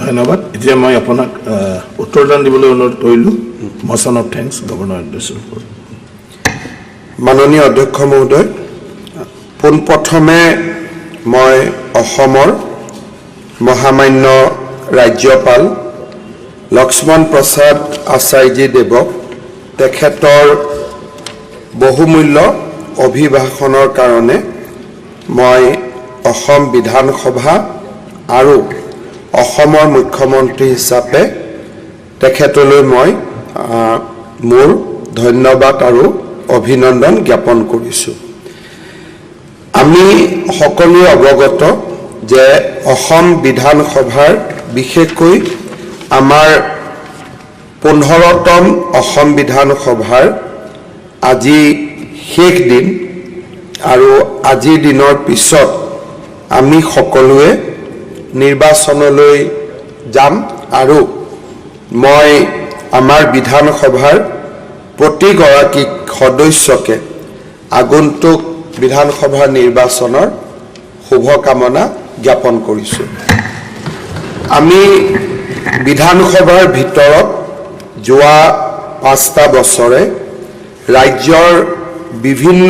ধন্যবাদ। এতিয়া মই আপোনাক উত্তৰদান দিবলৈ অনুৰোধ কৰিলোঁ, মোচন অফ thanks governor এড্ৰেছৰ ওপৰত। মাননীয় অধ্যক্ষ মহোদয়, পোনপ্ৰথমে মই অসমৰ মহামান্য ৰাজ্যপাল লক্ষ্মণ প্ৰসাদ আচাৰ্যী দেৱক তেখেতৰ বহুমূল্য অভিভাষণৰ কাৰণে মই অসম বিধানসভা আৰু অসমৰ মুখ্যমন্ত্ৰী হিচাপে তেখেতলৈ মই মোৰ ধন্যবাদ আৰু অভিনন্দন জ্ঞাপন কৰিছোঁ। আমি সকলোৱে অৱগত যে অসম বিধানসভাৰ, বিশেষকৈ আমাৰ 15তম অসম বিধানসভাৰ আজি শেষ দিন আৰু আজিৰ দিনৰ পিছত আমি সকলোৱে নিৰ্বাচনলৈ যাম আৰু মই আমাৰ বিধানসভাৰ প্ৰতিগৰাকী সদস্যকে আগন্তুক বিধানসভা নিৰ্বাচনৰ শুভকামনা জ্ঞাপন কৰিছোঁ। আমি বিধানসভাৰ ভিতৰত যোৱা 5টা বছৰে ৰাজ্যৰ বিভিন্ন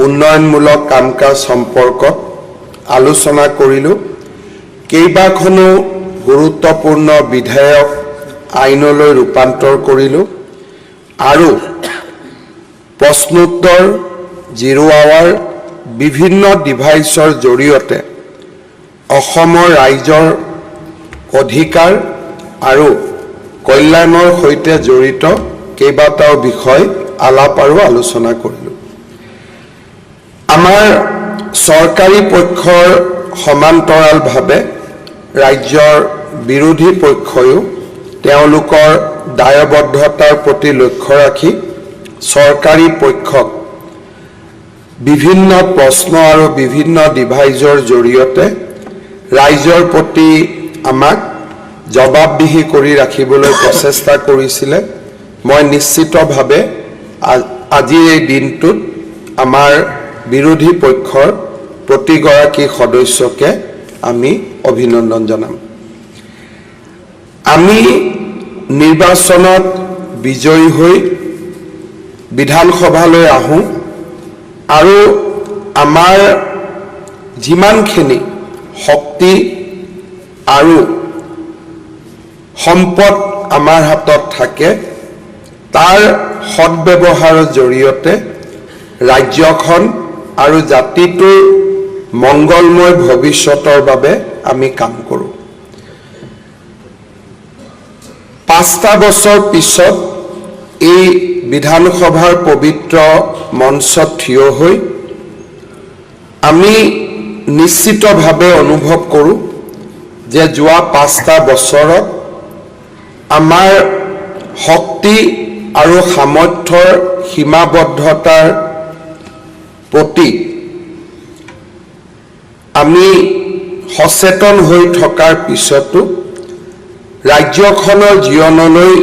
উন্নয়নমূলক কাম কাজ সম্পৰ্কত আলোচনা কৰিলোঁ, কেইবাখনো গুৰুত্বপূৰ্ণ বিধেয়ক আইনলৈ ৰূপান্তৰ কৰিলোঁ আৰু প্ৰশ্নোত্তৰ, জিৰ' আৱাৰ, বিভিন্ন ডিভাইচৰ জৰিয়তে অসমৰ ৰাইজৰ অধিকাৰ আৰু কল্যাণৰ সৈতে জড়িত কেইবাটাও বিষয় আলাপ আৰু আলোচনা কৰিলোঁ। আমাৰ চৰকাৰী পক্ষৰ সমান্তৰালভাৱে ৰাজ্যৰ বিৰোধী পক্ষয়ো তেওঁলোকৰ দায়বদ্ধতাৰ প্ৰতি লক্ষ্য ৰাখি চৰকাৰী পক্ষক বিভিন্ন প্ৰশ্ন আৰু বিভিন্ন ডিভাইজৰ জৰিয়তে ৰাইজৰ প্ৰতি আমাক জবাবদিহি কৰি ৰাখিবলৈ প্ৰচেষ্টা কৰিছিলে। মই নিশ্চিতভাৱে আজিৰ এই দিনটোত আমাৰ বিৰোধী পক্ষৰ প্ৰতিগৰাকী সদস্যকে আমি অভিনন্দন জনাম। আমি নিৰ্বাচনত বিজয়ী হৈ বিধানসভালৈ আহোঁ আৰু আমাৰ যিমানখিনি শক্তি আৰু সম্পদ আমাৰ হাতত থাকে, তাৰ সদ্ব্যৱহাৰৰ জৰিয়তে ৰাজ্যখন আৰু জাতিটোৰ মংগলময় ভৱিষ্যতৰ বাবে আমি কাম কৰোঁ। 5টা বছৰ পিছত এই বিধানসভাৰ পবিত্ৰ মঞ্চত থিয় হৈ আমি নিশ্চিতভাৱে অনুভৱ কৰোঁ যে যোৱা 5টা বছৰত আমাৰ শক্তি আৰু সামৰ্থ্যৰ সীমাবদ্ধতাৰ প্ৰতি আমি সচেতন হৈ থকাৰ পিছতো ৰাজ্যখনৰ জীৱনলৈ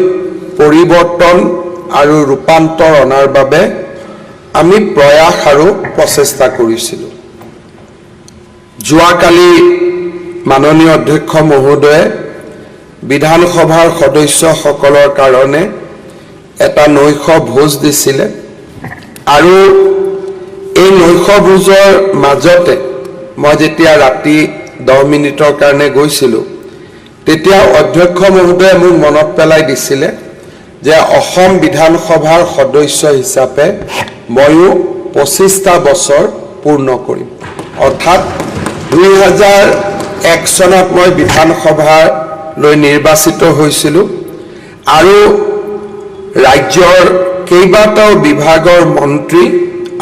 পৰিৱৰ্তন আৰু ৰূপান্তৰ অনাৰ বাবে আমি প্ৰয়াস আৰু প্ৰচেষ্টা কৰিছিলোঁ। যোৱাকালি মাননীয় অধ্যক্ষ মহোদয়ে বিধানসভাৰ সদস্যসকলৰ কাৰণে এটা নৈশ ভোজ দিছিলে আৰু এই নৈশ ভোজৰ মাজতে মই যেতিয়া ৰাতি 10 মিনিটৰ কাৰণে গৈছিলোঁ, তেতিয়া অধ্যক্ষ মহোদয়ে মোক মনত পেলাই দিছিলে যে অসম বিধানসভাৰ সদস্য হিচাপে ময়ো 25টা বছৰ পূৰ্ণ কৰিম। অৰ্থাৎ 2001 চনত মই বিধানসভালৈ নিৰ্বাচিত হৈছিলোঁ আৰু ৰাজ্যৰ কেইবাটাও বিভাগৰ মন্ত্ৰী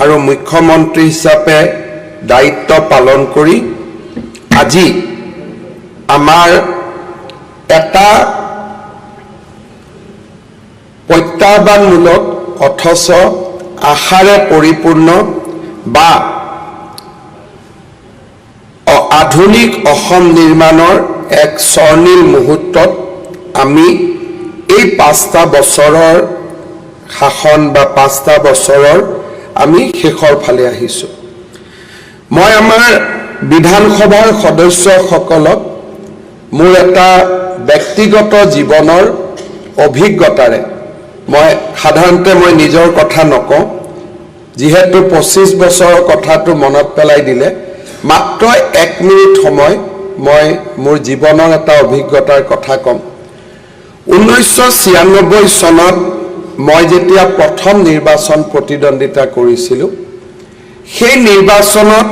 আৰু মুখ্যমন্ত্ৰী হিচাপে দায়িত্ব পালন কৰি আজি আমাৰ এটা প্ৰত্যাহ্বানমূলক অথচ আশাৰে পৰিপূৰ্ণ বা আধুনিক অসম নিৰ্মাণৰ এক স্বৰ্ণিল মুহূৰ্তত আমি এই 5টা বছৰৰ শাসন বা 5টা বছৰৰ আমি শেষৰ ফালে আহিছোঁ। মই আমাৰ বিধানসভাৰ সদস্যসকলক মোৰ এটা ব্যক্তিগত জীৱনৰ অভিজ্ঞতাৰে, মই সাধাৰণতে মই নিজৰ কথা নকওঁ, যিহেতু 25 বছৰৰ কথাটো মনত পেলাই দিলে, মাত্ৰ এক মিনিট সময় মই মোৰ জীৱনৰ এটা অভিজ্ঞতাৰ কথা ক'ম। 1996 চনত মই যেতিয়া প্ৰথম নিৰ্বাচন প্ৰতিদ্বন্দ্বিতা কৰিছিলোঁ, সেই নিৰ্বাচনত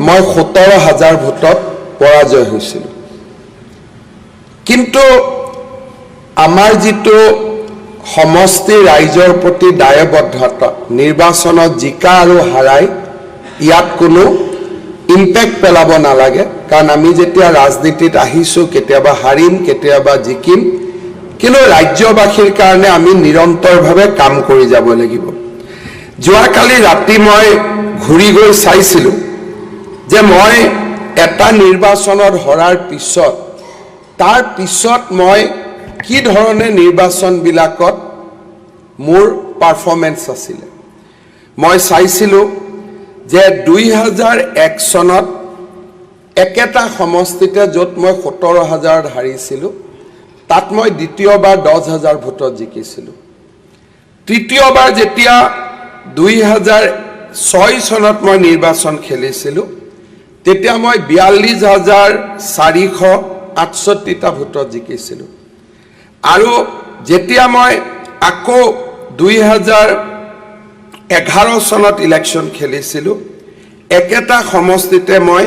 মই 17 হাজাৰ ভোটত পৰাজয় হৈছিলোঁ। কিন্তু আমাৰ যিটো সমষ্টিৰ ৰাইজৰ প্ৰতি দায়বদ্ধতা, নিৰ্বাচনত জিকা আৰু হাৰাই ইয়াত কোনো ইম্পেক্ট পেলাব নালাগে। কাৰণ আমি যেতিয়া ৰাজনীতিত আহিছোঁ, কেতিয়াবা হাৰিম, কেতিয়াবা জিকিম, কিন্তু ৰাজ্যবাসীৰ কাৰণে আমি নিৰন্তৰভাৱে কাম কৰি যাব লাগিব। যোৱাকালি ৰাতি মই ঘূৰি গৈ চাইছিলোঁ যে মই এটা নিৰ্বাচনত হৰাৰ পিছত, তাৰ পিছত মই কি ধৰণে নিৰ্বাচনবিলাকত মোৰ পাৰফৰ্মেঞ্চ আছিলে। মই চাইছিলোঁ যে 2001 চনত একেটা সমষ্টিতে য'ত মই 17 হাজাৰত হাৰিছিলোঁ, তাত মই দ্বিতীয়বাৰ 10 হাজাৰ ভোটত জিকিছিলোঁ। তৃতীয়বাৰ যেতিয়া 2006 চনত মই নিৰ্বাচন খেলিছিলোঁ, তেতিয়া মই 42,468টা ভোটত জিকিছিলোঁ। আৰু যেতিয়া মই আকৌ 2011 চনত ইলেকশ্যন খেলিছিলোঁ, একেটা সমষ্টিতে মই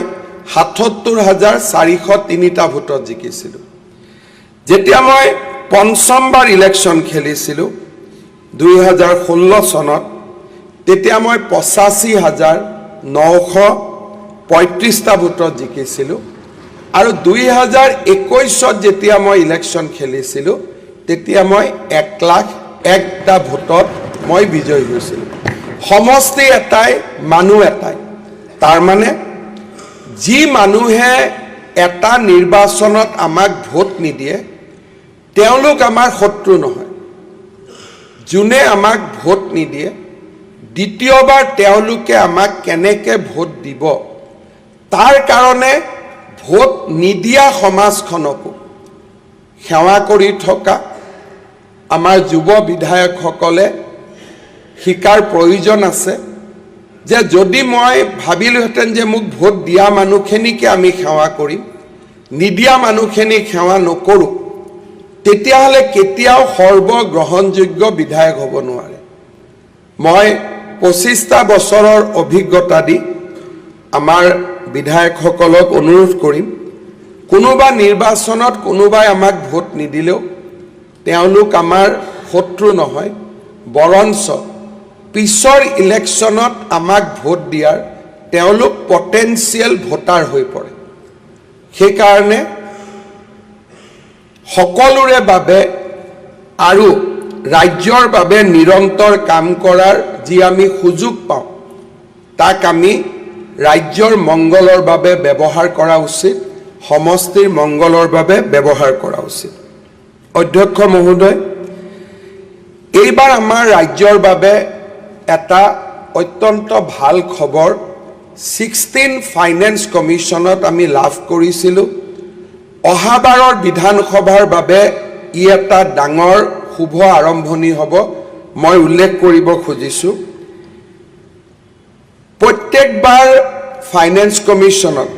77,403টা ভোটত জিকিছিলোঁ। যেতিয়া মই পঞ্চমবাৰ ইলেকশ্যন খেলিছিলোঁ 2016 চনত, তেতিয়া মই 85,935টা ভোটত জিকিছিলোঁ। আৰু 2021ত যেতিয়া মই ইলেকশ্যন খেলিছিলোঁ, তেতিয়া মই 1 লাখ 1টা ভোটত মই বিজয়ী হৈছিলোঁ। সমষ্টি এটাই, মানুহ এটাই। তাৰমানে যি মানুহে এটা নিৰ্বাচনত আমাক ভোট নিদিয়ে, তেওঁলোক আমাৰ শত্ৰু নহয়। যোনে আমাক ভোট নিদিয়ে, দ্বিতীয়বাৰ তেওঁলোকে আমাক কেনেকে ভোট দিব, তাৰ কাৰণে ভোট নিদিয়া সমাজখনকো সেৱা কৰি থকা আমাৰ যুৱ বিধায়কসকলে শিকাৰ প্ৰয়োজন আছে যে যদি মই ভাবিলোহেঁতেন যে মোক ভোট দিয়া মানুহখিনিকে আমি সেৱা কৰিম, নিদিয়া মানুহখিনিক সেৱা নকৰোঁ, তেতিয়াহ'লে কেতিয়াও সৰ্বগ্ৰহণযোগ্য বিধায়ক হ'ব নোৱাৰে। মই 25টা বছৰৰ অভিজ্ঞতা দি আমাৰ বিধায়কসকলক অনুৰোধ কৰিম, কোনোবা নিৰ্বাচনত কোনোবাই আমাক ভোট নিদিলেও তেওঁলোক আমাৰ শত্ৰু নহয়, বৰঞ্চ পিছৰ ইলেকশ্যনত আমাক ভোট দিয়াৰ তেওঁলোক পটেঞ্চিয়েল ভোটাৰ হৈ পৰে। সেইকাৰণে সকলোৰে বাবে আৰু ৰাজ্যৰ বাবে নিৰন্তৰ কাম কৰাৰ যি আমি সুযোগ পাওঁ, তাক আমি ৰাজ্যৰ মংগলৰ বাবে ব্যৱহাৰ কৰা উচিত, সমষ্টিৰ মংগলৰ বাবে ব্যৱহাৰ কৰা উচিত। অধ্যক্ষ মহোদয়, এইবাৰ আমাৰ ৰাজ্যৰ বাবে এটা অত্যন্ত ভাল খবৰ 16 ফাইনেন্স কমিশ্যনত আমি লাভ কৰিছিলোঁ। অহাবাৰৰ বিধানসভাৰ বাবে ই এটা ডাঙৰ শুভ আৰম্ভণি হ'ব। মই উল্লেখ কৰিব খুজিছোঁ, প্ৰত্যেকবাৰ ফাইনেন্স কমিশ্যনত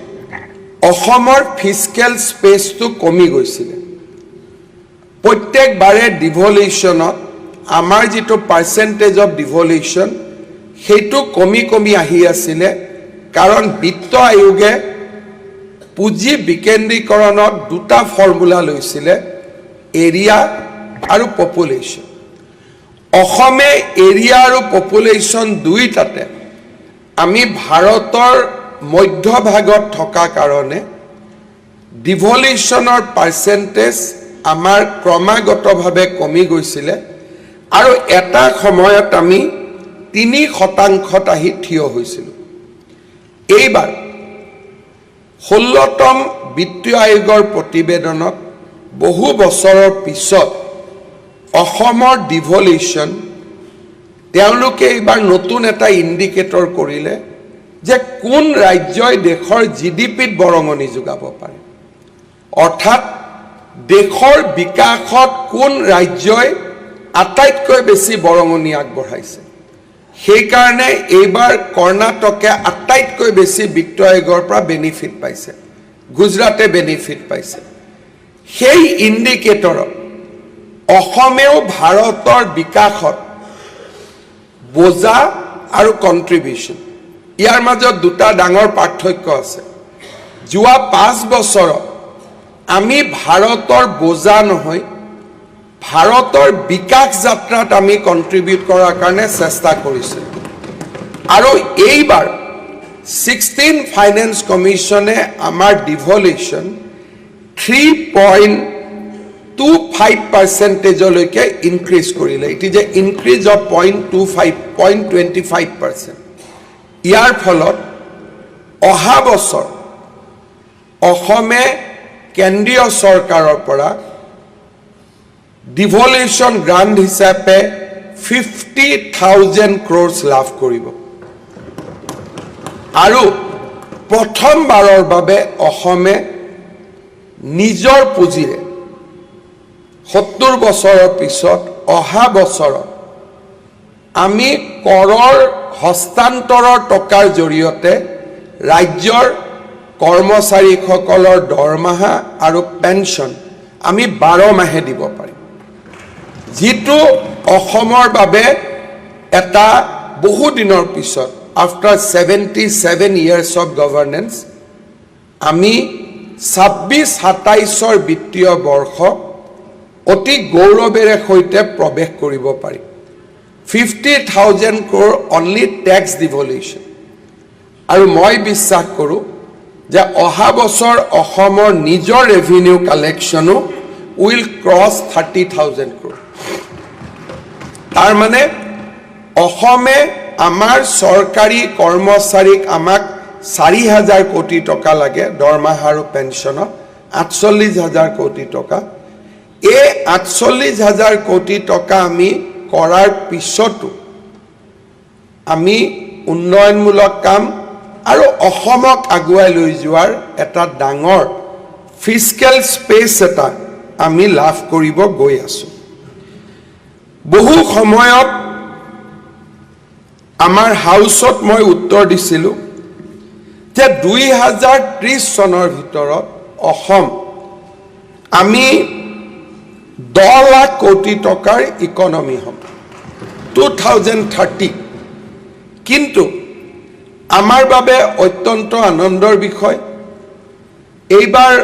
অসমৰ ফিস্কেল স্পেচটো কমি গৈছিলে। প্ৰত্যেকবাৰে ডিভলিউশ্যনত আমাৰ যিটো পাৰ্চেণ্টেজ অফ ডিভলিউশ্যন, সেইটো কমি কমি আহি আছিলে। কাৰণ বিত্ত আয়োগে পুঁজি বিকেন্দ্ৰীকৰণত দুটা ফৰ্মুলা লৈছিলে, এৰিয়া আৰু পপুলেশ্যন। অসমে এৰিয়া আৰু পপুলেশ্যন দুয়োটাতে আমি ভাৰতৰ মধ্যভাগত থকা কাৰণে ডিভলিউশ্যনৰ পাৰ্চেণ্টেজ আমাৰ ক্ৰমাগতভাৱে কমি গৈছিলে আৰু এটা সময়ত আমি 3 শতাংশত আহি থিয় হৈছিলোঁ। এইবাৰ 16তম বিত্তীয় আয়োগৰ প্ৰতিবেদনত বহু বছৰৰ পিছত অসমৰ ডিভলিউশ্যন তেওঁলোকে এইবাৰ নতুন এটা ইণ্ডিকেটৰ কৰিলে যে কোন ৰাজ্যই দেশৰ জিডিপিত বৰঙণি যোগাব পাৰে। অৰ্থাৎ দেশৰ বিকাশত কোন ৰাজ্যই আটাইতকৈ বেছি বৰঙণি আগবঢ়াইছে। সেইকাৰণে এইবাৰ কৰ্ণাটকে আটাইতকৈ বেছি বিত্ত আয়োগৰ পৰা বেনিফিট পাইছে, গুজৰাটে বেনিফিট পাইছে। সেই ইণ্ডিকেটৰত অসমেও ভাৰতৰ বিকাশত বোজা আৰু কণ্ট্ৰিবিউশ্যন, ইয়াৰ মাজত দুটা ডাঙৰ পাৰ্থক্য আছে। যোৱা 5 বছৰত আমি ভাৰতৰ বোজা নহয়, ভাৰতৰ বিকাশ যাত্ৰাত আমি কণ্ট্ৰিবিউট কৰাৰ কাৰণে চেষ্টা কৰিছিলোঁ। আৰু এইবাৰ 16 ফাইনেন্স কমিশ্যনে আমাৰ ডিভলিউশ্যন 3.25 পাৰ্চেণ্টেজলৈকে ইনক্ৰিজ কৰিলে। It is a increase of 0.25, 0.25%. ইয়াৰ ফলত অহা বছৰ অসমে কেন্দ্ৰীয় চৰকাৰৰ পৰা ডিভলিউশ্যন গ্ৰাণ্ট হিচাপে 50,000 ক্ৰ'ৰ্ছ লাভ কৰিব। আৰু প্ৰথমবাৰৰ বাবে অসমে নিজৰ পুঁজিৰে 70 বছৰৰ পিছত অহা বছৰত আমি কৰৰ হস্তান্তৰৰ টকাৰ জৰিয়তে ৰাজ্যৰ কৰ্মচাৰীসকলৰ দৰমহা আৰু পেঞ্চন আমি 12 মাহে দিব পাৰিম, যিটো অসমৰ বাবে এটা বহুদিনৰ পিছত, after 77 years of governance, আমি 26-27ৰ বিত্তীয় বৰ্ষ অতি গৌৰৱেৰে সৈতে প্ৰৱেশ কৰিব পাৰিম। 50,000 crore only tax devolution. আৰু মই বিশ্বাস কৰোঁ যে অহা বছৰ অসমৰ নিজৰ ৰেভিনিউ কালেকশ্যনো will cross 30,000 crore. তাৰমানে অসমে আমাৰ চৰকাৰী কৰ্মচাৰীক, আমাক 4 হাজাৰ কোটি টকা লাগে দৰমহা আৰু পেঞ্চনত, 48 হাজাৰ কোটি টকা। এই 48 হাজাৰ কোটি টকা আমি কৰাৰ পিছতো আমি উন্নয়নমূলক কাম আৰু অসমক আগুৱাই লৈ যোৱাৰ এটা ডাঙৰ ফিস্কেল স্পেচ এটা আমি লাভ কৰিব গৈ আছোঁ। বহু সময়ত আমাৰ হাউচত মই উত্তৰ দিছিলোঁ যে 2030 চনৰ ভিতৰত অসম আমি 10 লাখ কোটি টকাৰ ইকনমি হ'ম, 2030। কিন্তু আমাৰ বাবে অত্যন্ত আনন্দৰ বিষয়, এইবাৰ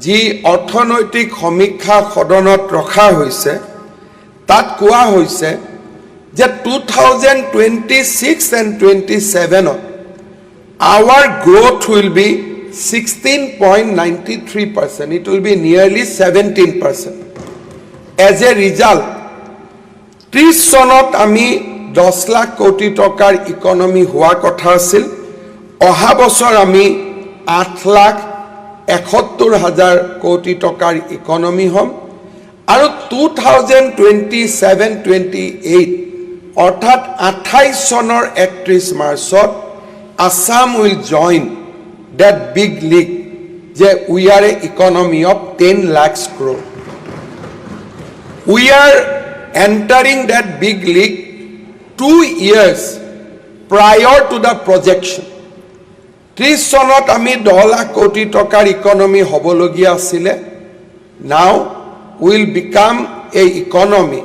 যি অৰ্থনৈতিক সমীক্ষা সদনত ৰখা হৈছে, তাত কোৱা হৈছে যে 2026 and 27ত our growth will be 16.93%. It will be nearly 17%. As a result, 30 চনত আমি 10 লাখ কোটি টকাৰ ইকনমি হোৱা কথা আছিল, অহা বছৰ আমি 8 লাখ 71 হাজাৰ কোটি টকাৰ ইকনমি হ'ম। আৰু 2027-28, অৰ্থাৎ 28 চনৰ 31 মাৰ্চত Assam will join that big league যে we are a economy of 10 lakhs crore. We are entering that big league 2 years prior to the projection. 30 চনত আমি 10 লাখ কোটি টকাৰ ইকনমি হ'বলগীয়া আছিলে, now will become a economy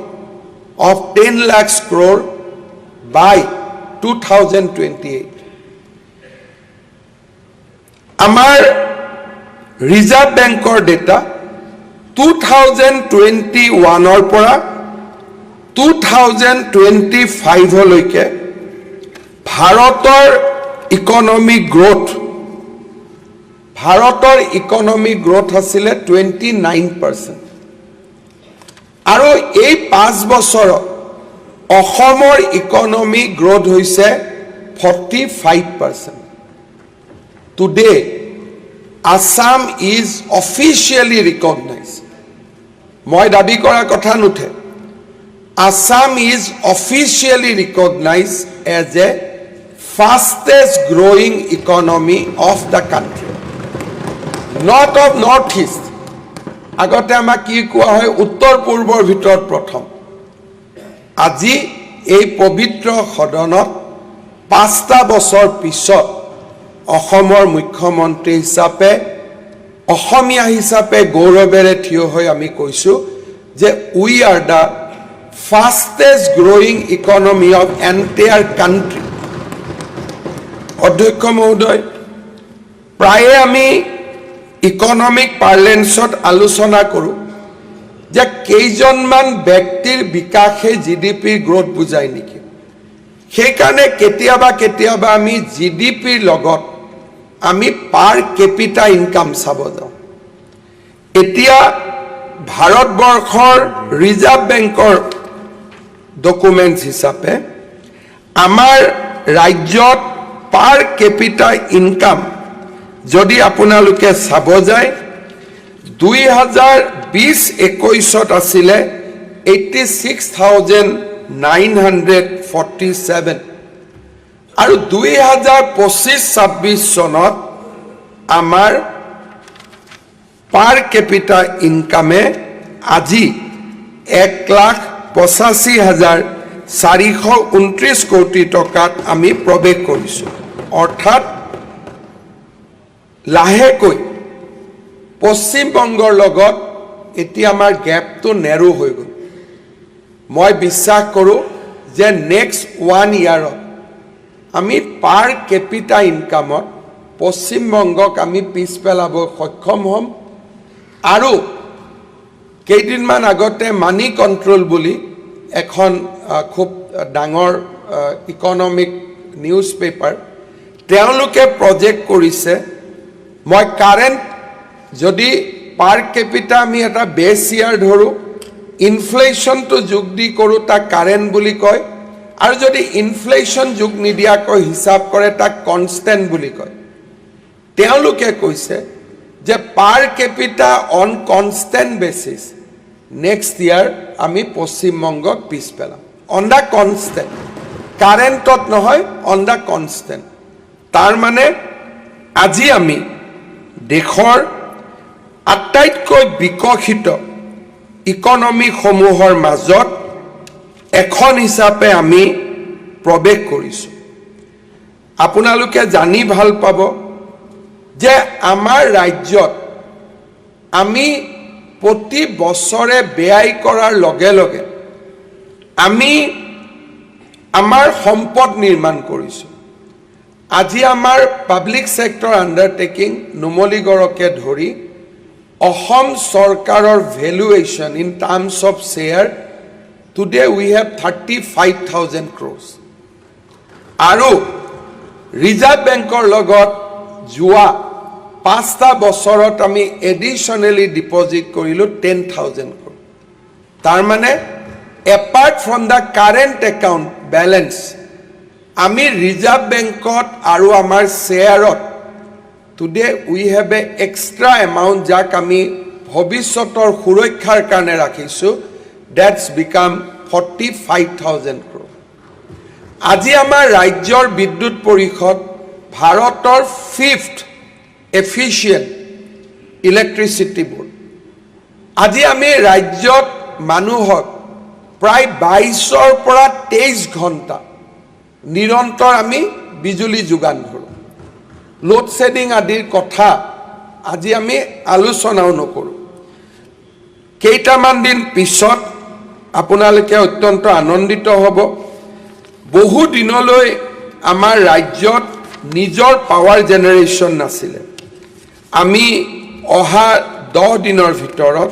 of 10 lakhs crore by 2028. আমাৰ reserve বেংকৰ data, 2021ৰ পৰা 2025লৈকে ভাৰতৰ ইকনমিক গ্ৰ'থ, ভাৰতৰ ইকনমিক গ্ৰ'থ আছিলে 29%। আৰু এই 5 বছৰত অসমৰ ইকনমিক গ্ৰ'থ হৈছে 45%. Today Assam is officially recognise, মই দাবী কৰা কথা নুঠে, Assam is officially recognise as a fastest growing economy of the country, not of North East. আগতে আমাক কি কোৱা হয়? উত্তৰ পূৰ্বৰ ভিতৰত প্ৰথম। আজি এই পবিত্ৰ সদনত 5টা বছৰ পিছত অসমৰ মুখ্যমন্ত্ৰী হিচাপে, অসমীয়া হিচাপে গৌৰৱেৰে থিয় হৈ আমি কৈছোঁ যে we are the fastest growing economy of entire country. অধ্যক্ষ মহোদয়, প্ৰায়ে আমি ইকনমিক পাৰ্লেন্সত আলোচনা কৰোঁ যে কেইজনমান ব্যক্তিৰ বিকাশে জিডিপিৰ গ্ৰ'থ বুজায় নেকি। সেইকাৰণে কেতিয়াবা কেতিয়াবা আমি জিডিপিৰ লগত আমি পাৰ কেপিটা ইনকাম চাব যাওঁ। এতিয়া ভাৰতবৰ্ষৰ ৰিজাৰ্ভ বেংকৰ ডকুমেণ্টছ হিচাপে আমাৰ ৰাজ্যত পাৰ কেপিটা ইনকাম যদি আপোনালোকে চাব যায়, 2020-21ত আছিলে 86,947 আৰু 2025-26 চনত আমাৰ পাৰ কেপিটা ইনকামে আজি 1,85,429 কোটি টকাত আমি প্ৰৱেশ কৰিছোঁ। অৰ্থাৎ লাহেকৈ পশ্চিমবংগৰ লগত এতিয়া আমাৰ গেপটো নেৰো হৈ গ'ল। মই বিশ্বাস কৰোঁ যে নেক্সট ওৱান ইয়াৰত আমি পাৰ কেপিটা ইনকামত পশ্চিমবংগক আমি পিছ পেলাব সক্ষম হ'ম। আৰু কেইদিনমান আগতে মানি কণ্ট্ৰল বুলি এখন খুব ডাঙৰ ইকনমিক নিউজ পেপাৰ, তেওঁলোকে প্ৰজেক্ট কৰিছে। মই কাৰেণ্ট যদি পাৰ কেপিটা আমি এটা বেছ ইয়াৰ ধৰোঁ, ইনফ্লেশ্যনটো যোগ দি কৰোঁ, তাক কাৰেণ্ট বুলি কয় আৰু যদি ইনফ্লেশ্যন যোগ নিদিয়াকৈ হিচাপ কৰে, তাক কনষ্টেণ্ট বুলি কয়। তেওঁলোকে কৈছে যে per capita on constant basis next year আমি পশ্চিমবংগক পিছ পেলাম। অন the constant, কাৰেণ্টত নহয়, অন the constant. তাৰ মানে আজি আমি দেশৰ আটাইতকৈ বিকশিত ইকনমিসমূহৰ মাজত এখন হিচাপে আমি প্ৰৱেশ কৰিছোঁ। আপোনালোকে জানি ভাল পাব যে আমাৰ ৰাজ্যত আমি প্ৰতি বছৰে ব্যয় কৰাৰ লগে লগে আমি আমাৰ সম্পদ নিৰ্মাণ কৰিছোঁ। আজি আমাৰ পাব্লিক ছেক্টৰ আণ্ডাৰটেকিং নুমলীগড়কে ধৰি অসম চৰকাৰৰ valuation in terms of share, today we have 35,000 crores। আৰু ৰিজাৰ্ভ বেংকৰ লগত যোৱা 5টা বছৰত আমি এডিশ্যনেলি ডিপজিট কৰিলোঁ 10,000 ক্ৰ'ৰ। তাৰমানে apart from the current account balance, আমি ৰিজাৰ্ভ বেংকত আৰু আমাৰ শ্বেয়াৰত today we have a extra amount, যাক আমি ভৱিষ্যতৰ সুৰক্ষাৰ কাৰণে ৰাখিছোঁ, that's become 45,000 crore। আজি আমাৰ ৰাজ্যৰ বিদ্যুৎ পৰিষদ ভাৰতৰ ফিফ্থ এফিচিয়েণ্ট ইলেক্ট্ৰিচিটি বোৰ্ড। আজি আমি ৰাজ্যত মানুহক প্ৰায় 22ৰ পৰা 23 ঘণ্টা নিৰন্তৰ আমি বিজুলী যোগান ধৰোঁ। লোড শ্বেডিং আদিৰ কথা আজি আমি আলোচনাও নকৰোঁ। কেইটামান দিন পিছত আপোনালোকে অত্যন্ত আনন্দিত হ'ব। বহু দিনলৈ আমাৰ ৰাজ্যত নিজৰ পাৱাৰ জেনেৰেশ্যন নাছিলে। আমি অহা 10 দিনৰ ভিতৰত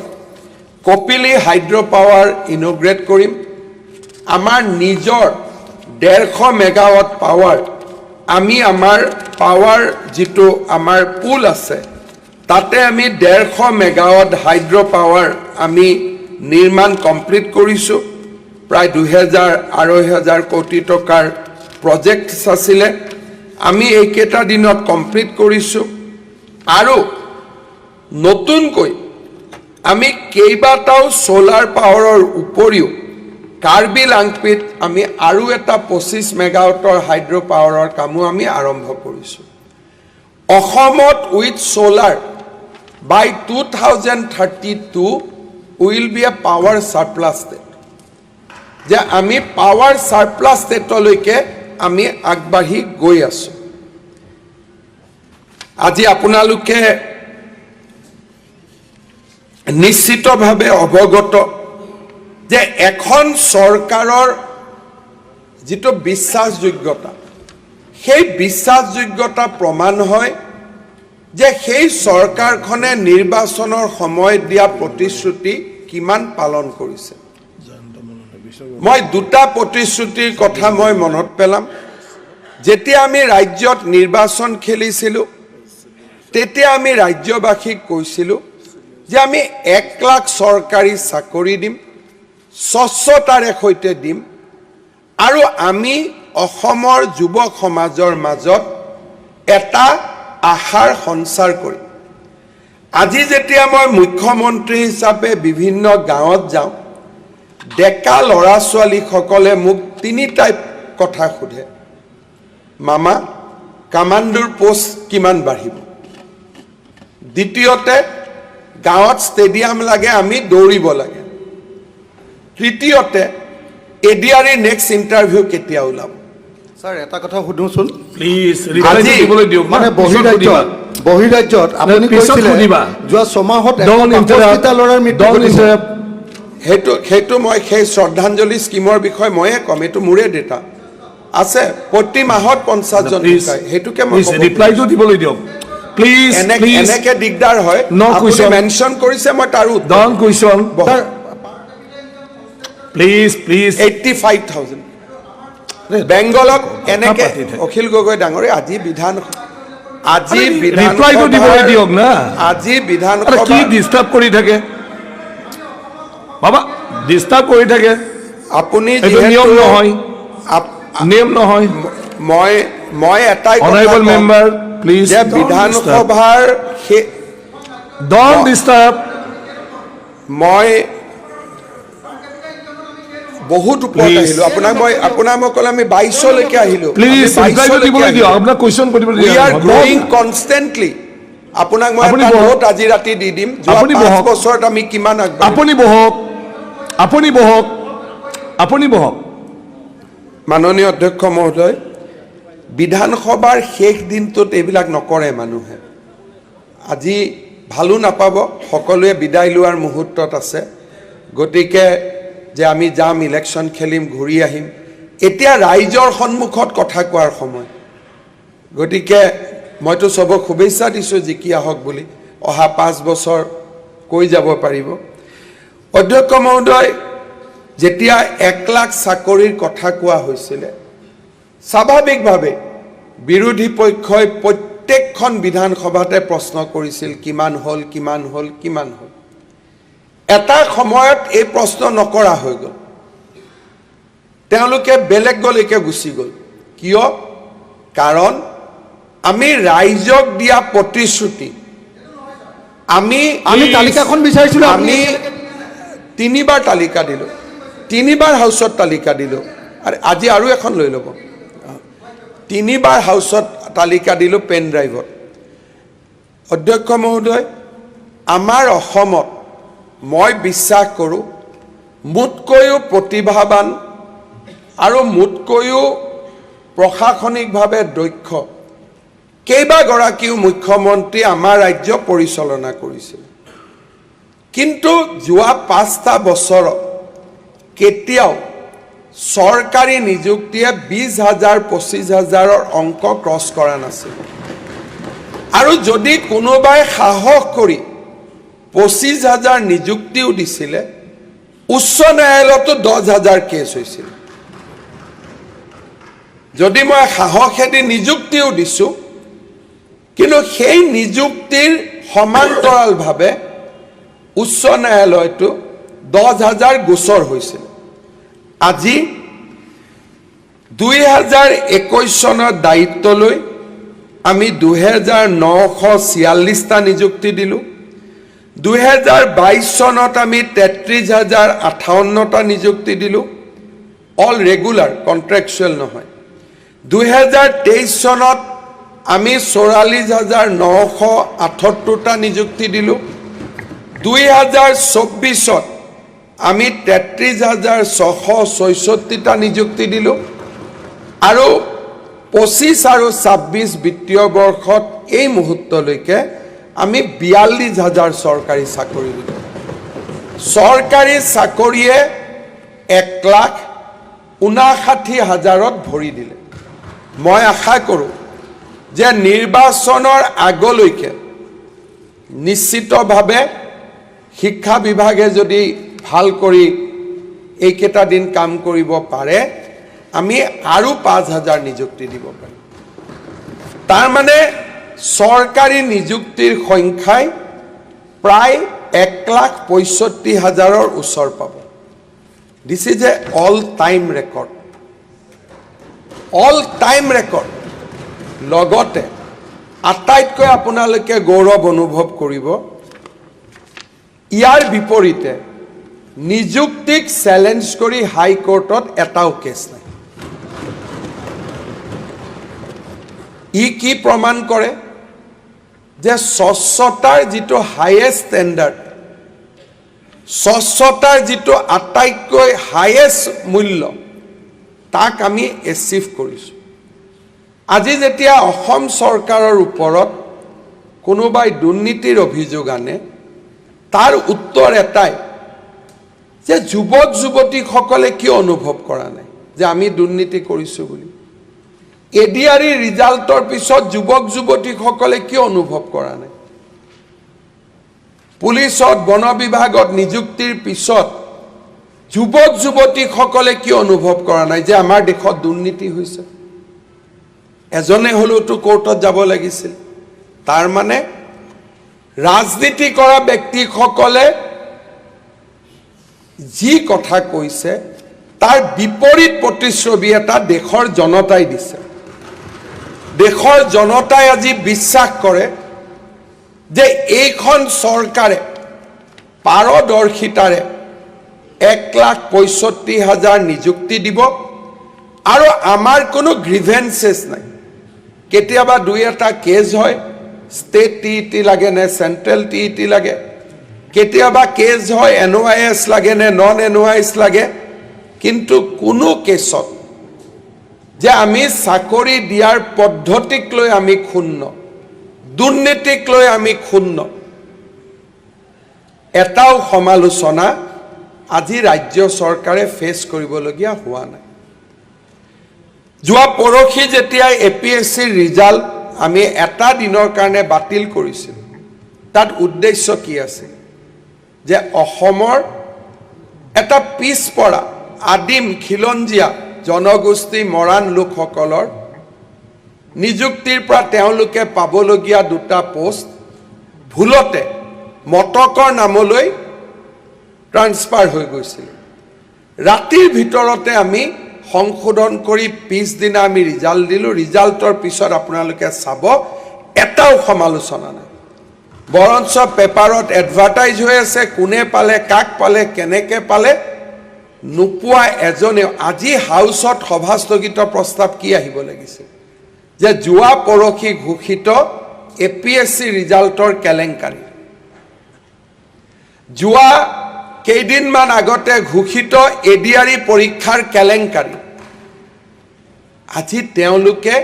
কপিলি হাইড্ৰ' পাৱাৰ ইনঅগুৰেট কৰিম। আমাৰ নিজৰ 150 মেগাৱাট পাৱাৰ আমি আমাৰ পাৱাৰ যিটো আমাৰ পুল আছে, তাতে আমি 150 মেগাৱাট হাইড্ৰ' পাৱাৰ আমি নিৰ্মাণ কমপ্লিট কৰিছোঁ। প্ৰায় 2000 2,500 কোটি টকাৰ প্ৰজেক্ট আছিলে, আমি এইকেইটা দিনত কমপ্লিট কৰিছোঁ। আৰু নতুনকৈ আমি কেইবাটাও ছ'লাৰ পাৱাৰৰ উপৰিও কাৰ্বি লাংপিত আমি আৰু এটা 25 মেগাৱাটৰ হাইড্ৰ' পাৱাৰৰ কামো আমি আৰম্ভ কৰিছোঁ। অসমত with solar By 2032 we'll be a power surplus state, যে আমি পাৱাৰ ছাৰপ্লাছ ষ্টেটলৈকে আমি আগবাঢ়ি গৈ আছোঁ। আজি আপোনালোকে নিশ্চিতভাৱে অৱগত যে এখন চৰকাৰৰ যিটো বিশ্বাসযোগ্যতা, সেই বিশ্বাসযোগ্যতা প্ৰমাণ হয় যে সেই চৰকাৰখনে নিৰ্বাচনৰ সময়ত দিয়া প্ৰতিশ্ৰুতি কিমান পালন কৰিছে। মই দুটা প্ৰতিশ্ৰুতিৰ কথা মই মনত পেলাম। যেতিয়া আমি ৰাজ্যত নিৰ্বাচন খেলিছিলোঁ, তেতিয়া আমি ৰাজ্যবাসীক কৈছিলোঁ যে আমি 1 লাখ চৰকাৰী চাকৰি দিম, স্বচ্ছতাৰে সৈতে দিম আৰু আমি অসমৰ যুৱক সমাজৰ মাজত এটা আশাৰ সঞ্চাৰ কৰিম। আজি যেতিয়া মই মুখ্যমন্ত্ৰী হিচাপে বিভিন্ন গাঁৱত যাওঁ, ডেকা ল'ৰা ছোৱালীসকলে মোক তিনিটা কথা সোধে, "মামা, কামাণ্ডোৰ পোষ্ট কিমান বাঢ়িব?" দ্বিতীয়তে, "গাঁৱত ষ্টেডিয়াম লাগে, আমি দৌৰিব লাগে।" তৃতীয়তে, এডিআৰইৰ নেক্সট ইণ্টাৰভিউ কেতিয়া ওলাব? ছাৰ, এটা কথা সুধোচোন। প্লিজ, ৰিপ্লাইটো দিবলৈ দিয়ক। মানে বহিৰাজ্যত বহিৰাজ্যত আপুনি পিছত কৈছিলে সুধিবা। যোৱা ছমাহত Don't interrupt. ল'ৰাৰ মৃত্যু Don't ঘটিছে। interrupt. সেইটো মই সেই শ্ৰদ্ধাঞ্জলি স্কীমৰ বিষয়ে ময়ে ক'ম। এইটো মোৰে ডেটা আছে। প্ৰতি মাহত 50জন প্লিজ। ঢুকায়, সেইটোকে মই প্লিজ, ক'ব। ৰিপ্লাইটো দিবলৈ দিয়ক প্লিজ। প্লিজ। এনেকে দিগদাৰ হয়। No আপুনি question. মেনশ্যন কৰিছে, মই তাৰো উত্তৰ। Don't question. বহক। Please, please. 85,000 বেংগলক এনেকে পাতি থাকে। অখিল গগৈ ডাঙৰীয়া, আজি ৰিপ্লাইটো দিবলৈ দিয়ক না। আজি আৰে, কি বিধানসভা ডিষ্টাৰ্ব কৰি থাকে বাবা, ডিষ্টাৰ্ব কৰি থাকে। আপুনি এইটো নিয়ম যিহেতু নহয়। নিয়ম নহয়। মই এটাই কথা অনাৰেবল কম মেম্বাৰ, প্লিজ। যে বিধানসভাৰ সেই Don't disturb. মই বহুত ওপৰত Please. আহিলো। আপোনাক মই ক'লে আমি 22লৈকে আহিলো। প্লিজ, ৰিপ্লাইটো দিবলৈ দিয়ক। আপোনাক কুৱেশ্যন কৰিবলৈ We are দিয়ক। growing constantly. আপোনাক মই আপুনি এটা বহক। নোট আজি ৰাতি দি দিম, যোৱা আপুনি 5 বহক। বছৰত আমি কিমান আগবাঢ়িলো। আপুনি বহক, আপুনি বহক, আপুনি বহক। মাননীয় অধ্যক্ষ মহোদয়, বিধানসভাৰ শেষ দিনটোত এইবিলাক নকৰে মানুহে। আজি ভালো নাপাব, সকলোৱে বিদায় লোৱাৰ মুহূৰ্তত আছে। গতিকে যে আমি যাম, ইলেকশ্যন খেলিম, ঘূৰি আহিম, এতিয়া ৰাইজৰ সন্মুখত কথা কোৱাৰ সময়। গতিকে মইতো চবক শুভেচ্ছা দিছোঁ জিকি আহক বুলি, অহা 5 বছৰ কৈ যাব পাৰিব। অধ্যক্ষ মহোদয়, যেতিয়া 1 লাখ চাকৰিৰ কথা কোৱা হৈছিলে, স্বাভাৱিকভাৱে বিৰোধী পক্ষই প্ৰত্যেকখন বিধানসভাতে প্ৰশ্ন কৰিছিল, কিমান হ'ল, কিমান হ'ল, কিমান হ'ল? এটা সময়ত এই প্ৰশ্ন নকৰা হৈ গ'ল, তেওঁলোকে বেলেগলৈকে গুচি গ'ল। কিয়? কাৰণ আমি ৰাইজক দিয়া প্ৰতিশ্ৰুতি আমি আমি তালিকাখন বিচাৰিছিলো, আপুনি আমি তিনিবাৰ তালিকা দিলোঁ, তিনিবাৰ হাউচত তালিকা দিলোঁ আৰু আজি আৰু এখন লৈ ল'ব। তিনিবাৰ হাউচত তালিকা দিলোঁ পেন ড্ৰাইভত। অধ্যক্ষ মহোদয়, আমাৰ অসমত মই বিশ্বাস কৰোঁ মোতকৈও প্ৰতিভাৱান আৰু মোতকৈও প্ৰশাসনিকভাৱে দক্ষ কেইবাগৰাকীও মুখ্যমন্ত্ৰী আমাৰ ৰাজ্য পৰিচালনা কৰিছিল। কিন্তু যোৱা 5টা বছৰত কেতিয়াও চৰকাৰী নিযুক্তিয়ে 20 হাজাৰ, 25 হাজাৰৰ অংক ক্ৰছ কৰা নাছিল। আৰু যদি কোনোবাই সাহস কৰি 25 হাজাৰ নিযুক্তিও দিছিলে, উচ্চ ন্যায়ালয়তো 10 হাজাৰ কেছ হৈছিল। যদি মই সাহসেদি নিযুক্তিও দিছোঁ, কিন্তু সেই নিযুক্তিৰ সমান্তৰালভাৱে উচ্চ ন্যায়ালয়তো 10 হাজাৰ গোচৰ হৈছিল। আজি 2021 চনত দায়িত্ব লৈ আমি 2946টা নিযুক্তি দিলোঁ। 2022 চনত আমি 33 হাজাৰ 58টা নিযুক্তি দিলোঁ, অল ৰেগুলাৰ, কণ্ট্ৰেকচুৱেল নহয়। 2023 চনত আমি 44,978টা নিযুক্তি দিলোঁ। 2024ত আমি 33,666টা নিযুক্তি দিলোঁ আৰু 25 আৰু 26 বিত্তীয় বৰ্ষত এই মুহূৰ্তলৈকে আমি 42,000 চৰকাৰী চাকৰি দিলোঁ। চৰকাৰী চাকৰিয়ে 1,59,000ত ভৰি দিলে। মই আশা কৰোঁ যে নিৰ্বাচনৰ আগলৈকে নিশ্চিতভাৱে শিক্ষা বিভাগে যদি ভাল কৰি এইকেইটা দিন কাম কৰিব পাৰে, আমি আৰু 5,000 নিযুক্তি দিব পাৰিম। তাৰমানে চৰকাৰী নিযুক্তিৰ সংখ্যাই প্ৰায় 1,65,000ৰ ওচৰ পাব। This is a all time record, all time record. লগতে আটাইতকৈ আপোনালোকে গৌৰৱ অনুভৱ কৰিব, ইয়াৰ বিপৰীতে নিযুক্তিক চেলেঞ্জ কৰি হাইকোৰ্টত এটাও কেছ নাই। ই কি প্ৰমাণ কৰে যে স্বচ্ছতাৰ যিটো হায়েষ্ট ষ্টেণ্ডাৰ্ড, স্বচ্ছতাৰ যিটো আটাইতকৈ হায়েষ্ট মূল্য, তাক আমি এচিভ কৰিছোঁ। আজি যেতিয়া অসম চৰকাৰৰ ওপৰত কোনোবাই দুৰ্নীতিৰ অভিযোগ আনে, তাৰ উত্তৰ এটাই যে যুৱক যুৱতীসকলে কিয় অনুভৱ কৰা নাই যে আমি দুৰ্নীতি কৰিছোঁ বুলি? এডিআৰই ৰিজাল্টৰ পিছত যুৱক যুৱতীসকলে কিয় অনুভৱ কৰা নাই? পুলিচত, বন বিভাগত নিযুক্তিৰ পিছত যুৱক যুৱতীসকলে কিয় অনুভৱ কৰা নাই যে আমাৰ দেশত দুৰ্নীতি হৈছে? এজনে হ'লেওতো কোৰ্টত যাব লাগিছিল। তাৰ মানে ৰাজনীতি কৰা ব্যক্তিসকলে যি কথা কৈছে, তাৰ বিপৰীত প্ৰতিচ্ছবি এটা দেশৰ জনতাই দিছে। দেশৰ জনতাই আজি বিশ্বাস কৰে যে এইখন চৰকাৰে পাৰদৰ্শিতাৰে 1,65,000 নিযুক্তি দিব আৰু আমাৰ কোনো গ্ৰিভেঞ্চেছ নাই। কেতিয়াবা দুই এটা কেছ হয়, ষ্টেট টিইটি লাগে নে চেণ্ট্ৰেল টিইটি লাগে, কেতিয়াবা কেছ হয় এনৱাইএছ লাগে নে নন এনৱাইএছ লাগে, কিন্তু কোনো কেছত যে আমি চাকৰি দিয়াৰ পদ্ধতিক লৈ আমি ক্ষুণ্ণ, দুৰ্নীতিক লৈ আমি ক্ষুণ্ণ, এটাও সমালোচনা আজি ৰাজ্য চৰকাৰে ফেচ কৰিবলগীয়া হোৱা নাই। যোৱা পৰহি যেতিয়া এপিএছচিৰ ৰিজাল্ট আমি এটা দিনৰ কাৰণে বাতিল কৰিছিলোঁ, তাত উদ্দেশ্য কি আছিল যে অসমৰ এটা পিছপৰা আদিম খিলঞ্জীয়া জনগোষ্ঠী মৰাণ লোকসকলৰ নিযুক্তিৰ পৰা তেওঁলোকে পাবলগীয়া দুটা পোষ্ট ভুলতে মটকৰ নামলৈ ট্ৰান্সফাৰ হৈ গৈছিল। ৰাতিৰ ভিতৰতে আমি সংশোধন কৰি পিছদিনা আমি ৰিজাল্ট দিলোঁ। ৰিজাল্টৰ পিছত আপোনালোকে চাব, এটাও সমালোচনা নাই, বৰঞ্চ পেপাৰত এডভাৰটাইজ হৈ আছে কোনে পালে, কাক পালে, কেনেকে পালে। নোপোৱা এজনেও আজি হাউচত সভা স্থগিত প্ৰস্তাৱ কি আহিব লাগিছিল যে যোৱা পৰহি ঘোষিত এপিএছচি ৰিজাল্টৰ কেলেংকাৰী, যোৱা কেইদিনমান আগতে ঘোষিত এডিআৰই পৰীক্ষাৰ কেলেংকাৰী, আজি তেওঁলোকে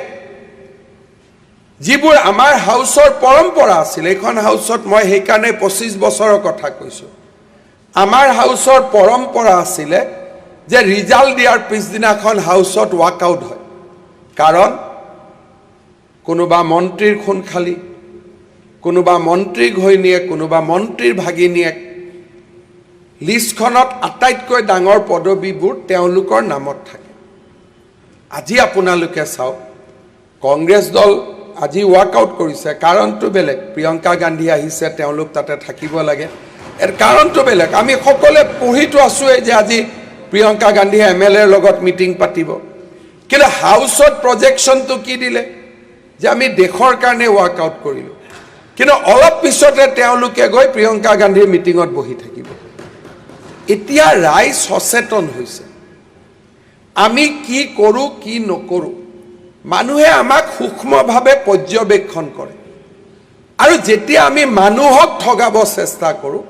যিবোৰ আমাৰ হাউচৰ পৰম্পৰা আছিল, এইখন হাউচত মই সেইকাৰণে 25 বছৰৰ কথা কৈছোঁ, আমাৰ হাউচৰ পৰম্পৰা আছিলে যে ৰিজাল্ট দিয়াৰ পিছদিনাখন হাউচত ৱাকআউট হয়। কাৰণ কোনোবা মন্ত্ৰীৰ খুন খালি, কোনোবা মন্ত্ৰীৰ ঘৈণীয়েক, কোনোবা মন্ত্ৰীৰ ভাগিনীয়েক, লিষ্টখনত আটাইতকৈ ডাঙৰ পদবীবোৰ তেওঁলোকৰ নামত থাকে। আজি আপোনালোকে চাওক, কংগ্ৰেছ দল আজি ৱাকআউট কৰিছে, কাৰণটো বেলেগ। প্ৰিয়ংকা গান্ধী আহিছে, তেওঁলোক তাতে থাকিব লাগে, ইয়াৰ কাৰণটো বেলেগ। আমি সকলোৱে পঢ়িতো আছোৱেই যে আজি প্ৰিয়ংকা গান্ধীয়ে এমএলএৰ লগত মিটিং পাতিব, কিন্তু হাউচত প্ৰজেকশ্যনটো কি দিলে যে আমি দেশৰ কাৰণে ৱাকআউট কৰিলোঁ, কিন্তু অলপ পিছতে তেওঁলোকে গৈ প্ৰিয়ংকা গান্ধীৰ মিটিঙত বহি থাকিব। এতিয়া ৰাইজ সচেতন হৈছে, আমি কি কৰোঁ কি নকৰোঁ। মানুহে আমাক সূক্ষ্মভাৱে পৰ্যবেক্ষণ কৰে আৰু যেতিয়া আমি মানুহক ঠগাব চেষ্টা কৰোঁ,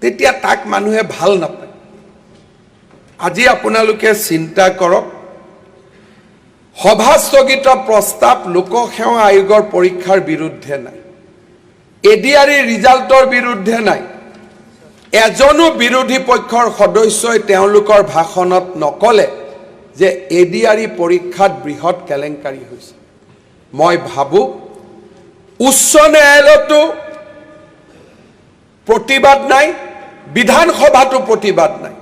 তেতিয়া তাক মানুহে ভাল নাপায়। আজি আপোনালোকে চিন্তা কৰক, সভা স্থগিত প্ৰস্তাৱ লোকসেৱা আয়োগৰ পৰীক্ষাৰ বিৰুদ্ধে নাই, এডিআৰই ৰিজাল্টৰ বিৰুদ্ধে নাই। এজনো বিৰোধী পক্ষৰ সদস্যই তেওঁলোকৰ ভাষণত নকলে যে এডিআৰই পৰীক্ষাত বৃহৎ কেলেংকাৰী হৈছে। মই ভাবোঁ, উচ্চ ন্যায়ালয়তো প্ৰতিবাদ নাই, বিধানসভাতো প্ৰতিবাদ নাই।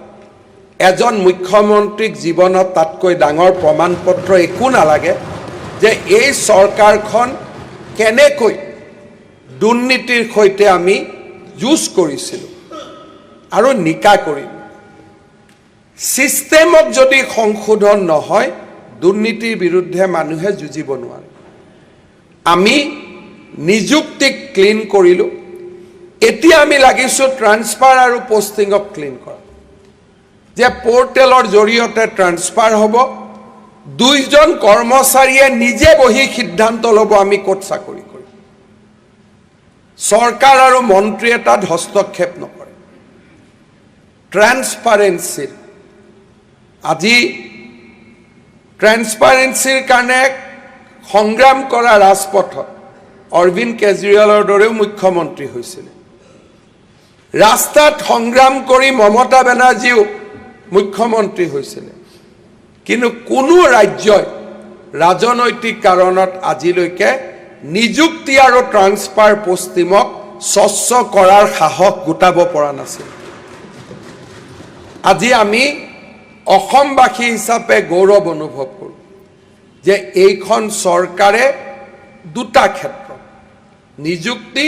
এজন মুখ্যমন্ত্ৰীক জীৱনত তাতকৈ ডাঙৰ প্ৰমাণ পত্ৰ একো নালাগে যে এই চৰকাৰখন কেনেকৈ দুৰ্নীতিৰ সৈতে আমি যুঁজ কৰিছিলোঁ আৰু নিকা কৰিলোঁ। ছিষ্টেমক যদি সংশোধন নহয়, দুৰ্নীতিৰ বিৰুদ্ধে মানুহে যুঁজিব নোৱাৰে। আমি নিযুক্তিক ক্লিন কৰিলোঁ। এতিয়া আমি লাগিছোঁ ট্ৰান্সফাৰ আৰু পষ্টিঙক ক্লিন কৰা, যে পৰ্টেলৰ জৰিয়তে ট্ৰান্সফাৰ হ'ব, দুইজন কৰ্মচাৰীয়ে নিজে বহি সিদ্ধান্ত ল'ব আমি ক'ত চাকৰি কৰিম। চৰকাৰ আৰু মন্ত্ৰীয়ে তাত হস্তক্ষেপ নকৰে। ট্ৰেন্সপাৰেঞ্চিৰ, আজি ট্ৰেন্সপাৰেঞ্চিৰ কাৰণে সংগ্ৰাম কৰা ৰাজপথত অৰবিন্দ কেজৰিৱালৰ দৰেও মুখ্যমন্ত্ৰী হৈছিলে, ৰাস্তাত সংগ্ৰাম কৰি মমতা বেনাৰ্জীও মুখ্যমন্ত্ৰী হৈছিলে। কিন্তু কোনো ৰাজ্যই ৰাজনৈতিক কাৰণত আজিলৈকে নিযুক্তি আৰু ট্ৰান্সফাৰ পষ্টিঙক স্বচ্ছ কৰাৰ সাহস গোটাব পৰা নাছিল। আজি আমি অসমবাসী হিচাপে গৌৰৱ অনুভৱ কৰোঁ যে এইখন চৰকাৰে দুটা ক্ষেত্ৰ, নিযুক্তি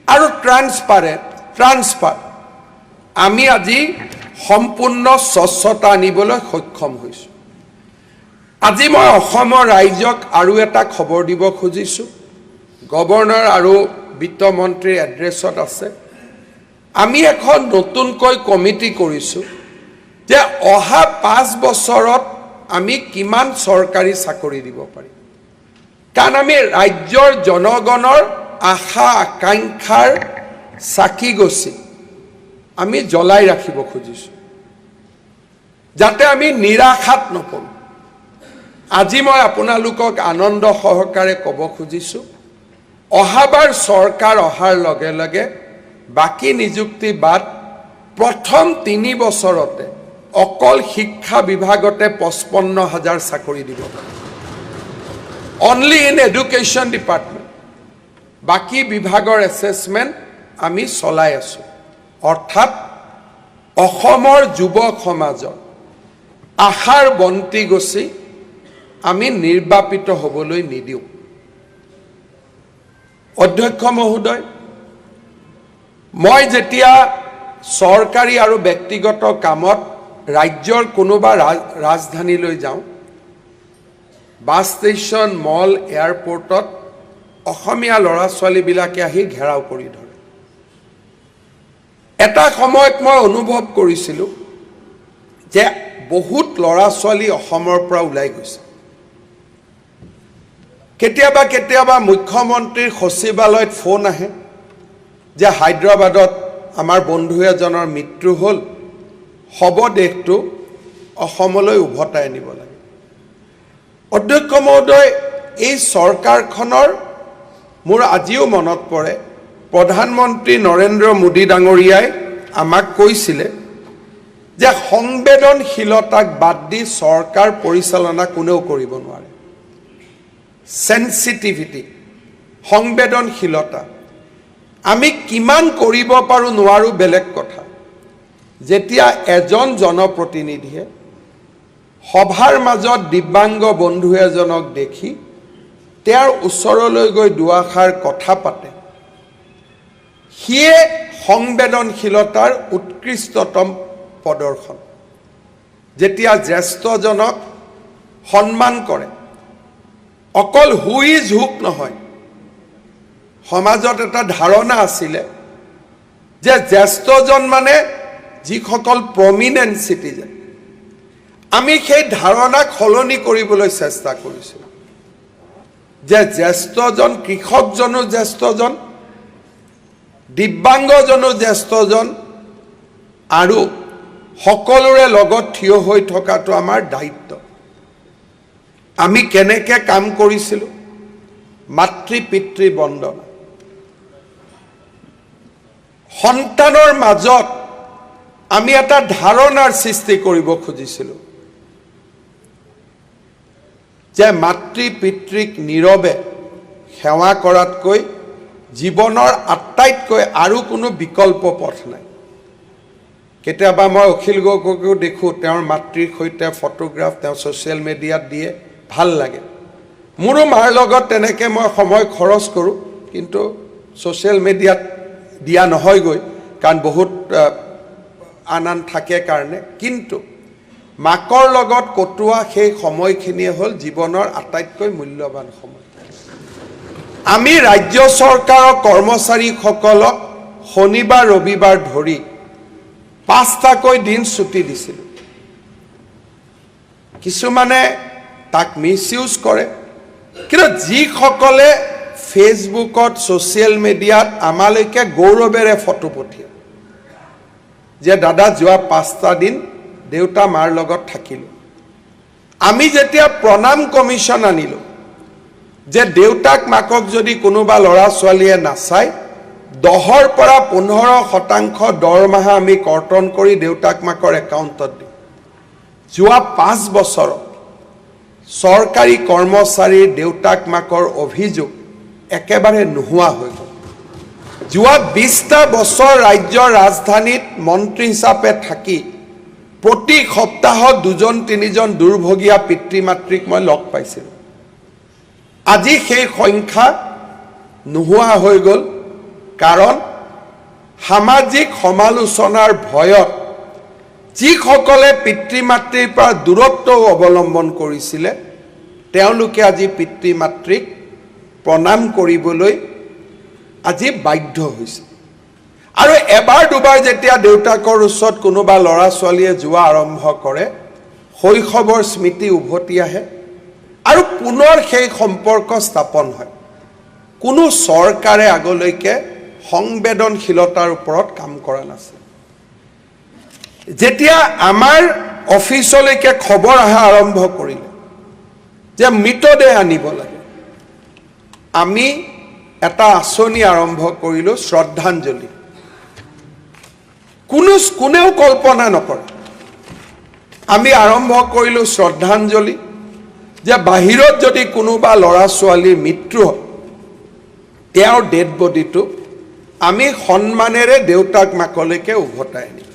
আৰু ট্ৰান্সফাৰ, আমি আজি সম্পূৰ্ণ স্বচ্ছতা আনিবলৈ সক্ষম হৈছোঁ। আজি মই অসমৰ ৰাইজক আৰু এটা খবৰ দিব খুজিছোঁ। গভৰ্ণৰ আৰু বিত্তমন্ত্ৰীৰ এড্ৰেছত আছে। আমি এখন নতুনকৈ কমিটি কৰিছোঁ যে অহা 5 বছৰত আমি কিমান চৰকাৰী চাকৰি দিব পাৰিম, কাৰণ আমি ৰাজ্যৰ জনগণৰ আশা আকাংক্ষাৰ চাকি গছি আমি জ্বলাই ৰাখিব খুজিছোঁ, যাতে আমি নিৰাশাত নপৰোঁ। আজি মই আপোনালোকক আনন্দ সহকাৰে ক'ব খুজিছোঁ, অহাবাৰ চৰকাৰ অহাৰ লগে লগে বাকী নিযুক্তি বাদ, প্ৰথম 3 বছৰতে অকল শিক্ষা বিভাগতে 55 হাজাৰ চাকৰি দিব পাৰে, অনলি ইন এডুকেশ্যন ডিপাৰ্টমেণ্ট। বাকী বিভাগৰ এছেচমেণ্ট আমি চলাই আছোঁ। অৰ্থাৎ অসমৰ যুৱক সমাজৰ আশাৰ বন্তি গছি আমি নিৰ্বাপিত হ'বলৈ নিদিওঁ। অধ্যক্ষ মহোদয়, মই যেতিয়া চৰকাৰী আৰু ব্যক্তিগত কামত ৰাজ্যৰ কোনোবা ৰাজধানীলৈ যাওঁ, বাছ ষ্টেচন, মল, এয়াৰপৰ্টত অসমীয়া ল'ৰা ছোৱালীবিলাকে আহি ঘেৰাও কৰি ধৰে। এটা সময়ত মই অনুভৱ কৰিছিলোঁ যে বহুত ল'ৰা ছোৱালী অসমৰ পৰা ওলাই গৈছে। কেতিয়াবা কেতিয়াবা মুখ্যমন্ত্ৰীৰ সচিবালয়ত ফোন আহে যে হায়দৰাবাদত আমাৰ বন্ধু এজনৰ মৃত্যু হ'ল, শৱদেহটো অসমলৈ উভতাই আনিব লাগে। অধ্যক্ষ মহোদয়, এই চৰকাৰখনৰ মোৰ আজিও মনত পৰে, প্ৰধানমন্ত্ৰী নৰেন্দ্ৰ মোদী ডাঙৰীয়াই আমাক কৈছিলে যে সংবেদনশীলতাক বাদ দি চৰকাৰ পৰিচালনা কোনেও কৰিব নোৱাৰে। চেঞ্চিটিভিটি, সংবেদনশীলতা, আমি কিমান কৰিব পাৰোঁ নোৱাৰোঁ বেলেগ কথা। যেতিয়া এজন জনপ্ৰতিনিধিয়ে সভাৰ মাজত দিব্যাংগ বন্ধু এজনক দেখি তেওঁৰ ওচৰলৈ গৈ দুআষাৰ কথা পাতে, সিয়ে সংবেদনশীলতাৰ উৎকৃষ্টতম প্ৰদৰ্শন। যেতিয়া জ্যেষ্ঠজনক সন্মান কৰে, অকল who is হুক নহয়। সমাজত এটা ধাৰণা আছিলে যে জ্যেষ্ঠজন মানে যিসকল প্ৰমিনেণ্ট চিটিজেন। আমি সেই ধাৰণাক সলনি কৰিবলৈ চেষ্টা কৰিছিলোঁ যে জ্যেষ্ঠজন, কৃষকজনো জ্যেষ্ঠজন, দিব্যাংগজনো জ্যেষ্ঠজন আৰু সকলোৰে লগত থিয় হৈ থকাটো আমাৰ দায়িত্ব। আমি কেনেকে কাম কৰিছিলোঁ? মাতৃ পিতৃ বন্দনা, সন্তানৰ মাজত আমি এটা ধাৰণাৰ সৃষ্টি কৰিব খুজিছিলোঁ যে মাতৃ পিতৃক নীৰৱে সেৱা কৰাতকৈ জীৱনৰ আটাইতকৈ আৰু কোনো বিকল্প পথ নাই। কেতিয়াবা মই অখিল গগৈকো দেখোঁ, তেওঁৰ মাতৃৰ সৈতে ফটোগ্ৰাফ তেওঁ ছ'চিয়েল মিডিয়াত দিয়ে, ভাল লাগে। মোৰো মাৰ লগত তেনেকৈ মই সময় খৰচ কৰোঁ, কিন্তু ছ'চিয়েল মিডিয়াত দিয়া নহয়গৈ, কাৰণ বহুত আন আন থাকে কাৰণে। কিন্তু মাকৰ লগত কটোৱা সেই সময়খিনিয়ে হ'ল জীৱনৰ আটাইতকৈ মূল্যৱান সময়। আমি ৰাজ্য চৰকাৰৰ কৰ্মচাৰীসকলক শনিবাৰ ৰবিবাৰ ধৰি 5টাকৈ দিন ছুটি দিছিলোঁ। কিছুমানে তাক মিছ ইউজ কৰে, কিন্তু যিসকলে ফেচবুকত, ছ'চিয়েল মিডিয়াত আমালৈকে গৌৰৱেৰে ফটো পঠিয়ায় যে দাদা, যোৱা 5টা দিন দেউতা মাৰ লগত থাকিলোঁ। আমি যেতিয়া প্ৰণাম কমিশ্যন আনিলোঁ যে দেউতাক মাকক যদি কোনোবা ল'ৰা ছোৱালীয়ে নাচায়, 10ৰ পৰা 15% দৰমহা আমি কৰ্তন কৰি দেউতাক মাকৰ একাউণ্টত দিওঁ। যোৱা 5 বছৰত চৰকাৰী কৰ্মচাৰীৰ দেউতাক মাকৰ অভিযোগ একেবাৰে নোহোৱা হৈ গ'ল। যোৱা 20টা বছৰ ৰাজ্যৰ ৰাজধানীত মন্ত্ৰী হিচাপে থাকি প্ৰতি সপ্তাহত দুজন তিনিজন দুৰ্ভগীয়া পিতৃ মাতৃক মই লগ পাইছিলোঁ। আজি সেই সংখ্যা নোহোৱা হৈ গ'ল, কাৰণ সামাজিক সমালোচনাৰ ভয়ত যিসকলে পিতৃ মাতৃৰ পৰা দূৰত্বও অৱলম্বন কৰিছিলে, তেওঁলোকে আজি পিতৃ মাতৃক প্ৰণাম কৰিবলৈ আজি বাধ্য হৈছে। আৰু এবাৰ দুবাৰ যেতিয়া দেউতাকৰ ওচৰত কোনোবা ল'ৰা ছোৱালীয়ে যোৱা আৰম্ভ কৰে, শৈশৱৰ স্মৃতি উভতি আহে আৰু পুনৰ সেই সম্পৰ্ক স্থাপন হয়। কোনো চৰকাৰে আগলৈকে সংবেদনশীলতাৰ ওপৰত কাম কৰা নাছিল। যেতিয়া আমাৰ অফিচলৈকে খবৰ অহা আৰম্ভ কৰিলে যে মৃতদেহ আনিব লাগে, আমি এটা আঁচনি আৰম্ভ কৰিলোঁ, শ্ৰদ্ধাঞ্জলি। কোনেও কল্পনা নকৰে। আমি আৰম্ভ কৰিলোঁ শ্ৰদ্ধাঞ্জলি যে বাহিৰত যদি কোনোবা ল'ৰা ছোৱালীৰ মৃত্যু হয়, তেওঁৰ ডেড বডিটো আমি সন্মানেৰে দেউতাক মাকলৈকে উভতাই আনিম।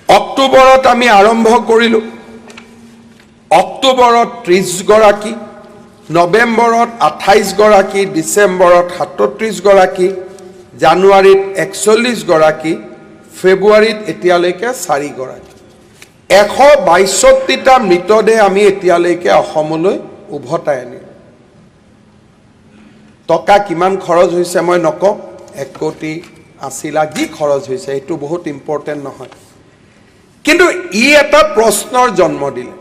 অক্টোবৰত আমি আৰম্ভ কৰিলোঁ। অক্টোবৰত 30গৰাকী, নৱেম্বৰত 28গৰাকী, ডিচেম্বৰত 37গৰাকী, জানুৱাৰীত 41গৰাকী, ফেব্ৰুৱাৰীত এতিয়ালৈকে 4গৰাকী। 162টা মৃতদেহ আমি এতিয়ালৈকে অসমলৈ উভতাই আনিলোঁ। টকা কিমান খৰচ হৈছে মই নকওঁ, 1 কোটি 80 লাখ যি খৰচ হৈছে, সেইটো বহুত ইম্পৰ্টেণ্ট নহয়। কিন্তু ই এটা প্ৰশ্নৰ জন্ম দিলে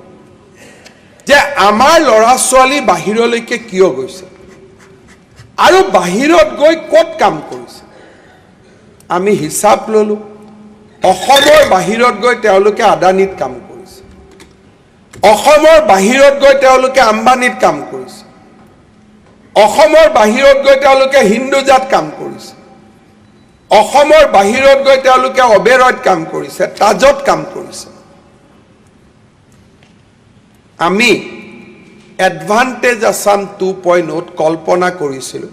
যে আমাৰ ল'ৰা ছোৱালী বাহিৰলৈকে কিয় গৈছে আৰু বাহিৰত গৈ ক'ত কাম কৰিছে। আমি হিচাপ ল'লোঁ, অসমৰ বাহিৰত গৈ তেওঁলোকে আদানীত কাম কৰিছে, অসমৰ বাহিৰত গৈ তেওঁলোকে আম্বানীত কাম কৰিছে, অসমৰ বাহিৰত গৈ তেওঁলোকে হিন্দুজাত কাম কৰিছে, অসমৰ বাহিৰত গৈ তেওঁলোকে অবেৰয়ত কাম কৰিছে, তাজত কাম কৰিছে। আমি এডভান্টেজ আছাম 2.0ত কল্পনা কৰিছিলোঁ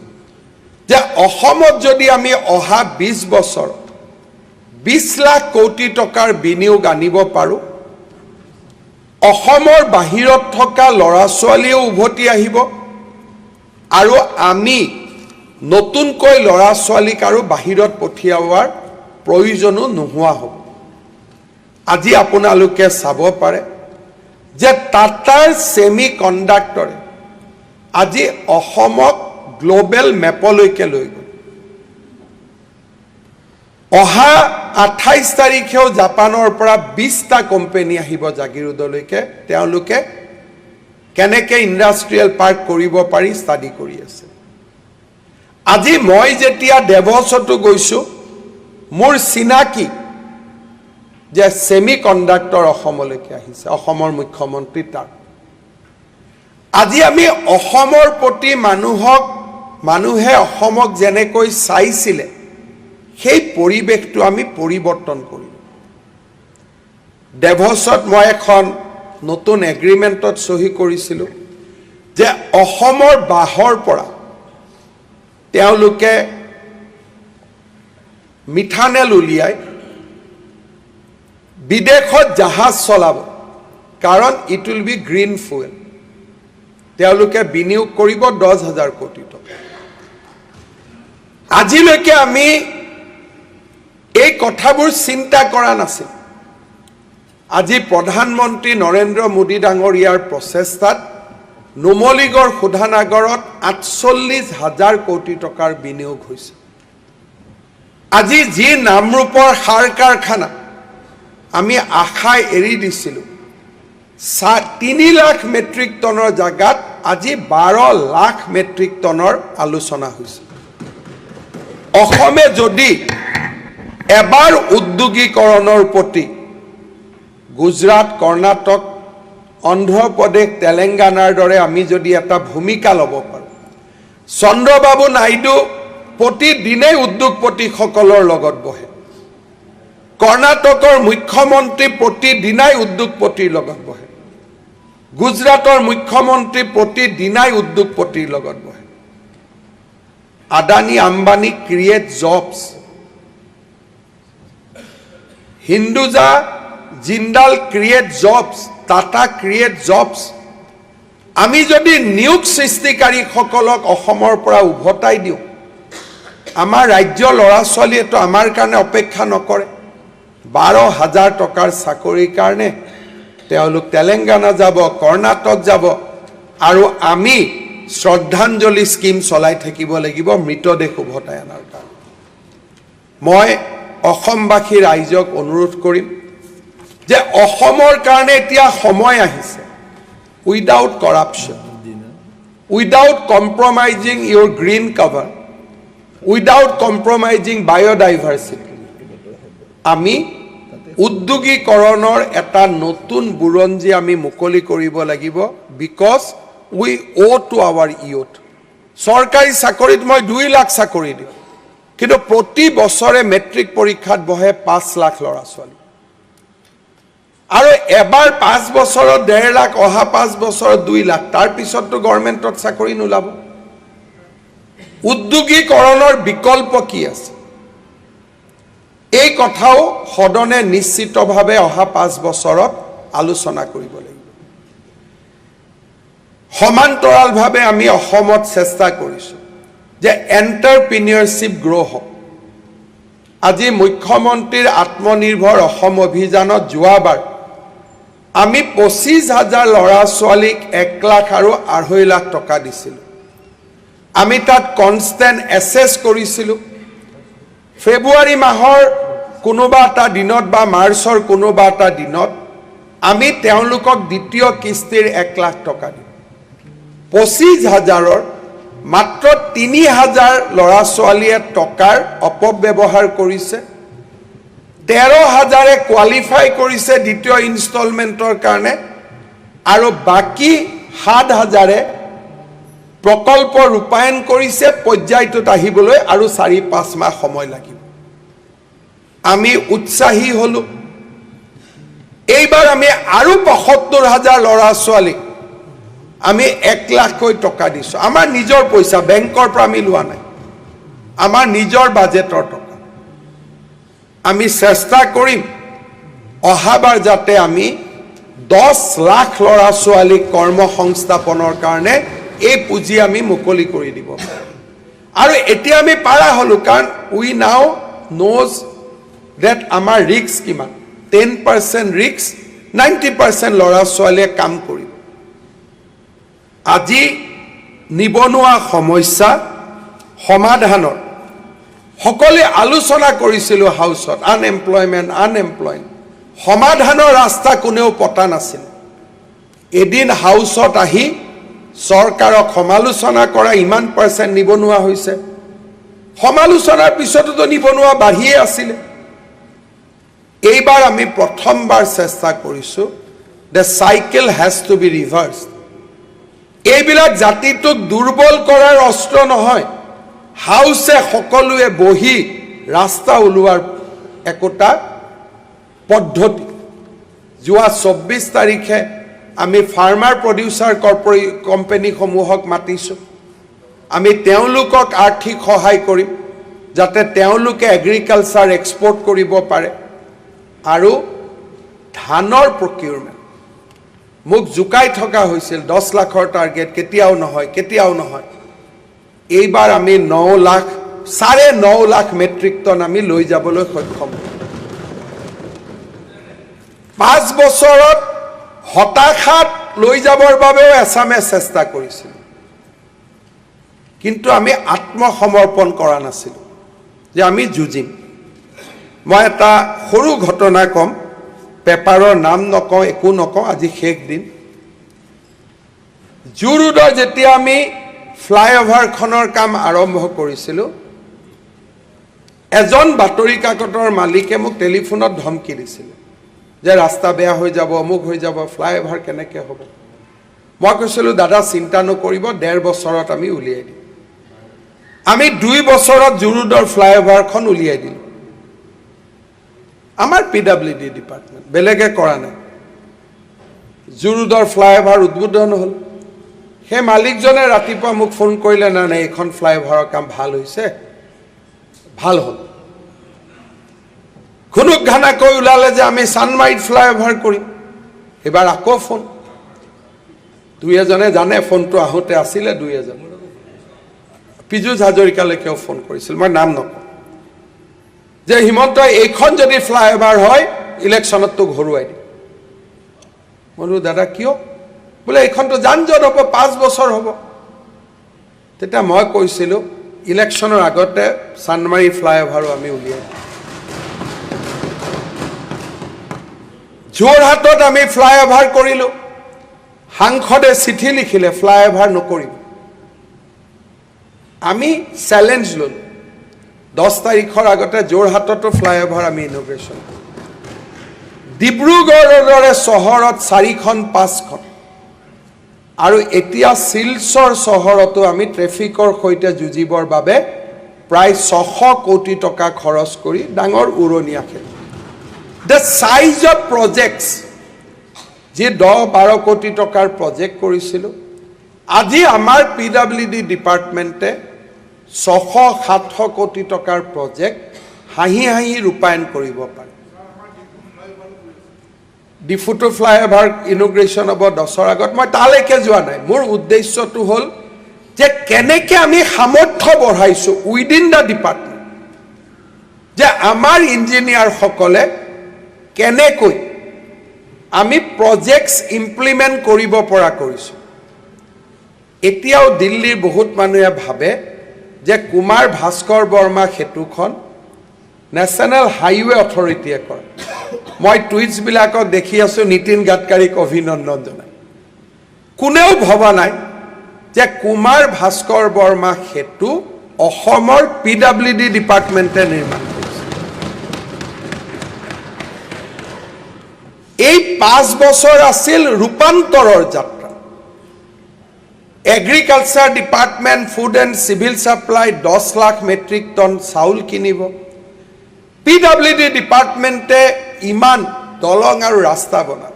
যে অসমত যদি আমি অহা 20 বছৰত 20 লাখ কোটি টকাৰ বিনিয়োগ আনিব পাৰোঁ, অসমৰ বাহিৰত থকা ল'ৰা ছোৱালীয়েও উভতি আহিব আৰু আমি নতুনকৈ ল'ৰা ছোৱালীক আৰু বাহিৰত পঠিওৱাৰ প্ৰয়োজনো নোহোৱা হ'ব। আজি আপোনালোকে চাব পাৰে যে টাটাৰ ছেমি কণ্ডাক্টৰে আজি অসমক গ্ল'বেল মেপলৈকে লৈ গ'ল। অহা 28 তাৰিখেও জাপানৰ পৰা 20টা কোম্পেনী আহিব জাগিৰোডলৈকে। তেওঁলোকে কেনেকৈ ইণ্ডাষ্ট্ৰিয়েল পাৰ্ক কৰিব পাৰি ষ্টাডি কৰি আছে। আজি মই যেতিয়া ডেভছতো গৈছোঁ, মোৰ চিনাকি যে ছেমি কণ্ডাক্টৰ অসমলৈকে আহিছে, অসমৰ মুখ্যমন্ত্ৰী তাত। আজি আমি অসমৰ প্ৰতি মানুহে অসমক যেনেকৈ চাইছিলে, সেই পৰিৱেশটো আমি পৰিৱৰ্তন কৰিলোঁ। ডেভছত মই এখন নতুন এগ্ৰিমেণ্টত চহী কৰিছিলোঁ যে অসমৰ বাঁহৰ পৰা তেওঁলোকে মিথানেল উলিয়াই বিদেশত জাহাজ চলাব, কাৰণ it will be green fuel। তেওঁলোকে বিনিয়োগ কৰিব 10,000 কোটি টকা। আজিলৈকে আমি এই কথাবোৰ চিন্তা কৰা নাছিল। আজি প্ৰধানমন্ত্ৰী নৰেন্দ্ৰ মোদী ডাঙৰীয়াৰ প্ৰচেষ্টাত নুমলীগড় শোধনাগাৰত 48,000 কোটি টকাৰ বিনিয়োগ হৈছে। আজি যি নামৰূপৰ সাৰ কাৰখানা আমি আশা এৰি দিছিলোঁ, 3 লাখ মেট্ৰিক টনৰ জাগাত আজি 12 লাখ মেট্ৰিক টনৰ আলোচনা হৈছে। অসমে যদি এবাৰ উদ্যোগীকৰণৰ প্ৰতি গুজৰাট, কৰ্ণাটক, অন্ধ্ৰপ্ৰদেশ, তেলেংগানাৰ দৰে আমি যদি এটা ভূমিকা ল'ব পাৰোঁ। চন্দ্ৰবাবু নাইডু প্ৰতিদিনেই উদ্যোগপতিসকলৰ লগত বহে। কৰ্ণাটকৰ মুখ্যমন্ত্ৰী প্ৰতিদিনাই উদ্যোগপতিৰ লগত বহে। গুজৰাটৰ মুখ্যমন্ত্ৰী প্ৰতিদিনাই উদ্যোগপতিৰ লগত বহে। Adani, Ambani create jobs, Hinduja, Jindal create jobs, Tata create jobs। আমি যদি নিয়োগ সৃষ্টিকাৰীসকলক অসমৰ পৰা উভতাই দিওঁ, আমাৰ ৰাজ্যৰ ল'ৰা ছোৱালীয়েতো আমাৰ কাৰণে অপেক্ষা নকৰে। 12,000 টকাৰ চাকৰিৰ কাৰণে তেওঁলোক তেলেংগানা যাব, কৰ্ণাটক যাব আৰু আমি শ্ৰদ্ধাঞ্জলি স্কীম চলাই থাকিব লাগিব মৃতদেহ উভতাই অনাৰ কাৰণে। মই অসমবাসী ৰাইজক অনুৰোধ কৰিম যে অসমৰ কাৰণে এতিয়া সময় আহিছে, without corruption, without compromising your green cover, without compromising biodiversity, আমি উদ্যোগীকৰণৰ এটা নতুন বুৰঞ্জী আমি মুকলি কৰিব লাগিব, because we owe to our youth। চৰকাৰী চাকৰিত মই 2 লাখ চাকৰি দিওঁ, কিন্তু প্ৰতি বছৰে মেট্ৰিক পৰীক্ষাত বহে 5 লাখ ল'ৰা ছোৱালী আৰু এবাৰ 5 বছৰত 1.5 লাখ, অহা 5 বছৰত 2 লাখ, তাৰপিছততো গভৰ্ণমেণ্টত চাকৰি নোলাব। উদ্যোগীকৰণৰ বিকল্প কি আছে, এই কথাও সদনে নিশ্চিতভাৱে অহা 5 বছৰত আলোচনা কৰিব লাগিব। সমান্তৰালভাৱে আমি অসমত চেষ্টা কৰিছোঁ যে এণ্টাৰপ্ৰিনিয়ৰশ্বিপ গ্ৰ' হওক। আজি মুখ্যমন্ত্ৰীৰ আত্মনিৰ্ভৰ অসম অভিযানত যোৱাবাৰ আমি 25,000 ল'ৰা ছোৱালীক 1 লাখ আৰু 2.5 লাখ টকা দিছিলোঁ। আমি তাত কনষ্টেণ্ট এছেছ কৰিছিলোঁ। ফেব্ৰুৱাৰী মাহৰ কোনোবা এটা দিনত বা মাৰ্চৰ কোনোবা এটা দিনত আমি তেওঁলোকক দ্বিতীয় কিস্তিৰ 1 লাখ টকা দিম। 25,000ৰ মাত্ৰ 3,000 ল'ৰা ছোৱালীয়ে টকাৰ অপব্যৱহাৰ কৰিছে। 13,000ে কোৱালিফাই কৰিছে দ্বিতীয় ইনষ্টলমেণ্টৰ কাৰণে আৰু বাকী 7,000ে প্ৰকল্প ৰূপায়ণ কৰিছে। পৰ্যায়টোত আহিবলৈ আৰু 4-5 মাহ সময় লাগিব। আমি উৎসাহী হ'লোঁ। এইবাৰ আমি আৰু 75,000 ল'ৰা ছোৱালীক আমি 1 লাখকৈ টকা দিছোঁ। আমাৰ নিজৰ পইচা, বেংকৰ পৰা আমি লোৱা নাই, আমাৰ নিজৰ বাজেটৰ টকা। আমি চেষ্টা কৰিম অহাবাৰ যাতে আমি 10 লাখ ল'ৰা ছোৱালীক কৰ্ম সংস্থাপনৰ কাৰণে এই পুঁজি আমি মুকলি কৰি দিব পাৰোঁ। আৰু এতিয়া আমি পাৰা হ'লোঁ, কাৰণ উই নাও ন'জ ডেট আমাৰ ৰিস্ক কিমান। 10% ৰিস্ক, 90% ল'ৰা ছোৱালীয়ে কাম কৰিব। আজি নিবনুৱা সমস্যা সমাধানৰ সকলোৱে আলোচনা কৰিছিলোঁ হাউচত, আনএমপ্লয়মেণ্ট আনএমপ্লয়মেণ্ট, সমাধানৰ ৰাস্তা কোনেও পতা নাছিল। এদিন হাউচত আহি চৰকাৰক সমালোচনা কৰা, ইমান পাৰ্চেণ্ট নিবনুৱা হৈছে, সমালোচনাৰ পিছতোতো নিবনুৱা বাঢ়িয়ে আছিলে। এইবাৰ আমি প্ৰথমবাৰ চেষ্টা কৰিছোঁ, the cycle has to be reverse. এইবিলাক জাতিটোক দুৰ্বল কৰাৰ অস্ত্ৰ নহয়, হাউচে সকলোৱে বহি ৰাস্তা ওলোৱাৰ একোটা পদ্ধতি। যোৱা 24 তাৰিখে আমি ফাৰ্মাৰ প্ৰডিউচাৰ কোম্পেনীসমূহক মাতিছোঁ। আমি তেওঁলোকক আৰ্থিক সহায় কৰিম যাতে তেওঁলোকে এগ্ৰিকালচাৰ এক্সপৰ্ট কৰিব পাৰে। আৰু ধানৰ প্ৰকিউৰমেণ্ট, মোক জোকাই থকা হৈছিল, 10 লাখৰ টাৰ্গেট কেতিয়াও নহয়, কেতিয়াও নহয়। এইবাৰ আমি 9 লাখ, 9.5 লাখ মেট্ৰিক টন আমি লৈ যাবলৈ সক্ষম হ'ম। 5 বছৰত হতাশাত লৈ যাবৰ বাবেও এছামে চেষ্টা কৰিছিল, কিন্তু আমি আত্মসমৰ্পণ কৰা নাছিলোঁ যে আমি যুঁজিম। মই এটা সৰু ঘটনা ক'ম, পেপাৰৰ নাম নকওঁ, একো নকওঁ, আজি শেষ দিন। জু ৰোডৰ যেতিয়া আমি ফ্লাইঅভাৰখনৰ কাম আৰম্ভ কৰিছিলোঁ, এজন বাতৰি কাকতৰ মালিকে মোক টেলিফোনত ধমকি দিছিলে যে ৰাস্তা বেয়া হৈ যাব, অমুক হৈ যাব, ফ্লাইঅভাৰ কেনেকৈ হ'ব। মই কৈছিলোঁ, দাদা, চিন্তা নকৰিব, 1.5 বছৰত আমি উলিয়াই দিম। আমি 2 বছৰত জুৰোডৰ ফ্লাইঅভাৰখন উলিয়াই দিলোঁ। আমাৰ পিডাব্লিউডি ডিপাৰ্টমেণ্ট, বেলেগে কৰা নাই। জুৰোডৰ ফ্লাইঅভাৰ উদ্বোধন হ'ল। সেই মালিকজনে ৰাতিপুৱা মোক ফোন কৰিলে, নাই নাই, এইখন ফ্লাইঅভাৰৰ কাম ভাল হৈছে, ভাল হ'ল। ঘুনুক ঘানাকৈ ওলালে যে আমি চানমাৰীত ফ্লাইঅভাৰ কৰিম। এইবাৰ আকৌ ফোন, দুই এজনে জানে, ফোনটো আহোঁতে আছিলে দুই এজন, পীযুষ হাজৰিকালৈকেও ফোন কৰিছিল, মই নাম নকওঁ, যে হিমন্ত, এইখন যদি ফ্লাইঅভাৰ হয়, ইলেকশ্যনত তোক হৰুৱাই দিম। মই বোলো, দাদা, কিয়? বোলে, এইখনতো যান জঁট হ'ব, 5 বছৰ হ'ব। তেতিয়া মই কৈছিলোঁ, ইলেকশ্যনৰ আগতে চানমাৰী ফ্লাইঅভাৰো আমি উলিয়াই দিম। যোৰহাটত আমি ফ্লাইঅভাৰ কৰিলোঁ। সাংসদে চিঠি লিখিলে, ফ্লাইঅভাৰ নকৰিব। আমি চেলেঞ্জ ল'লোঁ, 10 তাৰিখৰ আগতে যোৰহাটতো ফ্লাইঅভাৰ আমি ইনগ্ৰেশ্যন কৰিম। ডিব্ৰুগড়ৰ দৰে চহৰত চাৰিখন পাঁচখন, আৰু এতিয়া শিলচৰ চহৰতো আমি ট্ৰেফিকৰ সৈতে যুঁজিবৰ বাবে প্ৰায় 600 কোটি টকা খৰচ কৰি ডাঙৰ উৰণীয়া সেতু। The size of projects, যি 10-12 কোটি টকাৰ প্ৰজেক্ট কৰিছিলোঁ, আজি আমাৰ পিডাব্লিউডি ডিপাৰ্টমেণ্টে 600-700 কোটি টকাৰ প্ৰজেক্ট হাঁহি হাঁহি ৰূপায়ণ কৰিব পাৰে। ডিফুটো ফ্লাইঅভাৰ ইনগ্ৰেশ্যন হ'ব 10ৰ আগত। মই তালৈকে যোৱা নাই। মোৰ উদ্দেশ্যটো হ'ল যে কেনেকে আমি সামৰ্থ্য বঢ়াইছোঁ উইদিন the department, যে আমাৰ ইঞ্জিনিয়াৰসকলে কেনেকৈ আমি প্ৰজেক্টছ ইমপ্লিমেণ্ট কৰিব পৰা কৰিছোঁ। এতিয়াও দিল্লীৰ বহুত মানুহে ভাবে যে কুমাৰ ভাস্কৰ বৰ্মা সেতুখন নেশ্যনেল হাইৱে অথৰিটিয়ে কৰে। মই টুইটছবিলাকত দেখি আছোঁ, নীতিন গাডকাৰীক অভিনন্দন জনাই। কোনেও ভবা নাই যে কুমাৰ ভাস্কৰ বৰ্মা সেতু অসমৰ পিডাব্লিউডি ডিপাৰ্টমেণ্টে নিৰ্মাণ কৰিছে। এই 5 বছৰ আছিল ৰূপান্তৰৰ যাত্ৰা। Agriculture department, food and civil supply 10 lakh metric ton চাউল কিনিব। পিডাব্লিউডি ডিপাৰ্টমেণ্টে ইমান দলং আৰু ৰাস্তা বনাব।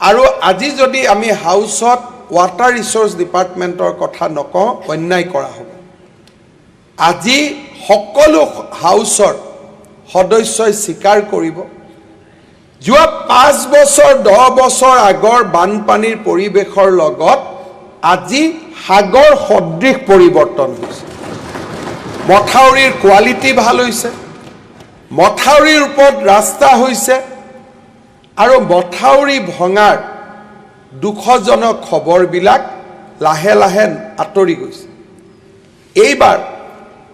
আৰু আজি যদি আমি হাউচত ৱাটাৰ ৰিচ'ৰ্চ ডিপাৰ্টমেণ্টৰ কথা নকওঁ, অন্যায় কৰা হ'ব। আজি সকলো হাউচৰ সদস্যই স্বীকাৰ কৰিব, যোৱা 5 বছৰ 10 বছৰ আগৰ বানপানীৰ পৰিৱেশৰ লগত আজি সাগৰ সদৃশ পৰিৱৰ্তন হৈছে। মথাউৰিৰ কোৱালিটি ভাল হৈছে, মথাউৰিৰ ওপৰত ৰাস্তা হৈছে, আৰু মথাউৰি ভঙাৰ দুখজনক খবৰবিলাক লাহে লাহে আঁতৰি গৈছে। এইবাৰ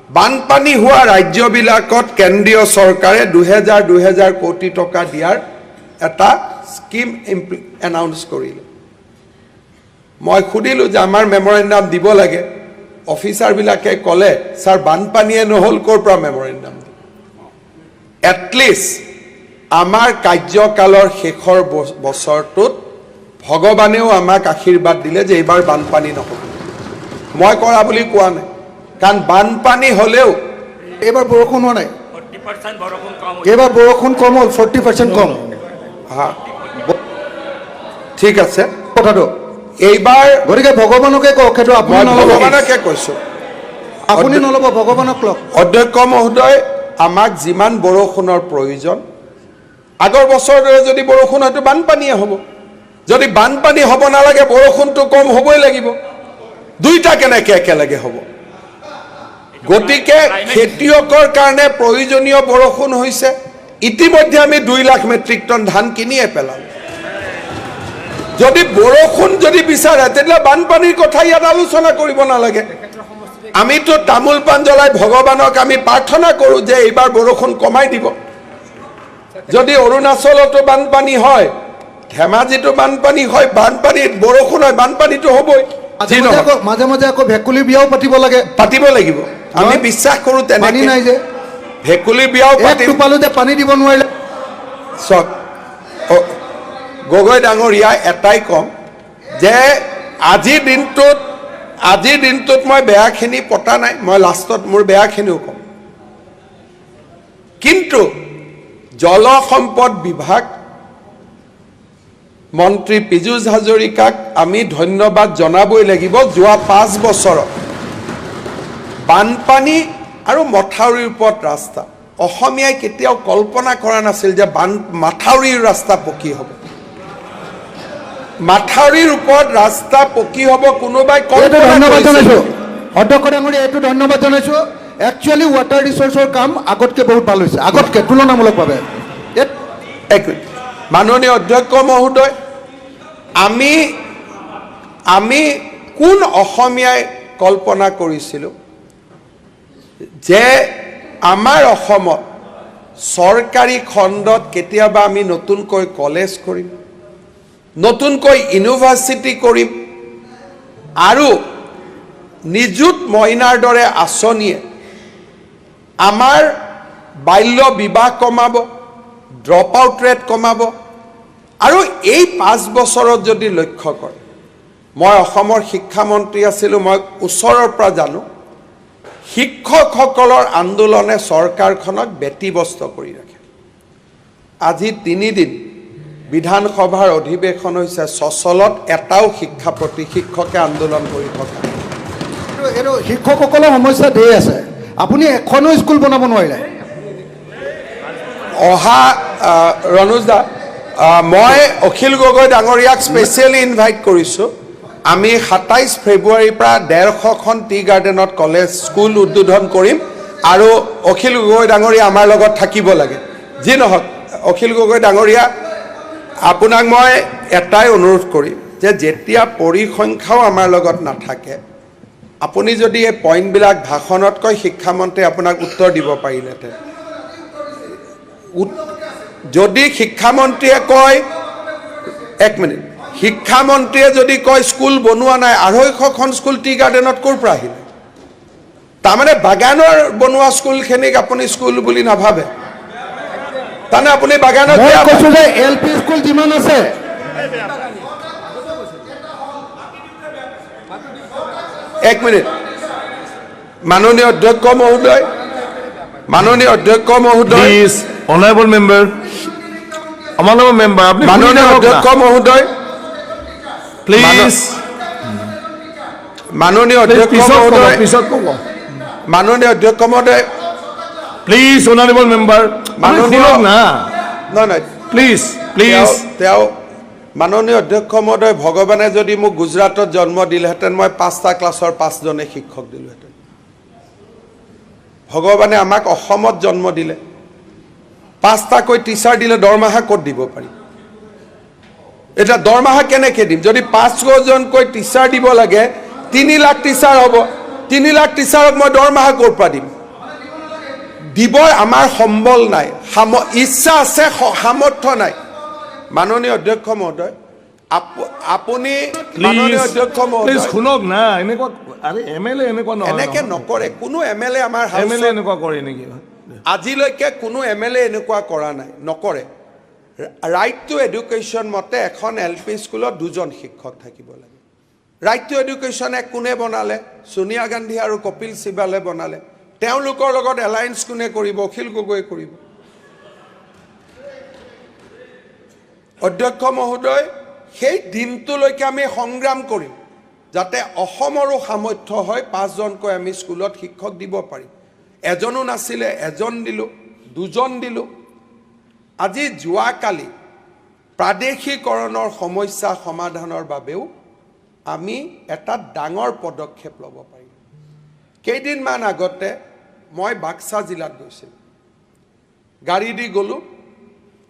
বানপানী হোৱা ৰাজ্যবিলাকত কেন্দ্ৰীয় চৰকাৰে 2000 2000 কোটি টকা দিয়াৰ এটা স্কীম এনাউন্স কৰিলে। মই সুধিলোঁ যে আমাৰ মেমৰেণ্ডাম দিব লাগে। অফিচাৰবিলাকে ক'লে, ছাৰ, বানপানীয়ে নহ'ল, ক'ৰ পৰা মেমৰেণ্ডাম দিম? এটলিষ্ট আমাৰ কাৰ্যকালৰ শেষৰ বছৰটোত ভগৱানেও আমাক আশীৰ্বাদ দিলে যে এইবাৰ বানপানী নহ'ব। মই কৰা বুলি কোৱা নাই, কাৰণ বানপানী হ'লেও এইবাৰ বৰষুণ হোৱা নাই। 40% বৰষুণ কম। এইবাৰ বৰষুণ কম হ'ল, 40% কম। হা, ঠিক আছে। কথাটো এইবাৰ গতিকে ভগৱানকে কওক সেইটো, আপুনি মই নল'ব। ভগৱানকে কৈছোঁ। আপুনি নল'ব, ভগৱানক লওক। অধ্যক্ষ মহোদয়, আমাক যিমান বৰষুণৰ প্ৰয়োজন, আগৰ বছৰৰ দৰে যদি বৰষুণ হয়তো বানপানীয়ে হ'ব। যদি বানপানী হ'ব নালাগে, বৰষুণটো কম হ'বই লাগিব। দুইটা কেনেকে একেলগে হ'ব? গতিকে খেতিয়কৰ কাৰণে প্ৰয়োজনীয় বৰষুণ হৈছে। ইতিমধ্যে আমি 2 লাখ মেট্ৰিক টন ধান কিনিয়ে পেলালোঁ। যদি বৰষুণ যদি বিচাৰে, তেতিয়াহ'লে বানপানীৰ কথা ইয়াত আলোচনা কৰিব নালাগে। আমিতো তামোল পাণ জ্বলাই ভগৱানক আমি প্ৰাৰ্থনা কৰোঁ যে এইবাৰ বৰষুণ কমাই দিব। যদি অৰুণাচলতো বানপানী হয়, ধেমাজিতো বানপানী হয়, বানপানীত বৰষুণ হয়, বানপানীটো হ'বই। মাজে যি মাজে নহওক আকৌ মাজে মাজে আকৌ ভেকুলী বিয়াও পাতিব লাগে। পাতিব লাগিব। আমি বিশ্বাস কৰোঁ পানী তেনেকে। নাই যে। ভেকুলী বিয়াও এক পাতিম। টোপালো যে পানী দিব নোৱাৰিলে। চাওক, গগৈ ডাঙৰীয়া, এটাই ক'ম যে আজিৰ দিনটোত মই বেয়াখিনি পতা নাই। মই লাষ্টত মোৰ বেয়াখিনিও ক'ম। কিন্তু জলসম্পদ বিভাগ মন্ত্ৰী পীযুষ হাজৰিকাক আমি ধন্যবাদ জনাবই লাগিব। যোৱা 5 বছৰত বানপানী আৰু মথাউৰিৰ ওপৰত ৰাস্তা, অসমীয়াই কেতিয়াও কল্পনা কৰা নাছিল যে বান মাথাউৰিৰ ৰাস্তা পকী হ'ব, মাথাউৰিৰ ওপৰত ৰাস্তা পকী হ'ব, কোনোবাই এইটো কল্পনা ধন্যবাদ কৰিছিল। জনাইছো অধ্যক্ষ ডাঙৰীয়া, এইটো ধন্যবাদ জনাইছো। একচুৱেলি ৱাটাৰ ৰিচোৰ্চৰ কাম আগতকে বহুত ভাল হৈছে, আগতকে তুলনামূলকভাৱে ইয়াত। এক মিনিট। মাননীয় অধ্যক্ষ মহোদয়, আমি আমি কোন অসমীয়াই কল্পনা কৰিছিলোঁ যে আমাৰ অসমত চৰকাৰী খণ্ডত কেতিয়াবা আমি নতুনকৈ কলেজ কৰিম, নতুনকৈ ইউনিভাৰ্চিটি কৰিম আৰু নিযুত মইনাৰ দৰে আঁচনিয়ে আমাৰ বাল্য বিবাহ কমাব, ড্ৰপ আউট ৰেট কমাব। আৰু এই 5 বছৰত যদি লক্ষ্য কৰে, মই অসমৰ শিক্ষামন্ত্ৰী আছিলোঁ, মই ওচৰৰ পৰা জানো, শিক্ষকসকলৰ আন্দোলনে চৰকাৰখনক ব্যতিব্যস্ত কৰি ৰাখে। আজি 3 দিন বিধানসভাৰ অধিৱেশন হৈছে, চচলত এটাও শিক্ষা প্ৰতি শিক্ষকে আন্দোলন কৰি থকা নাই। এইটো শিক্ষকসকলৰ সমস্যা ধেৰ আছে, আপুনি এখনো স্কুল বনাব নোৱাৰিলে। অহা ৰণোজ দা, মই অখিল গগৈ ডাঙৰীয়াক স্পেচিয়েলি ইনভাইট কৰিছোঁ। আমি 27 ফেব্ৰুৱাৰীৰ পৰা 150খন টি গাৰ্ডেনত কলেজ স্কুল উদ্বোধন কৰিম আৰু অখিল গগৈ ডাঙৰীয়া আমাৰ লগত থাকিব লাগে। যি নহওক, অখিল গগৈ ডাঙৰীয়া, আপোনাক মই এটাই অনুৰোধ কৰিম যে যেতিয়া পৰিসংখ্যাও আমাৰ লগত নাথাকে, আপুনি যদি এই পইণ্টবিলাক ভাষণতকৈ শিক্ষামন্ত্ৰীয়ে আপোনাক উত্তৰ দিব পাৰিলেহেঁতেন। যদি শিক্ষামন্ত্ৰীয়ে কয়, এক মিনিট, শিক্ষামন্ত্ৰীয়ে যদি কয় স্কুল বনোৱা নাই, 250খন স্কুল টি গাৰ্ডেনত ক'ৰ পৰা আহিলে? তাৰমানে বাগানৰ বনোৱা স্কুলখিনিক আপুনি স্কুল বুলি নাভাবে? তাৰমানে আপুনি বাগানত মই বেয়া পায়। কৈছো যে এল পি স্কুল যিমান আছে এক মিনিট। মাননীয় অধ্যক্ষ মহোদয়, মাননীয় অধ্যক্ষ মহোদয়, please, honourable member, honourable member, আপুনি শুনি মাননীয় থাকক না। অধ্যক্ষ মহোদয়, প্লিজ। মাননীয় অধ্যক্ষ পিছত ক'ব। মহোদয়, পিছত ক'ব। মাননীয় অধ্যক্ষ মহোদয়, প্লিজ, অনাৰেবল মেম্বাৰ, মাননীয় শুনক না। নহয় নহয়। Please, please. তেওঁ মাননীয় অধ্যক্ষ মহোদয়, ভগৱানে যদি মোক গুজৰাটত জন্ম দিলেহেঁতেন, মই পাঁচটা ক্লাছৰ পাঁচজনে শিক্ষক দিলোহেঁতেন। ভগৱানে আমাক অসমত জন্ম দিলে। পাঁচটাকৈ টিচাৰ দিলে দৰমহা ক'ত দিব পাৰি? এতিয়া দৰমহা কেনেকৈ দিম? যদি 500জনকৈ টিচাৰ দিব লাগে, 3 লাখ টিচাৰ হ'ব। 3 লাখ টিচাৰক মই দৰমহা ক'ৰ পৰা দিম? দিবৰ আমাৰ সম্বল নাই, ইচ্ছা আছে, সামৰ্থ্য নাই। মাননীয় অধ্যক্ষ মহোদয়, আপুনি, মাননীয় অধ্যক্ষ প্লিজ মহোদয়, শুনক না। এনেকুৱা, আৰে এমএলএ এনেকুৱা নহয়। এনেকে নকৰে কোনো এমএলএ আমাৰ এমএলএ হাউচত। এনেকুৱা কৰে নেকি? আজিলৈকে কোনো এমএলএ এনেকুৱা কৰা নাই, নকৰে। ৰাইট টু এডুকেশ্যন মতে এখন এলপি স্কুলত দুজন শিক্ষক থাকিব লাগে। ৰাইট টু এডুকেশ্যন এক কোনে বনালে? ছোনিয়া গান্ধী আৰু কপিল চিবালে বনালে। তেওঁলোকৰ লগত এলায়েন্স কোনে কৰিব? অখিল গগৈয়ে কৰিব। অধ্যক্ষ মহোদয়, সেই দিনটোলৈকে আমি সংগ্ৰাম কৰিম যাতে অসমৰো সামৰ্থ্য হয়, পাঁচজনকৈ আমি স্কুলত শিক্ষক দিব পাৰিম। এজনো নাছিলে, এজন দিলোঁ, দুজন দিলোঁ। আজি যোৱাকালি প্ৰাদেশিকৰণৰ সমস্যা সমাধানৰ বাবেও আমি এটা ডাঙৰ পদক্ষেপ ল'ব পাৰিম। কেইদিনমান আগতে মই বাক্সা জিলাত গৈছিলোঁ, গাড়ী দি গ'লোঁ।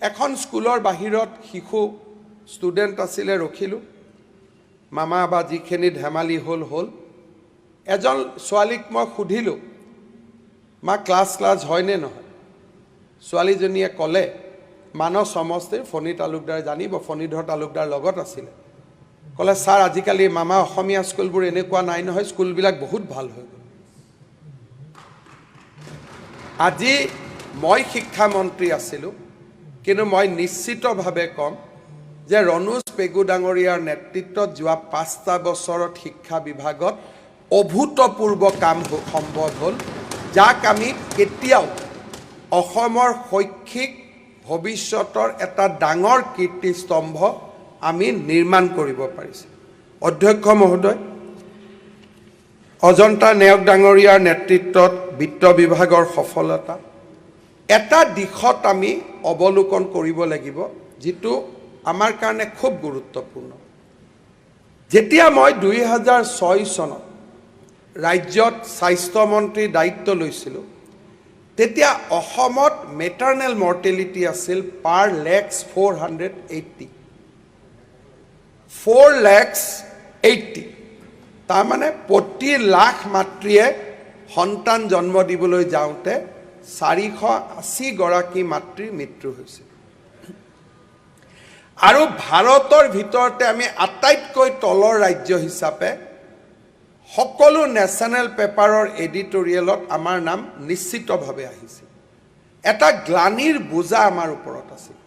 এখন স্কুলৰ বাহিৰত শিশু ষ্টুডেণ্ট আছিলে, ৰখিলোঁ। মামা বা যিখিনি ধেমালি হ'ল হ'ল। এজন ছোৱালীক মই সুধিলোঁ, "মা, ক্লাছ ক্লাছ হয়নে নহয়?" ছোৱালীজনীয়ে ক'লে, মানস সমষ্টিৰ ফণী তালুকদাৰ জানিব, ফণীধৰ তালুকদাৰ লগত আছিলে, ক'লে, "ছাৰ, আজিকালি মামা অসমীয়া স্কুলবোৰ এনেকুৱা নাই নহয়, স্কুলবিলাক বহুত ভাল হৈ গ'ল।" আজি মই শিক্ষামন্ত্ৰী আছিলোঁ, কিন্তু মই নিশ্চিতভাৱে ক'ম যে ৰণোজ পেগু ডাঙৰীয়াৰ নেতৃত্বত যোৱা 5টা বছৰত শিক্ষা বিভাগত অভূতপূৰ্ব কাম সম্ভৱ হ'ল, যাক আমি কেতিয়াও অসমৰ শৈক্ষিক ভৱিষ্যতৰ এটা ডাঙৰ কীৰ্তিস্তম্ভ আমি নিৰ্মাণ কৰিব পাৰিছোঁ। অধ্যক্ষ মহোদয়, অজন্তা নেওগ ডাঙৰীয়াৰ নেতৃত্বত বিত্ত বিভাগৰ সফলতা এটা দিশত আমি অৱলোকন কৰিব লাগিব, যিটো আমাৰ কাৰণে খুব গুৰুত্বপূৰ্ণ। যেতিয়া মই 2006 চনত ৰাজ্যত স্বাস্থ্যমন্ত্ৰীৰ দায়িত্ব লৈছিলোঁ, তেতিয়া অসমত মেটাৰ্নেল মৰ্টেলিটি আছিল per lakhs 480, 4 lakhs 80। তাৰমানে প্ৰতি লাখ মাতৃয়ে সন্তান জন্ম দিবলৈ যাওঁতে 480গৰাকী মাতৃৰ মৃত্যু হৈছিল। আৰু ভাৰতৰ ভিতৰতে আমি আটাইতকৈ তলৰ ৰাজ্য হিচাপে সকলো নেশ্যনেল পেপাৰৰ এডিটৰিয়েলত আমাৰ নাম নিশ্চিতভাৱে আহিছিল। এটা গ্লানিৰ বোজা আমাৰ ওপৰত আছিল।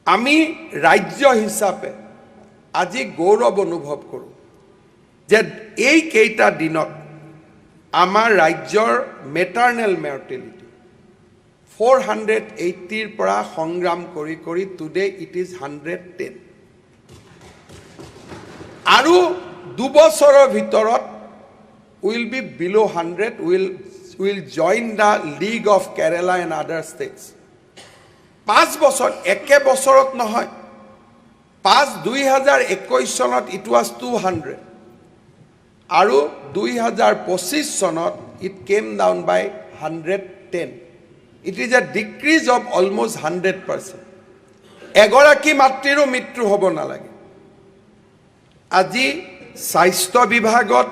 আমি ৰাজ্য হিচাপে আজি গৌৰৱ অনুভৱ কৰোঁ যে এইকেইটা দিনত আমাৰ ৰাজ্যৰ মেটাৰ্নেল মৰ্টেলিটি 480ৰ পৰা সংগ্ৰাম কৰি কৰি today it is 110। আৰু 2 বছৰৰ ভিতৰত will be below 100, will join the league of Kerala and other states। 5 বছৰ, একে বছৰত নহয়, পাঁচ 2021 চনত it was 200 আৰু 2025 চনত it came down by 110। It is a decrease of almost 100%। এগৰাকী মাতৃৰো মৃত্যু হ'ব নালাগে। আজি স্বাস্থ্য বিভাগত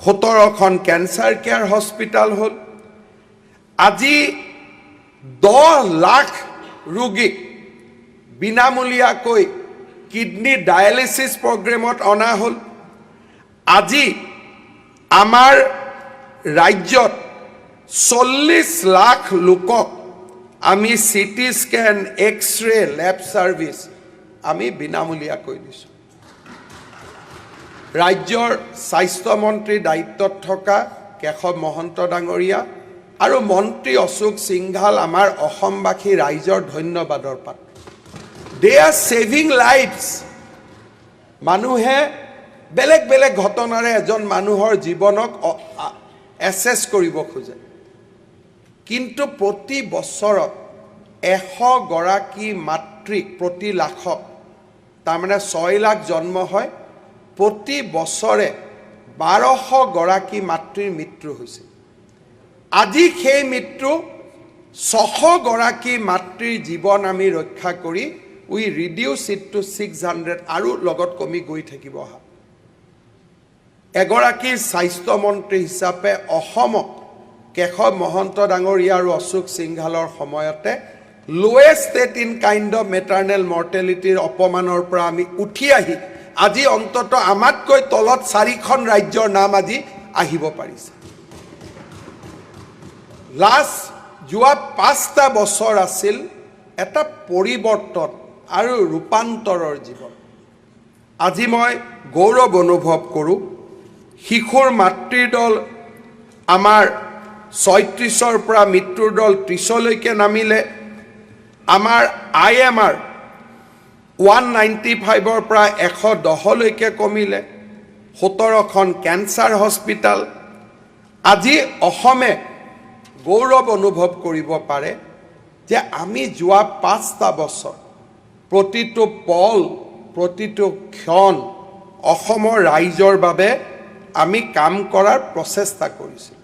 17খন কেঞ্চাৰ কেয়াৰ হস্পিটেল হ'ল। আজি 10 লাখ ৰোগীক বিনামূলীয়াকৈ কিডনী ডায়েলিচিছ প্ৰগ্ৰেমত অনা হ'ল। আজি আমাৰ ৰাজ্যত 40 লাখ লোকক আমি CT scan, X-ray, lab service আমি বিনামূলীয়াকৈ দিছোঁ। ৰাজ্যৰ স্বাস্থ্যমন্ত্ৰীৰ দায়িত্বত থকা কেশৱ মহন্ত ডাঙৰীয়া আৰু মন্ত্ৰী অশোক সিংঘাল আমাৰ অসমবাসী ৰাইজৰ ধন্যবাদৰ পাত্ৰ। They are saving lives। মানুহে বেলেগ বেলেগ ঘটনাৰে এজন মানুহৰ জীৱনক এছেছ কৰিব খোজে, কিন্তু প্ৰতি বছৰত 100 গৰাকী মাতৃক প্ৰতি লাখক, তাৰমানে 6 লাখ জন্ম হয়, প্ৰতি বছৰে 1200 গৰাকী মাতৃৰ মৃত্যু হৈছিল। আজি সেই মৃত্যু 600 গৰাকী মাতৃৰ জীৱন আমি ৰক্ষা কৰি we reduce it to 600 আৰু লগত কমি গৈ থাকিব অহা। এগৰাকী স্বাস্থ্যমন্ত্ৰী হিচাপে অসমক কেশৱ মহন্ত ডাঙৰীয়া আৰু অশোক সিংঘালৰ সময়তে lowest state in kind of maternal মৰ্টেলিটিৰ অপমানৰ পৰা আমি উঠি আহি আজি অন্তত আমাতকৈ তলত চাৰিখন ৰাজ্যৰ নাম আজি আহিব পাৰিছে। লাষ্ট যোৱা 5টা বছৰ আছিল এটা পৰিৱৰ্তন আৰু ৰূপান্তৰৰ জীৱন। আজি মই গৌৰৱ অনুভৱ কৰোঁ, শিশুৰ মাতৃৰ দল আমাৰ 36ৰ পৰা মৃত্যুৰ দল 30লৈকে নামিলে। আমাৰ IMR 195ৰ পৰা 110লৈকে কমিলে। 17খন কেঞ্চাৰ হস্পিটেল। আজি অসমে গৌৰৱ অনুভৱ কৰিব পাৰে যে আমি যোৱা 5টা বছৰ প্ৰতিটো পল, প্ৰতিটো ক্ষণ অসমৰ ৰাইজৰ বাবে আমি কাম কৰাৰ প্ৰচেষ্টা কৰিছিলোঁ।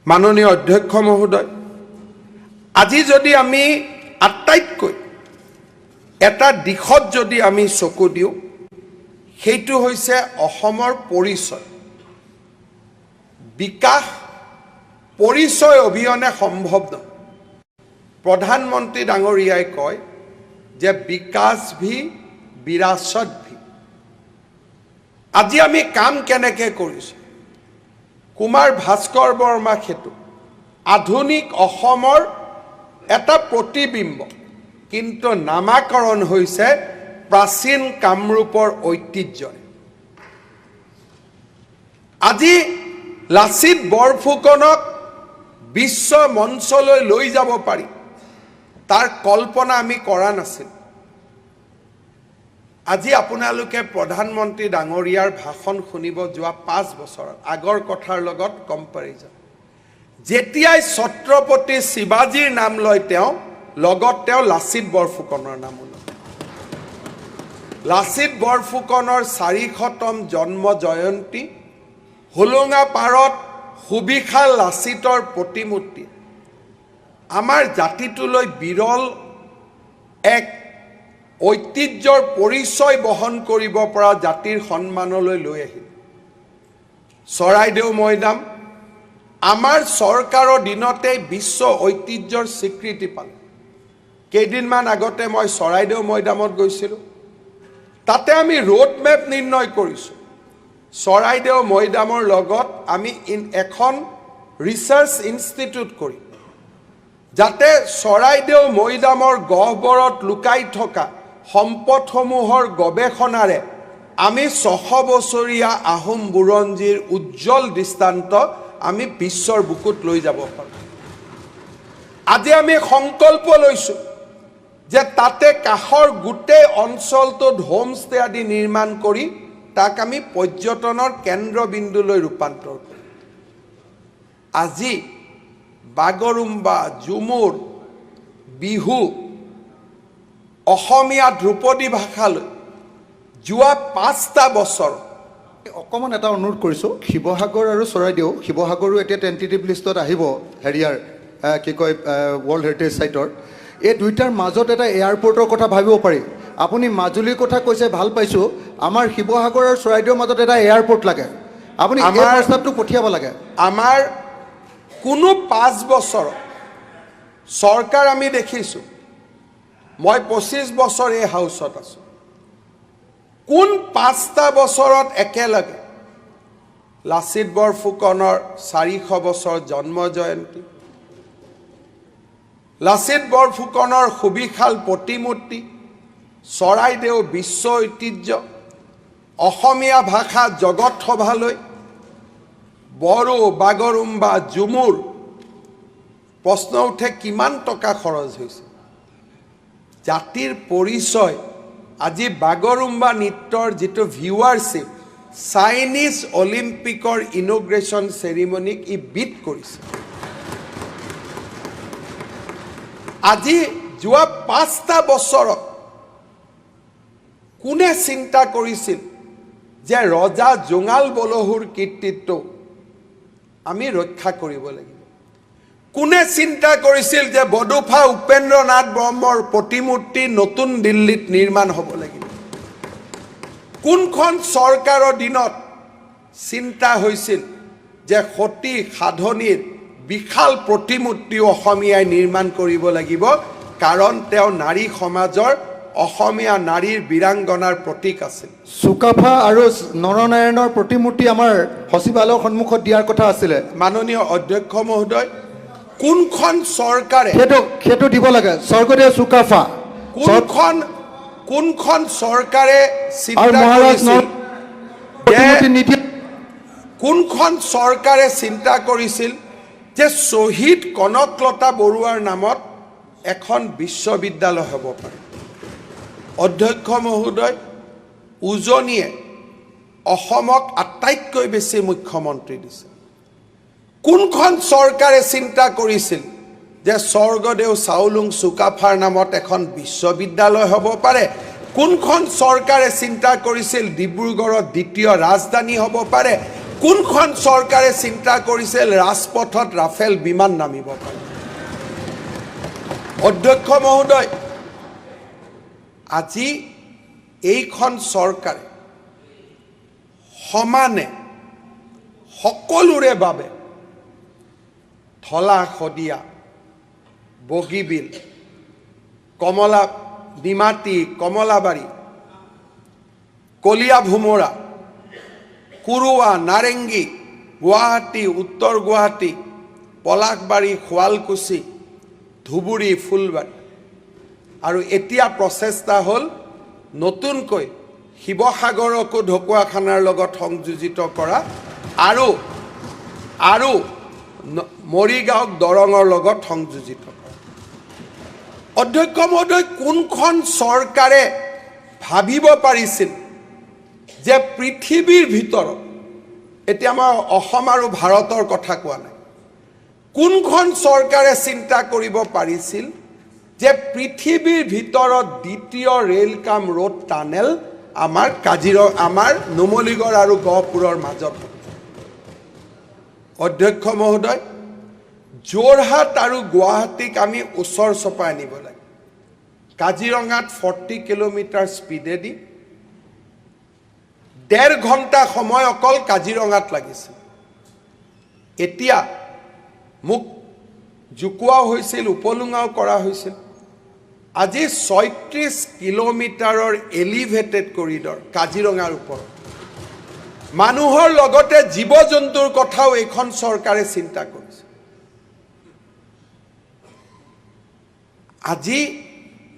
মাননীয় অধ্যক্ষ মহোদয়, আজি যদি আমি আটাইতকৈ এটা দিশত যদি আমি চকু দিওঁ, সেইটো হৈছে অসমৰ পৰিচয়। বিকাশ পৰিচয় অবিহনে সম্ভৱ নহয়। প্ৰধানমন্ত্ৰী ডাঙৰীয়াই কয় যে विकास भी विरासत भी। আজি আমি কাম কেনেকৈ কৰিছোঁ? কুমাৰ ভাস্কৰ বৰ্মা সেতু আধুনিক অসমৰ এটা প্ৰতিবিম্ব, কিন্তু নামাকৰণ হৈছে প্ৰাচীন কামৰূপৰ ঐতিহ্যৰে। আজি লাচিত বৰফুকনক বিশ্ব মঞ্চলৈ লৈ যাব পাৰি, তাৰ কল্পনা আমি কৰা নাছিল। আজি আপোনালোকে প্ৰধানমন্ত্ৰী ডাঙৰীয়াৰ ভাষণ শুনিব যোৱা 5 বছৰত আগৰ কথাৰ লগত কম্পেৰিজন। যেতিয়াই ছত্ৰপতি শিৱাজীৰ নাম লয়, তেওঁ লগত তেওঁ লাচিত বৰফুকনৰ নামো লয়। লাচিত বৰফুকনৰ 400তম জন্ম জয়ন্তী, হোলোঙা পাৰত সুবিশাল লাচিতৰ প্ৰতিমূৰ্তি আমাৰ জাতিটোলৈ বিৰল এক ঐতিহ্যৰ পৰিচয় বহন কৰিব পৰা জাতিৰ সন্মানলৈ লৈ আহিল। চৰাইদেউ মৈদাম আমাৰ চৰকাৰৰ দিনতেই বিশ্ব ঐতিহ্যৰ স্বীকৃতি পালে। কেইদিনমান আগতে মই চৰাইদেউ মৈদামত গৈছিলোঁ। তাতে আমি ৰোড মেপ নিৰ্ণয় কৰিছোঁ। চৰাইদেউ মৈদামৰ লগত আমি এখন ৰিচাৰ্চ ইনষ্টিটিউট কৰিম, যাতে চৰাইদেউ মৈদামৰ গহ্বৰত লুকাই থকা সম্পদসমূহৰ গৱেষণাৰে আমি 600 বছৰীয়া আহোম বুৰঞ্জীৰ উজ্জ্বল দৃষ্টান্ত আমি বিশ্বৰ বুকুত লৈ যাব পাৰোঁ। আজি আমি সংকল্প লৈছোঁ যে তাতে কাষৰ গোটেই অঞ্চলটোত হোমষ্টে আদি নিৰ্মাণ কৰি তাক আমি পৰ্যটনৰ কেন্দ্ৰবিন্দুলৈ ৰূপান্তৰ কৰিম। আজি বাগৰুম্বা, ঝুমুৰ, বিহু, অসমীয়া ধ্ৰুপদী ভাষালৈ যোৱা 5টা বছৰ অকণমান এটা অনুৰোধ কৰিছোঁ, শিৱসাগৰ আৰু চৰাইদেউ, শিৱসাগৰো এতিয়া টেণ্টেটিভ লিষ্টত আহিব হেৰিয়াৰ কি কয় ৱৰ্ল্ড হেৰিটেজ চাইটৰ। এই দুইটাৰ মাজত এটা এয়াৰপৰ্টৰ কথা ভাবিব পাৰি। আপুনি মাজুলীৰ কথা কৈছে, ভাল পাইছোঁ। আমাৰ শিৱসাগৰ আৰু চৰাইদেউৰ মাজত এটা এয়াৰপৰ্ট লাগে। আপুনি এই প্ৰস্তাৱটো পঠিয়াব লাগে। আমাৰ কোনো 5 বছৰত চৰকাৰ আমি দেখিছোঁ, মই 25 বছৰ এই হাউচত আছোঁ, কোন 5টা বছৰত একেলগে লাচিত বৰফুকনৰ 400 বছৰ জন্ম জয়ন্তী, লাচিত বৰফুকনৰ সুবিশাল প্ৰতিমূৰ্তি, চৰাইদেউ বিশ্ব ঐতিহ্য, অসমীয়া ভাষা জগত সভালৈ, বড়ো, বাগৰুম্বা, ঝুমুৰ, প্ৰশ্ন উঠে কিমান টকা খৰচ হৈছে? জাতিৰ পৰিচয় আজি বাগৰুম্বা নৃত্যৰ যিটো ভিউৱাৰশ্বিপ, চাইনিজ অলিম্পিকৰ ইনগ্ৰেশ্যন চেৰিমনিক ই বিট কৰিছে। আজি যোৱা 5টা বছৰত কোনে চিন্তা কৰিছিল যে ৰজা জোঙাল বলহুৰ কীৰ্তিত্ব আমি ৰক্ষা কৰিব লাগিব? কোনে চিন্তা কৰিছিল যে বডোফা উপেন্দ্ৰ নাথ ব্ৰহ্মৰ প্ৰতিমূৰ্তি নতুন দিল্লীত নিৰ্মাণ হ'ব লাগিব? কোনখন চৰকাৰৰ দিনত চিন্তা হৈছিল যে সতী সাধনীৰ বিশাল প্ৰতিমূৰ্তিও অসমীয়াই নিৰ্মাণ কৰিব লাগিব, কাৰণ তেওঁ নাৰী সমাজৰ, অসমীয়া নাৰীৰ বীৰাংগনাৰ প্ৰতীক আছিল। চুকাফা আৰু নৰনাৰায়ণৰ প্ৰতিমূৰ্তি আমাৰ সচিবালয়ৰ সন্মুখত দিয়াৰ কথা আছিলে। মাননীয় অধ্যক্ষ মহোদয়, কোনখন চৰকাৰে সেইটো দিব লাগে, স্বৰ্গদেউ চুকাফা কোনখন চৰকাৰে আৰু চিন্তা মহাৰাজ কৰিছিল নৰ যে প্ৰতিমূৰ্তি নিদিয়ে। কোনখন চৰকাৰে চিন্তা কৰিছিল যে শ্বহীদ কনকলতা বৰুৱাৰ নামত এখন বিশ্ববিদ্যালয় হ'ব পাৰে? অধ্যক্ষ মহোদয়, উজনিয়ে অসমক আটাইতকৈ বেছি মুখ্যমন্ত্ৰী দিছে। কোনখন চৰকাৰে চিন্তা কৰিছিল যে স্বৰ্গদেউ চাওলুং চুকাফাৰ নামত এখন বিশ্ববিদ্যালয় হ'ব পাৰে? কোনখন চৰকাৰে চিন্তা কৰিছিল ডিব্ৰুগড়ত দ্বিতীয় ৰাজধানী হ'ব পাৰে? কোনখন চৰকাৰে চিন্তা কৰিছিল ৰাজপথত ৰাফেল বিমান নামিব পাৰে? অধ্যক্ষ মহোদয়, আজি এইখন চৰকাৰে সমানে সকলোৰে বাবে ধলা শদিয়া, বগীবিল, কমলা নিমাতী, কমলাবাৰী, কলীয়া ভোমোৰা, কুৰুৱা, নাৰেংগী, গুৱাহাটী, উত্তৰ গুৱাহাটী, পলাশবাৰী, শুৱালকুছি, ধুবুৰী, ফুলবাৰী আৰু এতিয়া প্ৰচেষ্টা হ'ল নতুনকৈ শিৱসাগৰকো ঢকুৱাখানাৰ লগত সংযোজিত কৰা আৰু মৰিগাঁৱক দৰঙৰ লগত সংযোজিত কৰা। অধ্যক্ষ মহোদয়, কোনখন চৰকাৰে ভাবিব পাৰিছিল যে পৃথিৱীৰ ভিতৰত, এতিয়া মই অসম আৰু ভাৰতৰ কথা কোৱা নাই, কোনখন চৰকাৰে চিন্তা কৰিব পাৰিছিল যে পৃথিৱীৰ ভিতৰত দ্বিতীয় ৰেল কাম ৰোড টানেল আমাৰ কাজিৰঙা, আমাৰ নুমলীগড় আৰু গহপুৰৰ মাজত হ'ব? অধ্যক্ষ মহোদয়, যোৰহাট আৰু গুৱাহাটীক আমি ওচৰ চপাই আনিব লাগে। কাজিৰঙাত 40 কিলোমিটাৰ স্পীডেদি 1.5 ঘণ্টা সময় অকল কাজিৰঙাত লাগিছিল। এতিয়া মোক জোকোৱাও হৈছিল, উপলুঙাও কৰা হৈছিল। আজি 36 কিলোমিটাৰৰ এলিভেটেড কৰিডৰ কাজিৰঙাৰ ওপৰত, মানুহৰ লগতে জীৱ জন্তুৰ কথাও এইখন চৰকাৰে চিন্তা কৰিছে। আজি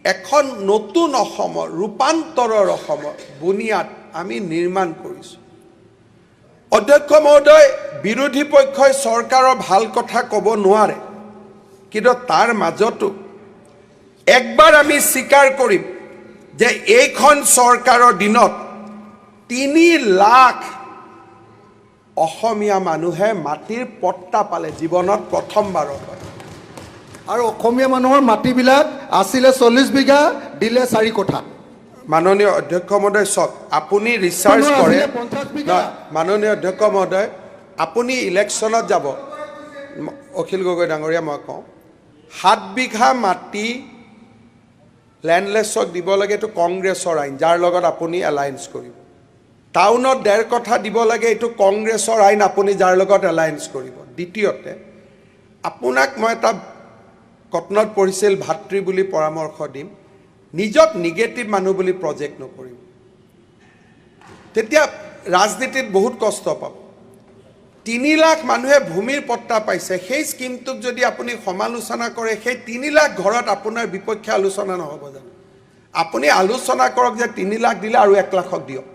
এখন নতুন অসমৰ, ৰূপান্তৰৰ অসমৰ বুনিয়াদ আমি নিৰ্মাণ কৰিছোঁ। অধ্যক্ষ মহোদয়, বিৰোধী পক্ষই চৰকাৰৰ ভাল কথা ক'ব নোৱাৰে, কিন্তু তাৰ মাজতো একবাৰ আমি স্বীকাৰ কৰিম যে এইখন চৰকাৰৰ দিনত 3 লাখ অসমীয়া মানুহে মাটিৰ পট্টা পালে জীৱনত প্ৰথমবাৰৰ বাবে। আৰু অসমীয়া মানুহৰ মাটিবিলাক আছিলে 40 বিঘা, দিলে 4 কঠা। মাননীয় অধ্যক্ষ মহোদয়, চাওক, আপুনি ৰিচাৰ্চ কোনো কৰে আছিলে 50 বিঘা। নহয়, মাননীয় অধ্যক্ষ মহোদয়, আপুনি ইলেকশ্যনত যাব, অখিল গগৈ ডাঙৰীয়া, মই কওঁ, 7 বিঘা মাটি লেণ্ডলেছক দিব লাগে, এইটো কংগ্ৰেছৰ আইন, যাৰ লগত আপুনি এলায়েন্স কৰিব। টাউনত 1.5 কঠা দিব লাগে, এইটো কংগ্ৰেছৰ আইন, আপুনি যাৰ লগত এলায়েন্স কৰিব। দ্বিতীয়তে, আপোনাক মই এটা কটনত পঢ়িছিল ভাতৃ বুলি পৰামৰ্শ দিম, নিজক নিগেটিভ মানুহ বুলি প্ৰজেক্ট নকৰিব, তেতিয়া ৰাজনীতিত বহুত কষ্ট পাব। 3 লাখ মানুহে ভূমিৰ পট্টা পাইছে, সেই স্কীমটোক যদি আপুনি সমালোচনা কৰে, সেই 3 লাখ ঘৰত আপোনাৰ বিপক্ষে আলোচনা নহ'ব জানো? আপুনি আলোচনা কৰক যে 3 লাখ দিলে আৰু 1 লাখক দিয়ক।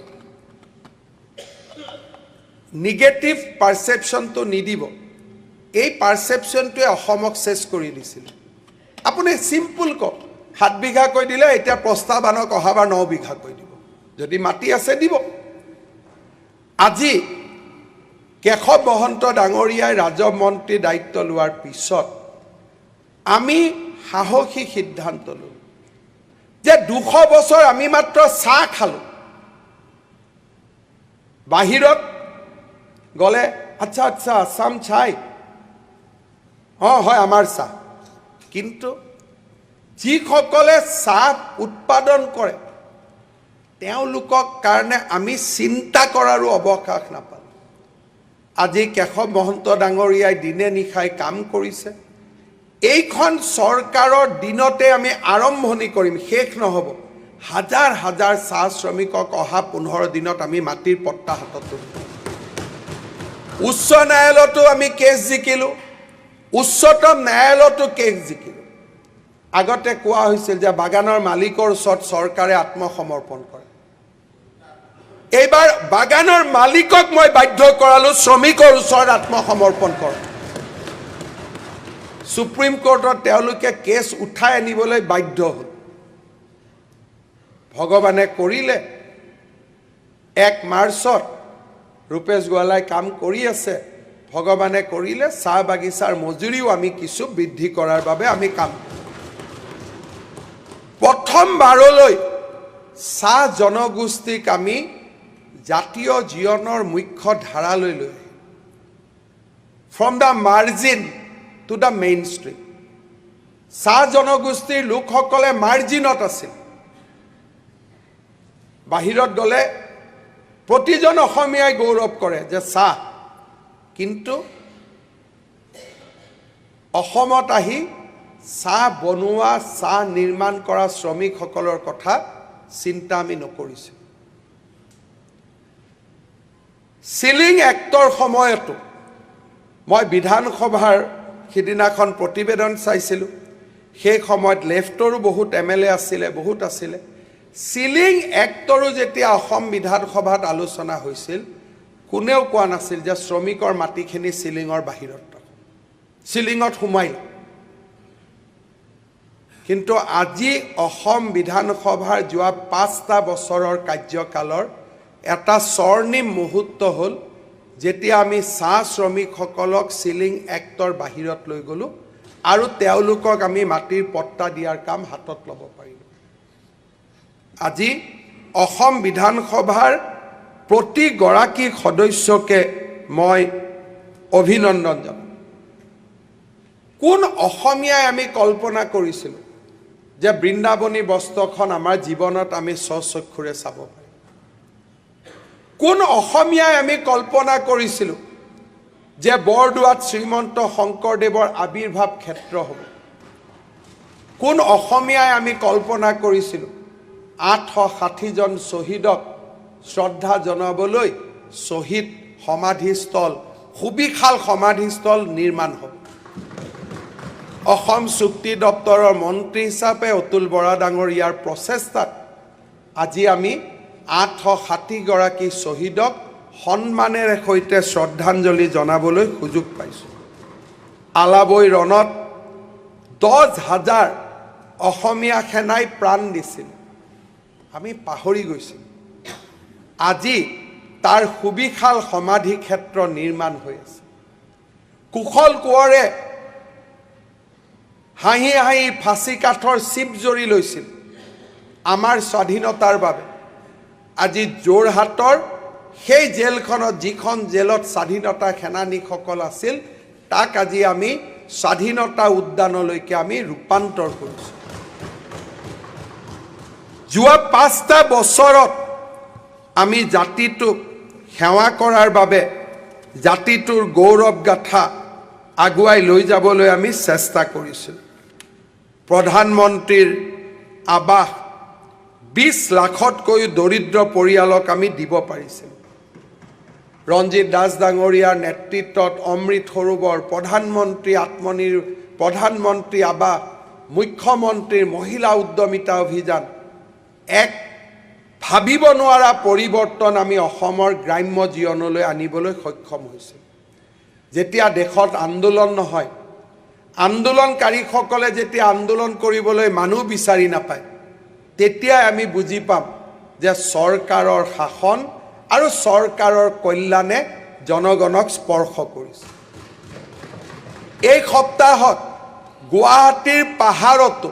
নিগেটিভ পাৰচেপশ্যনটো নিদিব। এই পাৰচেপশ্যনটোৱে অসমক চেচ কৰি দিছিল। আপুনি চিম্পুল কওক, 7 বিঘাকৈ দিলে, এতিয়া প্ৰস্তাৱ আনক অহাবাৰ 9 বিঘাকৈ দিব, যদি মাটি আছে দিব। আজি কেশৱ মহন্ত ডাঙৰীয়াই ৰাজহ মন্ত্ৰীৰ দায়িত্ব লোৱাৰ পিছত আমি সাহসী সিদ্ধান্ত ল'লোঁ যে 200 বছৰ আমি মাত্ৰ চাহ খালোঁ। বাহিৰত গ'লে আচ্ছা আচ্ছা আছাম চাই, অঁ হয় আমাৰ চাহ, কিন্তু যিসকলে চাহ উৎপাদন কৰে তেওঁলোকক কাৰণে আমি চিন্তা কৰাৰো অৱকাশ নাপালোঁ। আজি কেশৱ মহন্ত ডাঙৰীয়াই দিনে নিশাই কাম কৰিছে। এইখন চৰকাৰৰ দিনতে আমি আৰম্ভণি কৰিম, শেষ নহ'ব। হাজাৰ হাজাৰ চাহ শ্ৰমিকক অহা 15 দিনত আমি মাটিৰ পট্টা হাতত তুলিম। উচ্চ ন্যায়ালয়তো আমি কেছ জিকিলোঁ, উচ্চতম ন্যায়ালয়তো কেছ জিকিলোঁ। আগতে কোৱা হৈছিল যে বাগানৰ মালিকৰ ওচৰত চৰকাৰে আত্মসমৰ্পণ কৰে। এইবাৰ বাগানৰ মালিকক মই বাধ্য কৰালো, শ্ৰমিকৰ ওচৰত আত্মসমৰ্পণ কৰক। সুপ্ৰিম কোৰ্টত তেওঁলোকে কেছ উঠাই আনিবলৈ বাধ্য হ'ল। ভগৱানে কৰিলে, 1 মাৰ্চত ৰূপেশ গোৱালাই কাম কৰি আছে। ভগৱানে কৰিলে, চাহ বাগিচাৰ মজুৰিও আমি কিছু বৃদ্ধি কৰাৰ বাবে আমি কাম। প্ৰথমবাৰলৈ চাহ জনগোষ্ঠীক আমি জাতীয় জীৱনৰ মুখ্য ধাৰালৈ লৈ আহিম, from the margin to the main stream। চাহ জনগোষ্ঠীৰ লোকসকলে মাৰ্জিনত আছিল। বাহিৰত গ'লে প্ৰতিজন অসমীয়াই গৌৰৱ কৰে যে চাহ, কিন্তু অসমত আহি চাহ বনোৱা, চাহ নিৰ্মাণ কৰা শ্ৰমিকসকলৰ কথা চিন্তা আমি নকৰিছোঁ। চিলিং এক্টৰ সময়তো মই বিধানসভাৰ সিদিনাখন প্ৰতিবেদন চাইছিলোঁ। সেই সময়ত লেফ্টৰো বহুত এম এল এ আছিলে, বহুত আছিলে। চিলিং এক্টৰো যেতিয়া অসম বিধানসভাত আলোচনা হৈছিল, কোনেও কোৱা নাছিল যে শ্ৰমিকৰ মাটিখিনি চিলিঙৰ বাহিৰত ৰাখক, চিলিঙত সোমাই লওক। কিন্তু আজি অসম বিধানসভাৰ যোৱা 5টা বছৰৰ কাৰ্যকালৰ এটা স্বৰ্ণিম মুহূৰ্ত হ'ল, যেতিয়া আমি চাহ শ্ৰমিকসকলক চিলিং এক্টৰ বাহিৰত লৈ গ'লোঁ আৰু তেওঁলোকক আমি মাটিৰ পট্টা দিয়াৰ কাম হাতত ল'ব পাৰিলোঁ। আজি অসম বিধানসভাৰ প্ৰতিগৰাকী সদস্যকে মই অভিনন্দন জনাওঁ। কোন অসমীয়াই আমি কল্পনা কৰিছিলোঁ যে বৃন্দাবনী বস্ত্ৰখন আমাৰ জীৱনত আমি স্বচক্ষুৰে চাব পাৰিম? কোন অসমীয়াই আমি কল্পনা কৰিছিলোঁ যে বৰদোৱাত শ্ৰীমন্ত শংকৰদেৱৰ আৱিৰ্ভাৱ ক্ষেত্ৰ হ'ব? কোন অসমীয়াই আমি কল্পনা কৰিছিলোঁ 860জন শ্বহীদক শ্ৰদ্ধা জনাবলৈ শ্বহীদ সমাধিস্থল, সুবিশাল সমাধিস্থল নিৰ্মাণ হ'ব? অসম চুক্তি দপ্তৰৰ মন্ত্ৰী হিচাপে অতুল বৰা ডাঙৰীয়াৰ প্ৰচেষ্টাত আজি আমি 860গৰাকী শ্বহীদক সন্মানেৰে সৈতে শ্ৰদ্ধাঞ্জলি জনাবলৈ সুযোগ পাইছোঁ। আলাবৈ ৰণত 10,000 অসমীয়া সেনাই প্ৰাণ দিছিল, আমি পাহৰি গৈছিলোঁ। আজি তাৰ সুবিশাল সমাধি ক্ষেত্ৰ নিৰ্মাণ হৈ আছে। কুশল কোঁৱৰে হাঁহি হাঁহি ফাঁচী কাঠৰ চিপ জৰি লৈছিল আমাৰ স্বাধীনতাৰ বাবে। আজি যোৰহাটৰ সেই জেলখনত, যিখন জেলত স্বাধীনতা সেনানীসকল আছিল, তাক আজি আমি স্বাধীনতা উদ্যানলৈকে আমি ৰূপান্তৰ কৰিছোঁ। যোৱা 5টা বছৰত আমি জাতিটোক সেৱা কৰাৰ বাবে, জাতিটোৰ গৌৰৱ গাথা আগুৱাই লৈ যাবলৈ আমি চেষ্টা কৰিছোঁ। প্ৰধানমন্ত্ৰীৰ আৱাস 20 লাখতকৈও দৰিদ্ৰ পৰিয়ালক আমি দিব পাৰিছিলোঁ। ৰঞ্জিত দাস ডাঙৰীয়াৰ নেতৃত্বত অমৃত সৰোবৰ, প্ৰধানমন্ত্ৰী প্ৰধানমন্ত্ৰী আৱাস, মুখ্যমন্ত্ৰীৰ মহিলা উদ্যমিতা অভিযান, এক ভাবিব নোৱাৰা পৰিৱৰ্তন আমি অসমৰ গ্ৰাম্য জীৱনলৈ আনিবলৈ সক্ষম হৈছোঁ। যেতিয়া দেশত আন্দোলন নহয়, আন্দোলনকাৰীসকলে যেতিয়া আন্দোলন কৰিবলৈ মানুহ বিচাৰি নাপায়, তেতিয়াই আমি বুজি পাম যে চৰকাৰৰ শাসন আৰু চৰকাৰৰ কল্যাণে জনগণক স্পৰ্শ কৰিছে। এই সপ্তাহত গুৱাহাটীৰ পাহাৰতো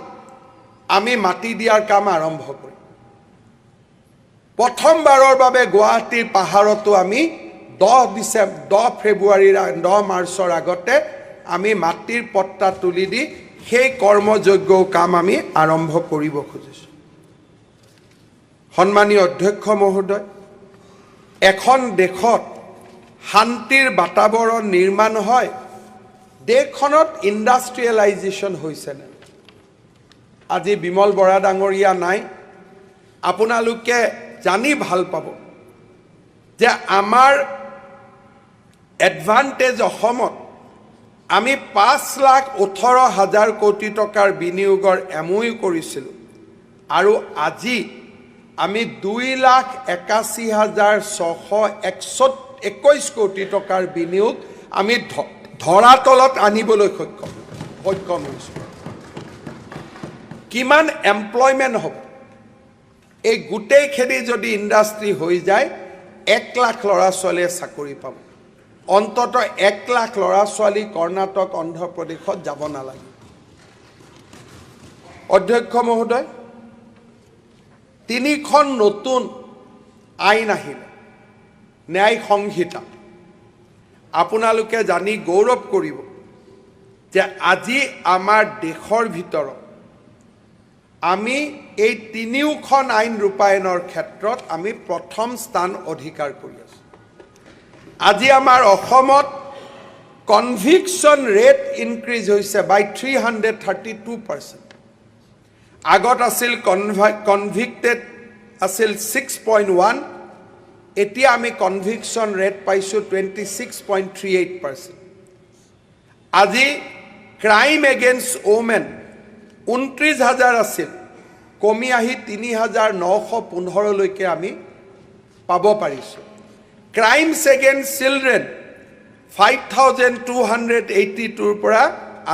আমি মাটি দিয়াৰ কাম আৰম্ভ কৰিম। প্ৰথমবাৰৰ বাবে গুৱাহাটীৰ পাহাৰতো আমি 10 ডিচেম্বৰ, 10 ফেব্ৰুৱাৰীৰ, 10 মাৰ্চৰ আগতে আমি মাটিৰ পট্টা তুলি দি সেই কৰ্মযজ্ঞ কাম আমি আৰম্ভ কৰিব খুজিছোঁ। সন্মানীয় অধ্যক্ষ মহোদয়, এখন দেশত শান্তিৰ বাতাবৰণ নিৰ্মাণ হয়, দেশখনত ইণ্ডাষ্ট্ৰিয়েলাইজেশ্যন হৈছেনে? আজি বিমল বৰা ডাঙৰীয়া নাই, আপোনালোকে জানি ভাল পাব যে আমাৰ এডভান্টেজ অসমত আমি 5,18,000 কোটি টকাৰ বিনিয়োগৰ এমইউ কৰিছিলোঁ আৰু আজি আমি 2,81,621 কোটি টকাৰ বিনিয়োগ আমি ধৰাতলত আনিবলৈ সক্ষম হৈছোঁ। কিমান এমপ্লয়মেণ্ট হ'ব এই গোটেইখিনি যদি ইণ্ডাষ্ট্ৰি হৈ যায়, 1 লাখ ল'ৰা ছোৱালীয়ে চাকৰি পাব। অন্ততঃ 1 লাখ ল'ৰা ছোৱালী কৰ্ণাটক, অন্ধ্ৰপ্ৰদেশত যাব নালাগে। অধ্যক্ষ মহোদয়, 3খন নতুন আইন আহিলে, ন্যায় সংহিতা। আপোনালোকে জানি গৌৰৱ কৰিব যে আজি আমাৰ দেশৰ ভিতৰত আমি এই 3খন আইন ৰূপায়ণৰ ক্ষেত্ৰত আমি প্ৰথম স্থান অধিকাৰ কৰি আছোঁ। আজি আমাৰ অসমত কনভিকশ্যন ৰেট ইনক্ৰিজ হৈছে বাই 332%। আগত আছিল কনভিক্টেড আছিল 6.1, এতিয়া আমি কনভিকশ্যন ৰেট পাইছোঁ 26.38%। আজি ক্ৰাইম এগেইনষ্ট ওমেন 29,000 আছিল, কমি আহি 3,915লৈকে আমি পাব পাৰিছোঁ। ক্ৰাইমছ এগেইনষ্ট চিলড্ৰেন 5,282ৰ পৰা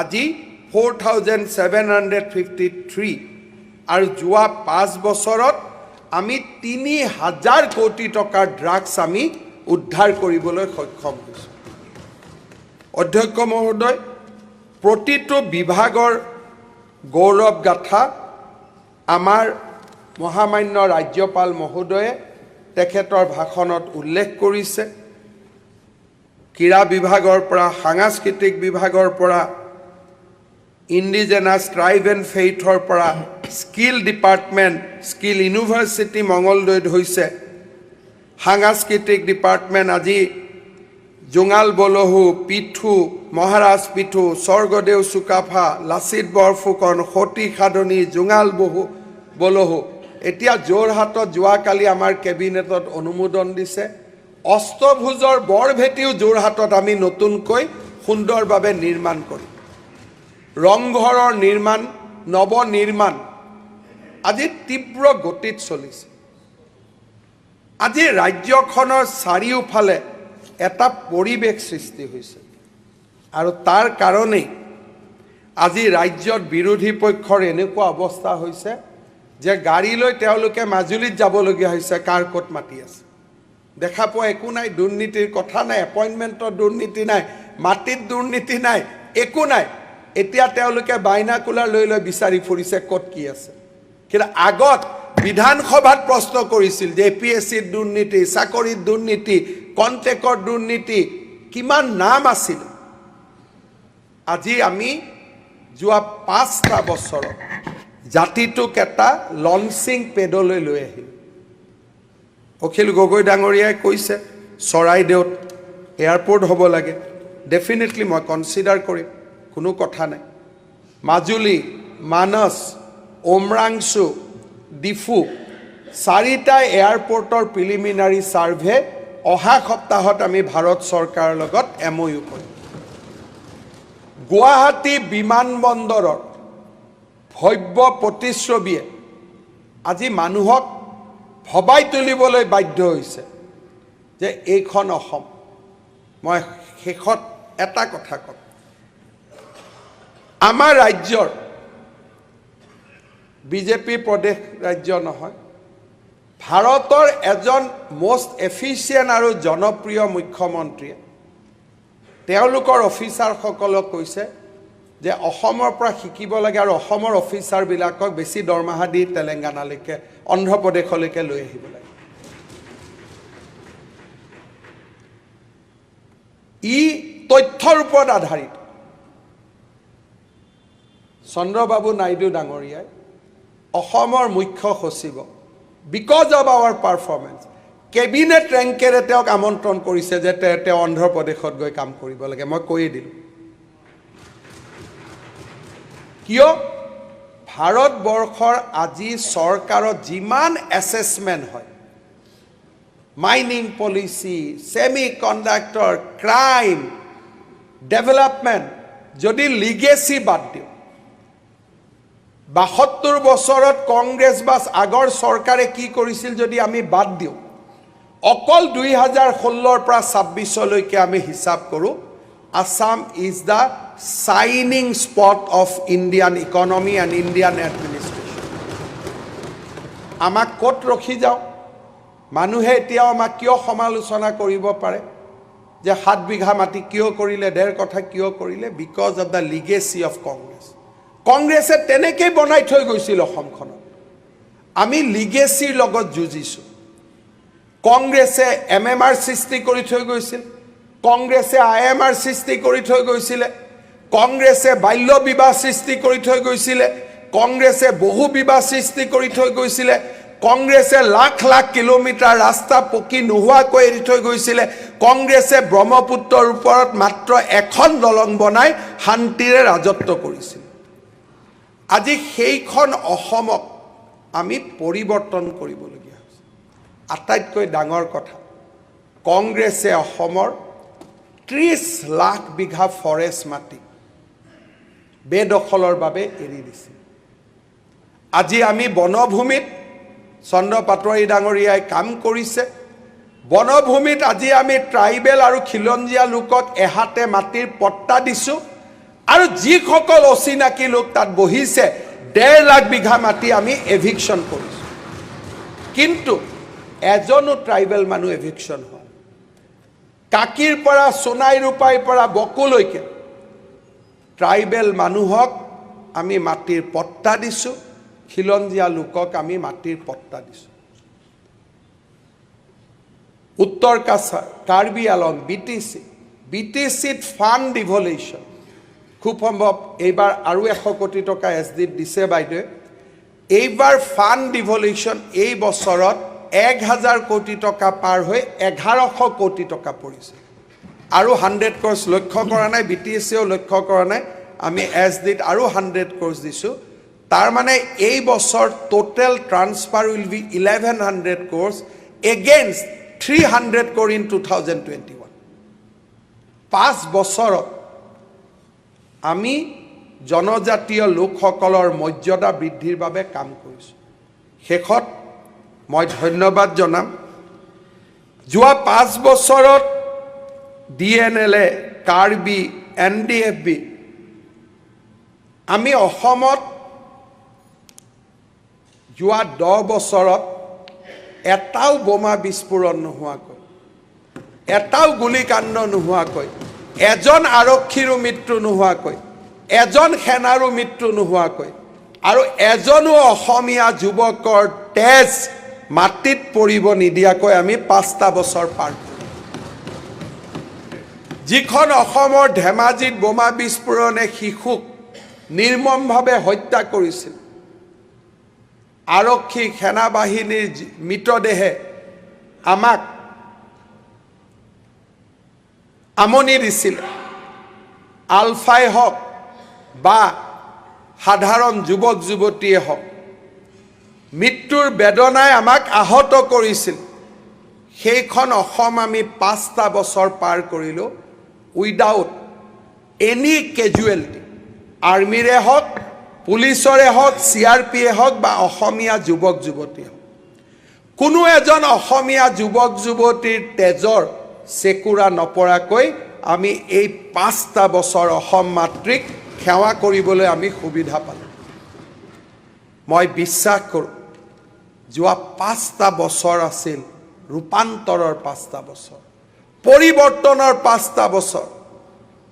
আজি 4,753। আৰু যোৱা 5 বছৰত আমি 3,000 কোটি টকাৰ ড্ৰাগছ আমি উদ্ধাৰ কৰিবলৈ সক্ষম হৈছোঁ। অধ্যক্ষ মহোদয়, প্ৰতিটো বিভাগৰ গৌৰৱ গাথা আমাৰ মহামান্য ৰাজ্যপাল মহোদয়ে তেখেতৰ ভাষণত উল্লেখ কৰিছে। ক্ৰীড়া বিভাগৰ পৰা, সাংস্কৃতিক বিভাগৰ পৰা, ইণ্ডিজেনাছ ট্ৰাইব এণ্ড ফেইথৰ পৰা, স্কিল ডিপাৰ্টমেণ্ট, স্কিল ইউনিভাৰ্চিটি মঙলদৈত হৈছে, সাংস্কৃতিক ডিপাৰ্টমেণ্ট আজি জোঙাল বলহু, পিঠু, মহাৰাজ পিঠু, স্বৰ্গদেউ চুকাফা, লাচিত বৰফুকন, সতী সাধনী, জোঙাল বলহু, এতিয়া যোৰহাটত যোৱাকালি আমাৰ কেবিনেটত অনুমোদন দিছে। অষ্টভুজৰ বৰভেটিও যোৰহাটত আমি নতুনকৈ সুন্দৰভাৱে নিৰ্মাণ কৰিম। ৰংঘৰৰ নিৰ্মাণ, নৱনিৰ্মাণ আজি তীব্ৰ গতিত চলিছে। আজি ৰাজ্যখনৰ চাৰিওফালে এটা পৰিৱেশ সৃষ্টি হৈছে আৰু তাৰ কাৰণেই আজি ৰাজ্যত বিৰোধী পক্ষৰ এনেকুৱা অৱস্থা হৈছে যে গাড়ী লৈ তেওঁলোকে মাজুলীত যাবলগীয়া হৈছে, কাৰ ক'ত মাতি আছে দেখা পোৱা একো নাই, দুৰ্নীতিৰ কথা নাই, এপইণ্টমেণ্টৰ দুৰ্নীতি নাই, মাটিত দুৰ্নীতি নাই, একো নাই। এতিয়া তেওঁলোকে বাইনাকুলাৰ লৈ লৈ বিচাৰি ফুৰিছে ক'ত কি আছে। কিন্তু আগত বিধানসভাত প্ৰশ্ন কৰিছিল যে এ পি এছ চিত দুৰ্নীতি, চাকৰিত দুৰ্নীতি, কণ্ট্ৰেক্টৰ দুৰ্নীতি, কিমান নাম আছিল। আজি আমি যোৱা 5টা বছৰত জাতিটোক এটা লঞ্চিং পেডলৈ লৈ আহিলোঁ। অখিল গগৈ ডাঙৰীয়াই কৈছে চৰাইদেউত এয়াৰপৰ্ট হ'ব লাগে, ডেফিনেটলি মই কনচিডাৰ কৰিম, কোনো কথা নাই। মাজুলী, মানস, উমৰাংচু, ডিফু 4টা এয়াৰপৰ্টৰ প্ৰিলিমিনাৰী ছাৰ্ভে অহা সপ্তাহত আমি ভাৰত চৰকাৰৰ লগত এম অ' ইউ কৰিম। গুৱাহাটী বিমানবন্দৰৰ ভব্য প্ৰতিচ্ছবিয়ে আজি মানুহক ভবাই তুলিবলৈ বাধ্য হৈছে যে এইখন অসম। মই শেষত এটা কথা ক'ম, আমাৰ ৰাজ্যৰ বিজেপি প্ৰদেশ ৰাজ্য নহয়, ভাৰতৰ এজন মষ্ট এফিচিয়েণ্ট আৰু জনপ্ৰিয় মুখ্যমন্ত্ৰীয়ে তেওঁলোকৰ অফিচাৰসকলক কৈছে যে অসমৰ পৰা শিকিব লাগে আৰু অসমৰ অফিচাৰবিলাকক বেছি দৰমহা দি তেলেংগানালৈকে, অন্ধ্ৰপ্ৰদেশলৈকে লৈ আহিব লাগে। ই তথ্যৰ ওপৰত আধাৰিত। চন্দ্ৰবাবু নাইডু ডাঙৰীয়াই অসমৰ মুখ্য সচিব because of our performance cabinet ৰেংকেৰে তেওঁক আমন্ত্ৰণ কৰিছে যে তেওঁ অন্ধ্ৰপ্ৰদেশত গৈ কাম কৰিব লাগে। মই কৈয়ে দিলোঁ। কিয়? ভাৰতবৰ্ষৰ আজি চৰকাৰত যিমান এছেছমেণ্ট হয়, mining policy, semiconductor, crime, development, যদি লিগেচি বাদ দিওঁ, 72 বছৰত কংগ্ৰেছ বা আগৰ চৰকাৰে কি কৰিছিল যদি আমি বাদ দিওঁ, অকল 2016ৰ পৰা 26লৈকে আমি হিচাপ কৰোঁ, Assam is the shining spot of Indian economy and Indian administration. আমাক ক'ত ৰখি যাওঁ? মানুহে এতিয়াও আমাক কিয় সমালোচনা কৰিব পাৰে যে 7 বিঘা মাটি কিয় কৰিলে, 1.5 কঠা কিয় কৰিলে? Because of the legacy of Congress. কংগ্ৰেছে তেনেকেই বনাই থৈ গৈছিল অসমখনত। আমি লিগেচিৰ লগত যুঁজিছোঁ। কংগ্ৰেছে এমএমআৰ সৃষ্টি কৰি থৈ গৈছিল, কংগ্ৰেছে আইএমআৰ সৃষ্টি কৰি থৈ গৈছিলে, কংগ্ৰেছে বাল্য বিবাহ সৃষ্টি কৰি থৈ গৈছিলে, কংগ্ৰেছে বহু বিবাহ সৃষ্টি কৰি থৈ গৈছিলে, কংগ্ৰেছে লাখ লাখ কিলোমিটাৰ ৰাস্তা পকী নোহোৱাকৈ এৰি থৈ গৈছিলে, কংগ্ৰেছে ব্ৰহ্মপুত্ৰৰ ওপৰত মাত্ৰ এখন দলং বনাই শান্তিৰে ৰাজত্ব কৰিছিল। আজি সেইখন অসমক আমি পৰিৱৰ্তন কৰিবলগীয়া হৈছে। আটাইতকৈ ডাঙৰ কথা, কংগ্ৰেছে অসমৰ 30 লাখ বিঘা ফৰেষ্ট মাটি বেদখলৰ বাবে এৰি দিছিল। আজি আমি বনভূমিত চন্দ্ৰ পাটোৱাৰী ডাঙৰীয়াই কাম কৰিছে। বনভূমিত আজি আমি ট্ৰাইবেল আৰু খিলঞ্জীয়া লোকক এহাতে মাটিৰ পট্টা দিছোঁ আৰু যিসকল অচিনাকি লোক তাত বহিছে, 1.5 লাখ বিঘা মাটি আমি এভিকশ্যন কৰিছোঁ। কিন্তু এজনো ট্ৰাইবেল মানুহ এভিকশ্যন হোৱা নাই। কাকিৰ পৰা, সোণাই ৰূপাইৰ পৰা বকোলৈকে ট্ৰাইবেল মানুহক আমি মাটিৰ পট্টা দিছোঁ, খিলঞ্জীয়া লোকক আমি মাটিৰ পট্টা দিছোঁ। উত্তৰ কাছাৰ, কাৰ্বি আলং, বিটিচি, বিটিচিত ফাণ্ড ডিভলিউশ্যন খুব সম্ভৱ এইবাৰ আৰু 100 কোটি টকা এছ ডিত দিছে বাইদেৱে। এইবাৰ ফাণ্ড ডিভলিউশ্যন এই বছৰত 1 হাজাৰ কোটি টকা পাৰ হৈ 1100 কোটি টকা পৰিছে। আৰু 100 ক্ৰ'ৰ্ছ লক্ষ্য কৰা নাই, বিটিচিয়েও লক্ষ্য কৰা নাই, আমি এছ ডিত আৰু 100 ক্ৰ'ৰ্ছ দিছোঁ। তাৰমানে এই বছৰ total transfer will be 1100 crores against 300 crore in 2021। 5 বছৰত আমি জনজাতীয় লোকসকলৰ মৰ্যাদা বৃদ্ধিৰ বাবে কাম কৰিছোঁ। শেষত মই ধন্যবাদ জনাম, যোৱা 5 বছৰত ডিএনএল এ, কাৰ্বি, এনডিএফবি, আমি অসমত যোৱা 10 বছৰত এটাও বোমা বিস্ফোৰণ নোহোৱাকৈ, এটাও গুলীকাণ্ড নোহোৱাকৈ, এজন আৰক্ষীৰো মৃত্যু নোহোৱাকৈ, এজন সেনাৰো মৃত্যু নোহোৱাকৈ আৰু এজনো অসমীয়া যুৱকৰ তেজ মাটিত পৰিব নিদিয়াকৈ আমি 5টা বছৰ পাৰ কৰিলোঁ। যিখন অসমৰ ধেমাজিত বোমা বিস্ফোৰণে শিশুক নিৰ্মমভাৱে হত্যা কৰিছিল, আৰক্ষী সেনাবাহিনীৰ মৃতদেহে আমাক আমনি দিছিল, আলফাই হওক বা সাধাৰণ যুৱক যুৱতীয়ে হওক, মৃত্যুৰ বেদনাই আমাক আহত কৰিছিল, সেইখন অসম আমি 5টা বছৰ পাৰ কৰিলোঁ উইদাউট এনি কেজুৱেলিটি, আৰ্মিৰে হওক, পুলিচৰে হওক, চিআৰপিয়ে হওক বা অসমীয়া যুৱক যুৱতীয়ে হওক। কোনো এজন অসমীয়া যুৱক যুৱতীৰ তেজৰ চেকুৰা নপৰাকৈ আমি এই 5টা বছৰ অসম মাতৃক সেৱা কৰিবলৈ আমি সুবিধা পালোঁ। মই বিশ্বাস কৰোঁ, যোৱা 5টা বছৰ আছিল ৰূপান্তৰৰ 5টা বছৰ, পৰিৱৰ্তনৰ 5টা বছৰ।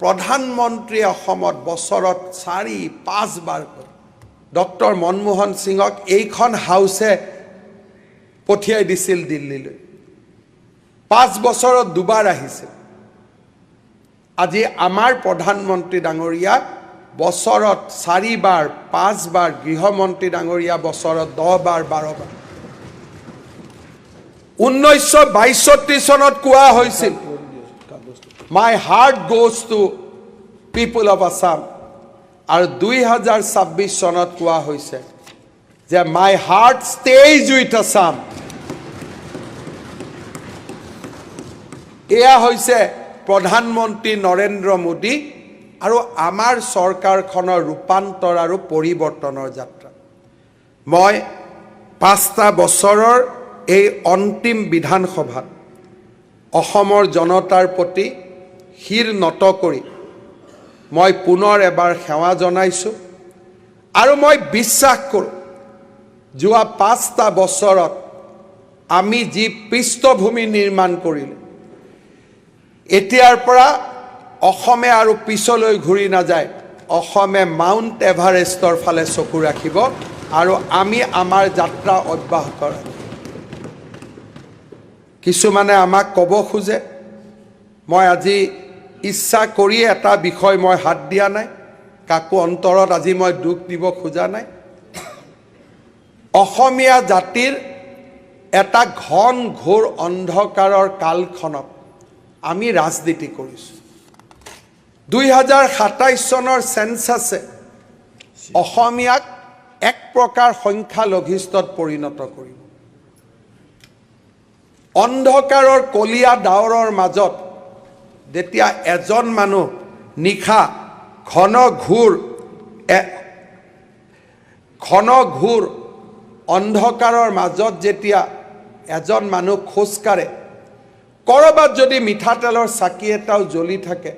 প্ৰধানমন্ত্ৰীয়ে অসমত বছৰত চাৰি পাঁচবাৰকৈ, ডক্টৰ মনমোহন সিঙক এইখন হাউচে পঠিয়াই দিছিল দিল্লীলৈ, 5 বছৰত দুবাৰ আহিছিল। আজি আমাৰ প্ৰধানমন্ত্ৰী ডাঙৰীয়া বছৰত চাৰিবাৰ পাঁচবাৰ, গৃহমন্ত্ৰী ডাঙৰীয়া বছৰত 10বাৰ 12বাৰ। 1962 চনত কোৱা হৈছিল, "My heart goes to people of Assam." আৰু 2026 চনত কোৱা হৈছে যে "My heart stays with Assam." এয়া হৈছে প্ৰধানমন্ত্ৰী নৰেন্দ্ৰ মোদী আৰু আমাৰ চৰকাৰখনৰ ৰূপান্তৰ আৰু পৰিৱৰ্তনৰ যাত্ৰা। মই 5টা বছৰৰ এই অন্তিম বিধানসভাত অসমৰ জনতাৰ প্ৰতি শিৰ নত কৰি মই পুনৰ এবাৰ সেৱা জনাইছোঁ আৰু মই বিশ্বাস কৰোঁ, যোৱা 5টা বছৰত আমি যি পৃষ্ঠভূমি নিৰ্মাণ কৰিলোঁ, এতিয়াৰ পৰা অসমে আৰু পিছলৈ ঘূৰি নাযায়। অসমে মাউণ্ট এভাৰেষ্টৰ ফালে চকু ৰাখিব আৰু আমি আমাৰ যাত্ৰা অব্যাহত ৰাখিম। কিছুমানে আমাক ক'ব খোজে, মই আজি ইচ্ছা কৰি এটা বিষয় মই হাত দিয়া নাই, কাকো অন্তৰত আজি মই দুখ দিব খোজা নাই। অসমীয়া জাতিৰ এটা ঘন ঘোৰ অন্ধকাৰৰ কালখনত আমি ৰাজনীতি কৰিছোঁ। 2027 চনৰ চেঞ্চাছে অসমীয়াক এক প্ৰকাৰ সংখ্যালঘিষ্ঠত পৰিণত কৰিব। অন্ধকাৰৰ কলীয়া ডাৱৰৰ মাজত যেতিয়া এজন মানুহ নিশা ঘন ঘোৰ অন্ধকাৰৰ মাজত যেতিয়া এজন মানুহ খোজকাঢ়ে, ক'ৰবাত যদি মিঠাতেলৰ চাকি এটাও জ্বলি থাকে,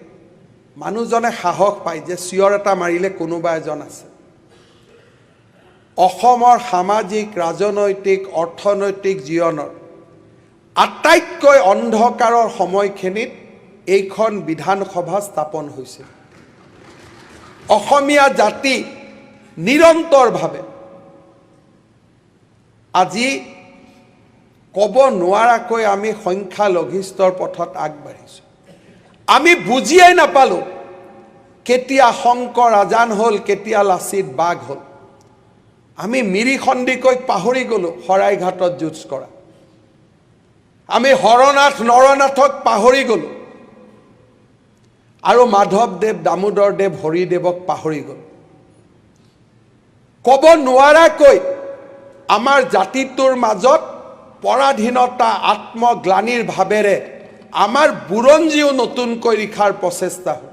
মানুহজনে সাহস পায় যে চিঞৰ এটা মাৰিলে কোনোবা এজন আছে। অসমৰ সামাজিক, ৰাজনৈতিক, অৰ্থনৈতিক জীৱনৰ আটাইতকৈ অন্ধকাৰৰ সময়খিনিত এইখন বিধানসভা স্থাপন হৈছিল। অসমীয়া জাতি নিৰন্তৰভাৱে আজি ক'ব নোৱাৰাকৈ আমি সংখ্যালঘিষ্ঠৰ পথত আগবাঢ়িছোঁ। আমি বুজিয়েই নাপালোঁ কেতিয়া শংকৰ আজান হ'ল, কেতিয়া লাচিত বাঘ হ'ল। আমি মিৰি সন্দিকৈক পাহৰি গ'লোঁ শৰাইঘাটত যুঁজ কৰা। আমি হৰনাথ নৰনাথক পাহৰি গ'লোঁ আৰু মাধৱদেৱ, দামোদৰদেৱ, হৰিদেৱক পাহৰি গ'লোঁ। ক'ব নোৱাৰাকৈ আমাৰ জাতিটোৰ মাজত পৰাধীনতা, আত্মগ্লানিৰ ভাৱেৰে আমাৰ বুৰঞ্জীও নতুনকৈ লিখাৰ প্ৰচেষ্টা হ'ল।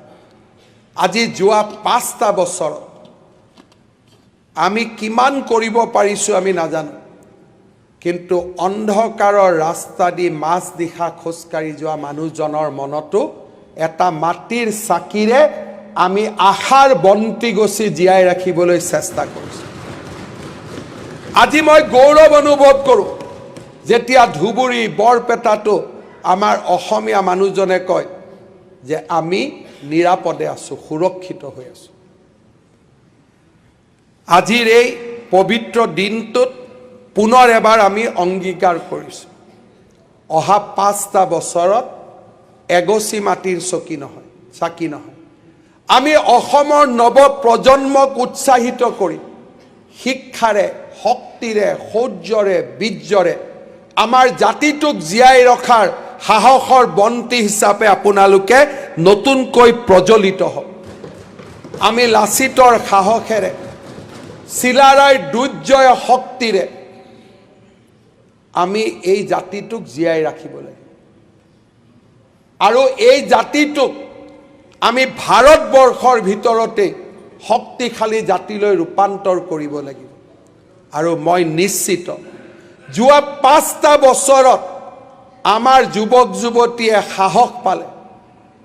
আজি যোৱা 5টা বছৰত আমি কিমান কৰিব পাৰিছোঁ আমি নাজানো, কিন্তু অন্ধকাৰৰ ৰাস্তা দি মাজ নিশা খোজকাঢ়ি যোৱা মানুহজনৰ মনতো এটা মাটিৰ চাকিৰে আমি আশাৰ বন্তি গছি জীয়াই ৰাখিবলৈ চেষ্টা কৰিছোঁ। আজি মই গৌৰৱ অনুভৱ কৰোঁ যেতিয়া ধুবুৰী, বৰপেটাতো আমাৰ অসমীয়া মানুহজনে কয় যে আমি নিৰাপদে আছোঁ, সুৰক্ষিত হৈ আছোঁ। আজিৰ এই পবিত্ৰ দিনটোত পুনৰ এবাৰ আমি অংগীকাৰ কৰিছোঁ, অহা 5টা বছৰত এগছি মাটিৰ চকী নহয়, চাকি নহয়, আমি অসমৰ নৱপ্ৰজন্মক উৎসাহিত কৰি শিক্ষাৰে, শক্তিৰে, শৌৰ্যৰে, বীৰ্যৰে আমাৰ জাতিটোক জীয়াই ৰখাৰ সাহসৰ বন্তি হিচাপে আপোনালোকে নতুনকৈ প্ৰজ্বলিত হওক। আমি লাচিতৰ সাহসেৰে, চিলাৰায়ৰ দুৰ্জয় শক্তিৰে আমি এই জাতিটোক জীয়াই ৰাখিব লাগিব আৰু এই জাতিটোক আমি ভাৰতবৰ্ষৰ ভিতৰতে শক্তিশালী জাতিলৈ ৰূপান্তৰ কৰিব লাগিব। আৰু মই নিশ্চিত, যোৱা 5টা বছৰত আমাৰ যুৱক যুৱতীয়ে সাহস পালে,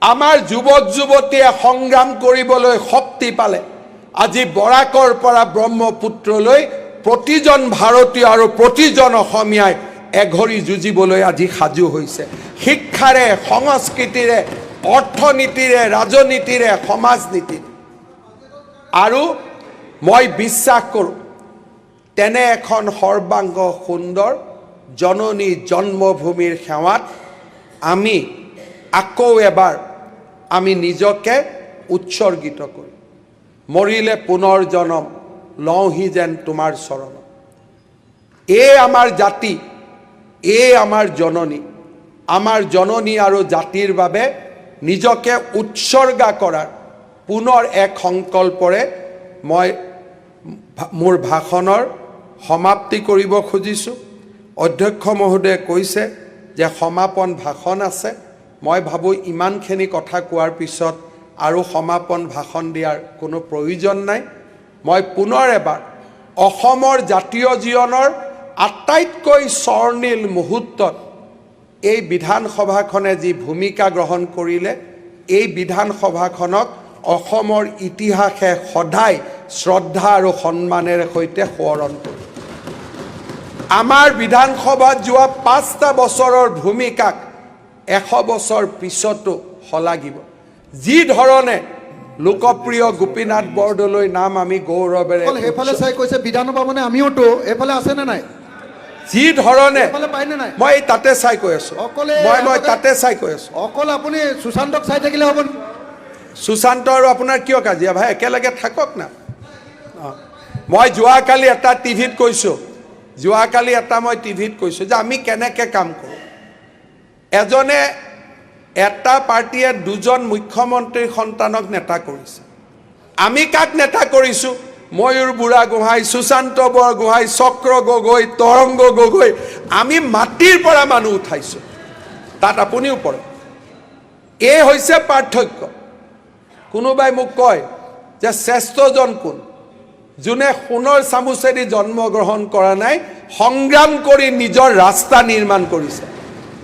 আমাৰ যুৱক যুৱতীয়ে সংগ্ৰাম কৰিবলৈ শক্তি পালে। আজি বৰাকৰ পৰা ব্ৰহ্মপুত্ৰলৈ প্ৰতিজন ভাৰতীয় আৰু প্ৰতিজন অসমীয়াই এঘৰী যুঁজিবলৈ আজি সাজু হৈছে, শিক্ষাৰে, সংস্কৃতিৰে, অৰ্থনীতিৰে, ৰাজনীতিৰে, সমাজনীতিৰে। আৰু মই বিশ্বাস কৰোঁ, তেনে এখন সৰ্বাংগ সুন্দৰ জননী জন্মভূমিৰ সেৱাত আমি আকৌ এবাৰ আমি নিজকে উৎসৰ্গিত কৰিম। মৰিলে পুনৰ জনম লওঁহি যেন তোমাৰ চৰণত। এই আমাৰ জাতি। এই আমাৰ জননী, আমাৰ জননী আৰু জাতিৰ বাবে নিজকে উৎসৰ্গা কৰাৰ পুনৰ এক সংকল্পৰে মই মোৰ ভাষণৰ সমাপ্তি কৰিব খুজিছোঁ। অধ্যক্ষ মহোদয়ে কৈছে যে সমাপন ভাষণ আছে। মই ভাবোঁ ইমানখিনি কথা কোৱাৰ পিছত আৰু সমাপন ভাষণ দিয়াৰ কোনো প্ৰয়োজন নাই। মই পুনৰ এবাৰ অসমৰ জাতীয় জীৱনৰ আটাইতকৈ স্বৰ্ণিল মুহূৰ্তত এই বিধানসভাখনে যি ভূমিকা গ্ৰহণ কৰিলে, এই বিধানসভাখনক অসমৰ ইতিহাসে সদায় শ্ৰদ্ধা আৰু সন্মানেৰে সৈতে সোঁৱৰণ কৰিব। আমাৰ বিধানসভাত যোৱা 5টা বছৰৰ ভূমিকাক 100 বছৰ পিছতো শলাগিব। যি ধৰণে লোকপ্ৰিয় গোপীনাথ বৰদলৈ নাম আমি গৌৰৱেৰে অকল সেইফালে চাই কৈছে বিধানসভা মানে আমিওতো এইফালে আছেনে নাই? যি ধৰণে এইফালে পায়নে নাই? মই এই তাতে চাই কৈ আছো। অকলে মই তাতে চাই কৈ আছো। অকল আপুনি সুশান্তক চাই থাকিলে হ'ব নেকি? সুশান্ত আৰু আপোনাৰ কিয় কাজিয়া ভাই? একেলগে থাকক না। মই যোৱাকালি এটা টিভিত কৈছোঁ, যোৱাকালি এটা মই টিভিত কৈছোঁ যে আমি কেনেকৈ কাম কৰোঁ। এজনে এটা পাৰ্টীয়ে দুজন মুখ্যমন্ত্ৰীৰ সন্তানক নেতা কৰিছে। আমি কাক নেতা কৰিছোঁ? ময়ূৰ বুঢ়াগোহাঁই, সুশান্ত বৰগোহাঁই, চক্ৰ গগৈ, তৰংগ গগৈ। আমি মাটিৰ পৰা মানুহ উঠাইছোঁ, তাত আপুনিও পৰে। এই হৈছে পাৰ্থক্য। কোনোবাই মোক কয় যে শ্ৰেষ্ঠজন কোন? যোনে সোণৰ চামুচেদি জন্মগ্ৰহণ কৰা নাই, সংগ্ৰাম কৰি নিজৰ ৰাস্তা নিৰ্মাণ কৰিছে।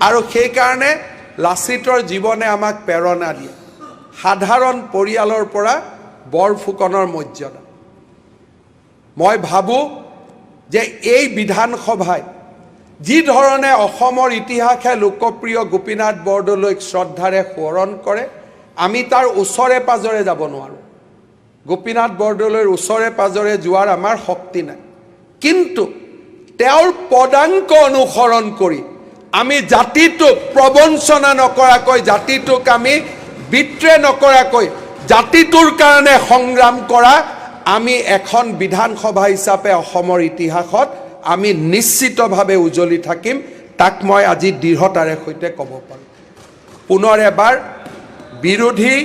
আৰু সেইকাৰণে লাচিতৰ জীৱনে আমাক প্ৰেৰণা দিয়ে। সাধাৰণ পৰিয়ালৰ পৰা বৰফুকনৰ মৰ্যাদা। মই ভাবোঁ যে এই বিধানসভাই যি ধৰণে অসমৰ ইতিহাসে লোকপ্ৰিয় গোপীনাথ বৰদলৈক শ্ৰদ্ধাৰে সোঁৱৰণ কৰে, আমি তাৰ ওচৰে পাজৰে যাব নোৱাৰোঁ। গোপীনাথ বৰদলৈৰ ওচৰে পাজৰে যোৱাৰ আমাৰ শক্তি নাই, কিন্তু তেওঁৰ পদাংক অনুসৰণ কৰি আমি জাতিটোক প্ৰবঞ্চনা নকৰাকৈ, জাতিটোক আমি বিট্ৰে নকৰাকৈ, জাতিটোৰ কাৰণে সংগ্ৰাম কৰা আমি এখন বিধানসভা হিচাপে অসমৰ ইতিহাসত আমি নিশ্চিতভাৱে উজলি থাকিম, তাক মই আজি দৃঢ়তাৰে সৈতে ক'ব পাৰোঁ। পুনৰ এবাৰ বিৰোধী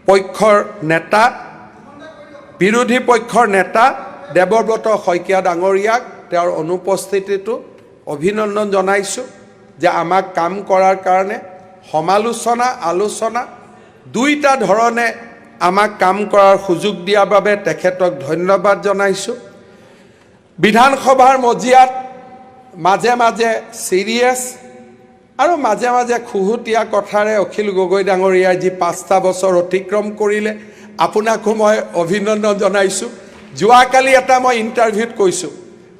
পক্ষৰ নেতা, বিৰোধী পক্ষৰ নেতা দেৱব্ৰত শইকীয়া ডাঙৰীয়াক তেওঁৰ অনুপস্থিতিটো অভিনন্দন জনাইছোঁ যে আমাক কাম কৰাৰ কাৰণে সমালোচনা আলোচনা দুইটা ধৰণে আমাক কাম কৰাৰ সুযোগ দিয়াৰ বাবে তেখেতক ধন্যবাদ জনাইছোঁ। বিধানসভাৰ মজিয়াত মাজে মাজে চিৰিয়াছ আৰু মাজে মাজে খুহুতীয়া কথাৰে অখিল গগৈ ডাঙৰীয়াই যি 5টা বছৰ অতিক্ৰম কৰিলে, আপোনাকো মই অভিনন্দন জনাইছোঁ। যোৱাকালি এটা মই ইণ্টাৰভিউত কৈছোঁ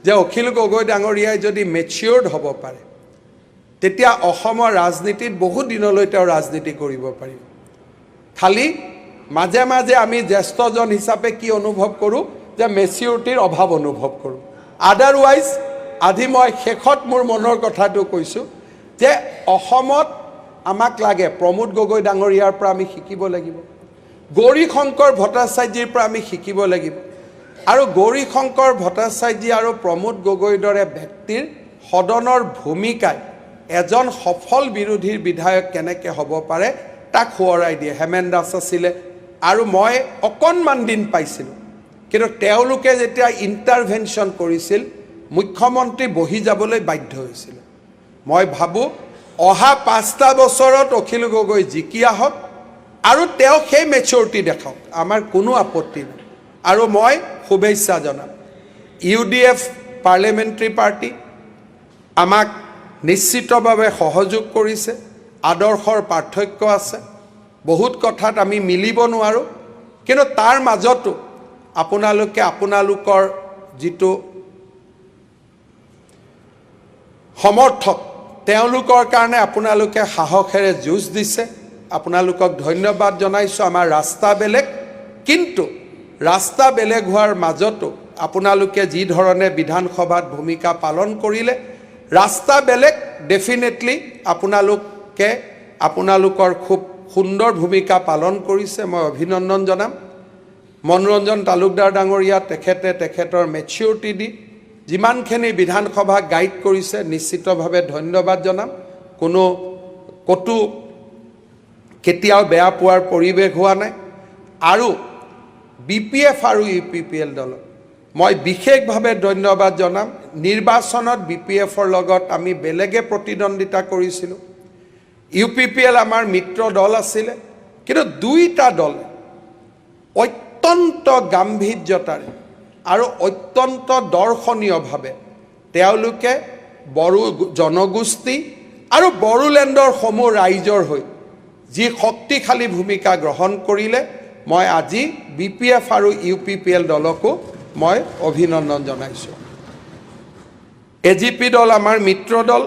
যে অখিল গগৈ ডাঙৰীয়াই যদি মেচিয়ৰ্ড হ'ব পাৰে, তেতিয়া অসমৰ ৰাজনীতিত বহুত দিনলৈ তেওঁ ৰাজনীতি কৰিব পাৰিব। খালি মাজে মাজে আমি জ্যেষ্ঠজন হিচাপে কি অনুভৱ কৰোঁ যে মেচিউৰিটিৰ অভাৱ অনুভৱ কৰোঁ। আদাৰৱাইজ আজি মই শেষত মোৰ মনৰ কথাটো কৈছোঁ যে অসমত আমাক লাগে, প্ৰমোদ গগৈ ডাঙৰীয়াৰ পৰা আমি শিকিব লাগিব, গৌৰীশংকৰ ভট্টাচাৰ্যৰ পৰা আমি শিকিব লাগিব। আৰু গৌৰীশংকৰ ভট্টাচাৰ্য আৰু প্ৰমোদ গগৈৰ দৰে ব্যক্তিৰ সদনৰ ভূমিকাই এজন সফল বিৰোধীৰ বিধায়ক কেনেকৈ হ'ব পাৰে তাক সোঁৱৰাই দিয়ে। হেমেন দাস আছিলে আৰু মই অকণমান দিন পাইছিলোঁ, কিন্তু তেওঁলোকে যেতিয়া ইণ্টাৰভেনশ্যন কৰিছিল, মুখ্যমন্ত্ৰী বহি যাবলৈ বাধ্য হৈছিলে। মই ভাবোঁ অহা 5টা বছৰত অখিল গগৈ জিকি আহক আৰু তেওঁ সেই মেচিউৰিটি দেখাওক, আমাৰ কোনো আপত্তি নাই। আৰু মই শুভেচ্ছা জনাম ইউডিএফ পাৰ্লিয়ামেণ্টাৰী পাৰ্টি আমাক নিশ্চিতভাৱে সহযোগ কৰিছে। আদৰ্শৰ পাৰ্থক্য আছে, বহুত কথাত আমি মিলিব নোৱাৰোঁ, কিন্তু তাৰ মাজতো আপোনালোকে আপোনালোকৰ যিটো সমৰ্থক তেওঁলোকৰ কাৰণে আপোনালোকে সাহসেৰে যুঁজ দিছে, আপোনালোকক ধন্যবাদ জনাইছোঁ। আমাৰ ৰাস্তা বেলেগ, কিন্তু ৰাস্তা বেলেগ হোৱাৰ মাজতো আপোনালোকে যি ধৰণে বিধানসভাত ভূমিকা পালন কৰিলে, ৰাস্তা বেলেগ, ডেফিনেটলি আপোনালোকে আপোনালোকৰ খুব সুন্দৰ ভূমিকা পালন কৰিছে, মই অভিনন্দন জনাম। মনোৰঞ্জন তালুকদাৰ ডাঙৰীয়া, তেখেতে তেখেতৰ মেচিউৰিটি দি যিমানখিনি বিধানসভা গাইড কৰিছে, নিশ্চিতভাৱে ধন্যবাদ জনাম। কোনো ক'তো কেতিয়াও বেয়া পোৱাৰ পৰিৱেশ হোৱা নাই। আৰু বিপিএফ আৰু ইউপিপিএল দলক মই বিশেষভাৱে ধন্যবাদ জনাম। নিৰ্বাচনত বিপিএফৰ লগত আমি বেলেগে প্ৰতিদ্বন্দ্বিতা কৰিছিলোঁ, ইউপিপিএল আমাৰ মিত্ৰ দল আছিলে, কিন্তু দুইটা দলে অত্যন্ত গাম্ভীৰ্যতাৰে আৰু অত্যন্ত দৰ্শনীয়ভাৱে তেওঁলোকে বড়ো জনগোষ্ঠী আৰু বড়োলেণ্ডৰ সমূহ ৰাইজৰ হৈ যি শক্তিশালী ভূমিকা গ্ৰহণ কৰিলে, মই আজি বিপিএফ আৰু ইউপিপিএল দলকো মই অভিনন্দন জনাইছোঁ। এজিপি দল আমাৰ মিত্ৰ দল।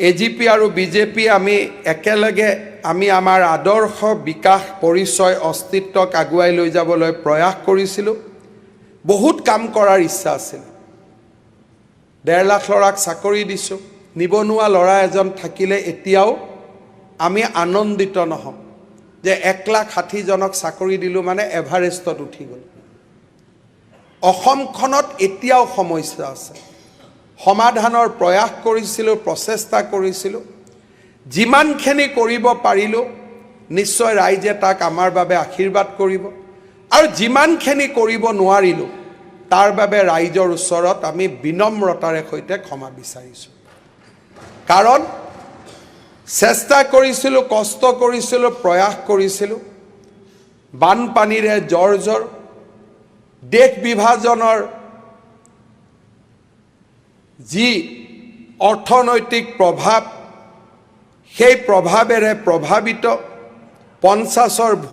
এজিপি আৰু বিজেপি আমি একেলগে আমি আমাৰ আদৰ্শ, বিকাশ, পৰিচয়, অস্তিত্বক আগুৱাই লৈ যাবলৈ প্ৰয়াস কৰিছিলোঁ। বহুত কাম কৰাৰ ইচ্ছা আছিল। 1.5 লাখ ল'ৰাক চাকৰি দিছোঁ। নিবনুৱা ল'ৰা এজন থাকিলে এতিয়াও আমি আনন্দিত নহওঁ যে 1 লাখ 60জনক চাকৰি দিলোঁ, মানে এভাৰেষ্টত উঠি গ'ল। অসমখনত এতিয়াও সমস্যা আছে, সমাধানৰ প্ৰয়াস কৰিছিলোঁ, প্ৰচেষ্টা কৰিছিলোঁ। যিমানখিনি কৰিব পাৰিলোঁ, নিশ্চয় ৰাইজে তাক আমাৰ বাবে আশীৰ্বাদ কৰিব আৰু যিমানখিনি কৰিব নোৱাৰিলোঁ, তাৰ বাবে ৰাইজৰ ওচৰত আমি বিনম্ৰতাৰে সৈতে ক্ষমা বিচাৰিছোঁ। কাৰণ চেষ্টা কৰিছিলোঁ, কষ্ট কৰিছিলোঁ, প্ৰয়াস কৰিছিলোঁ। বানপানীৰে জৰ্জৰ, দেশ বিভাজনৰ যি অৰ্থনৈতিক প্ৰভাৱ, সেই প্ৰভাৱেৰে প্ৰভাৱিত 50ৰ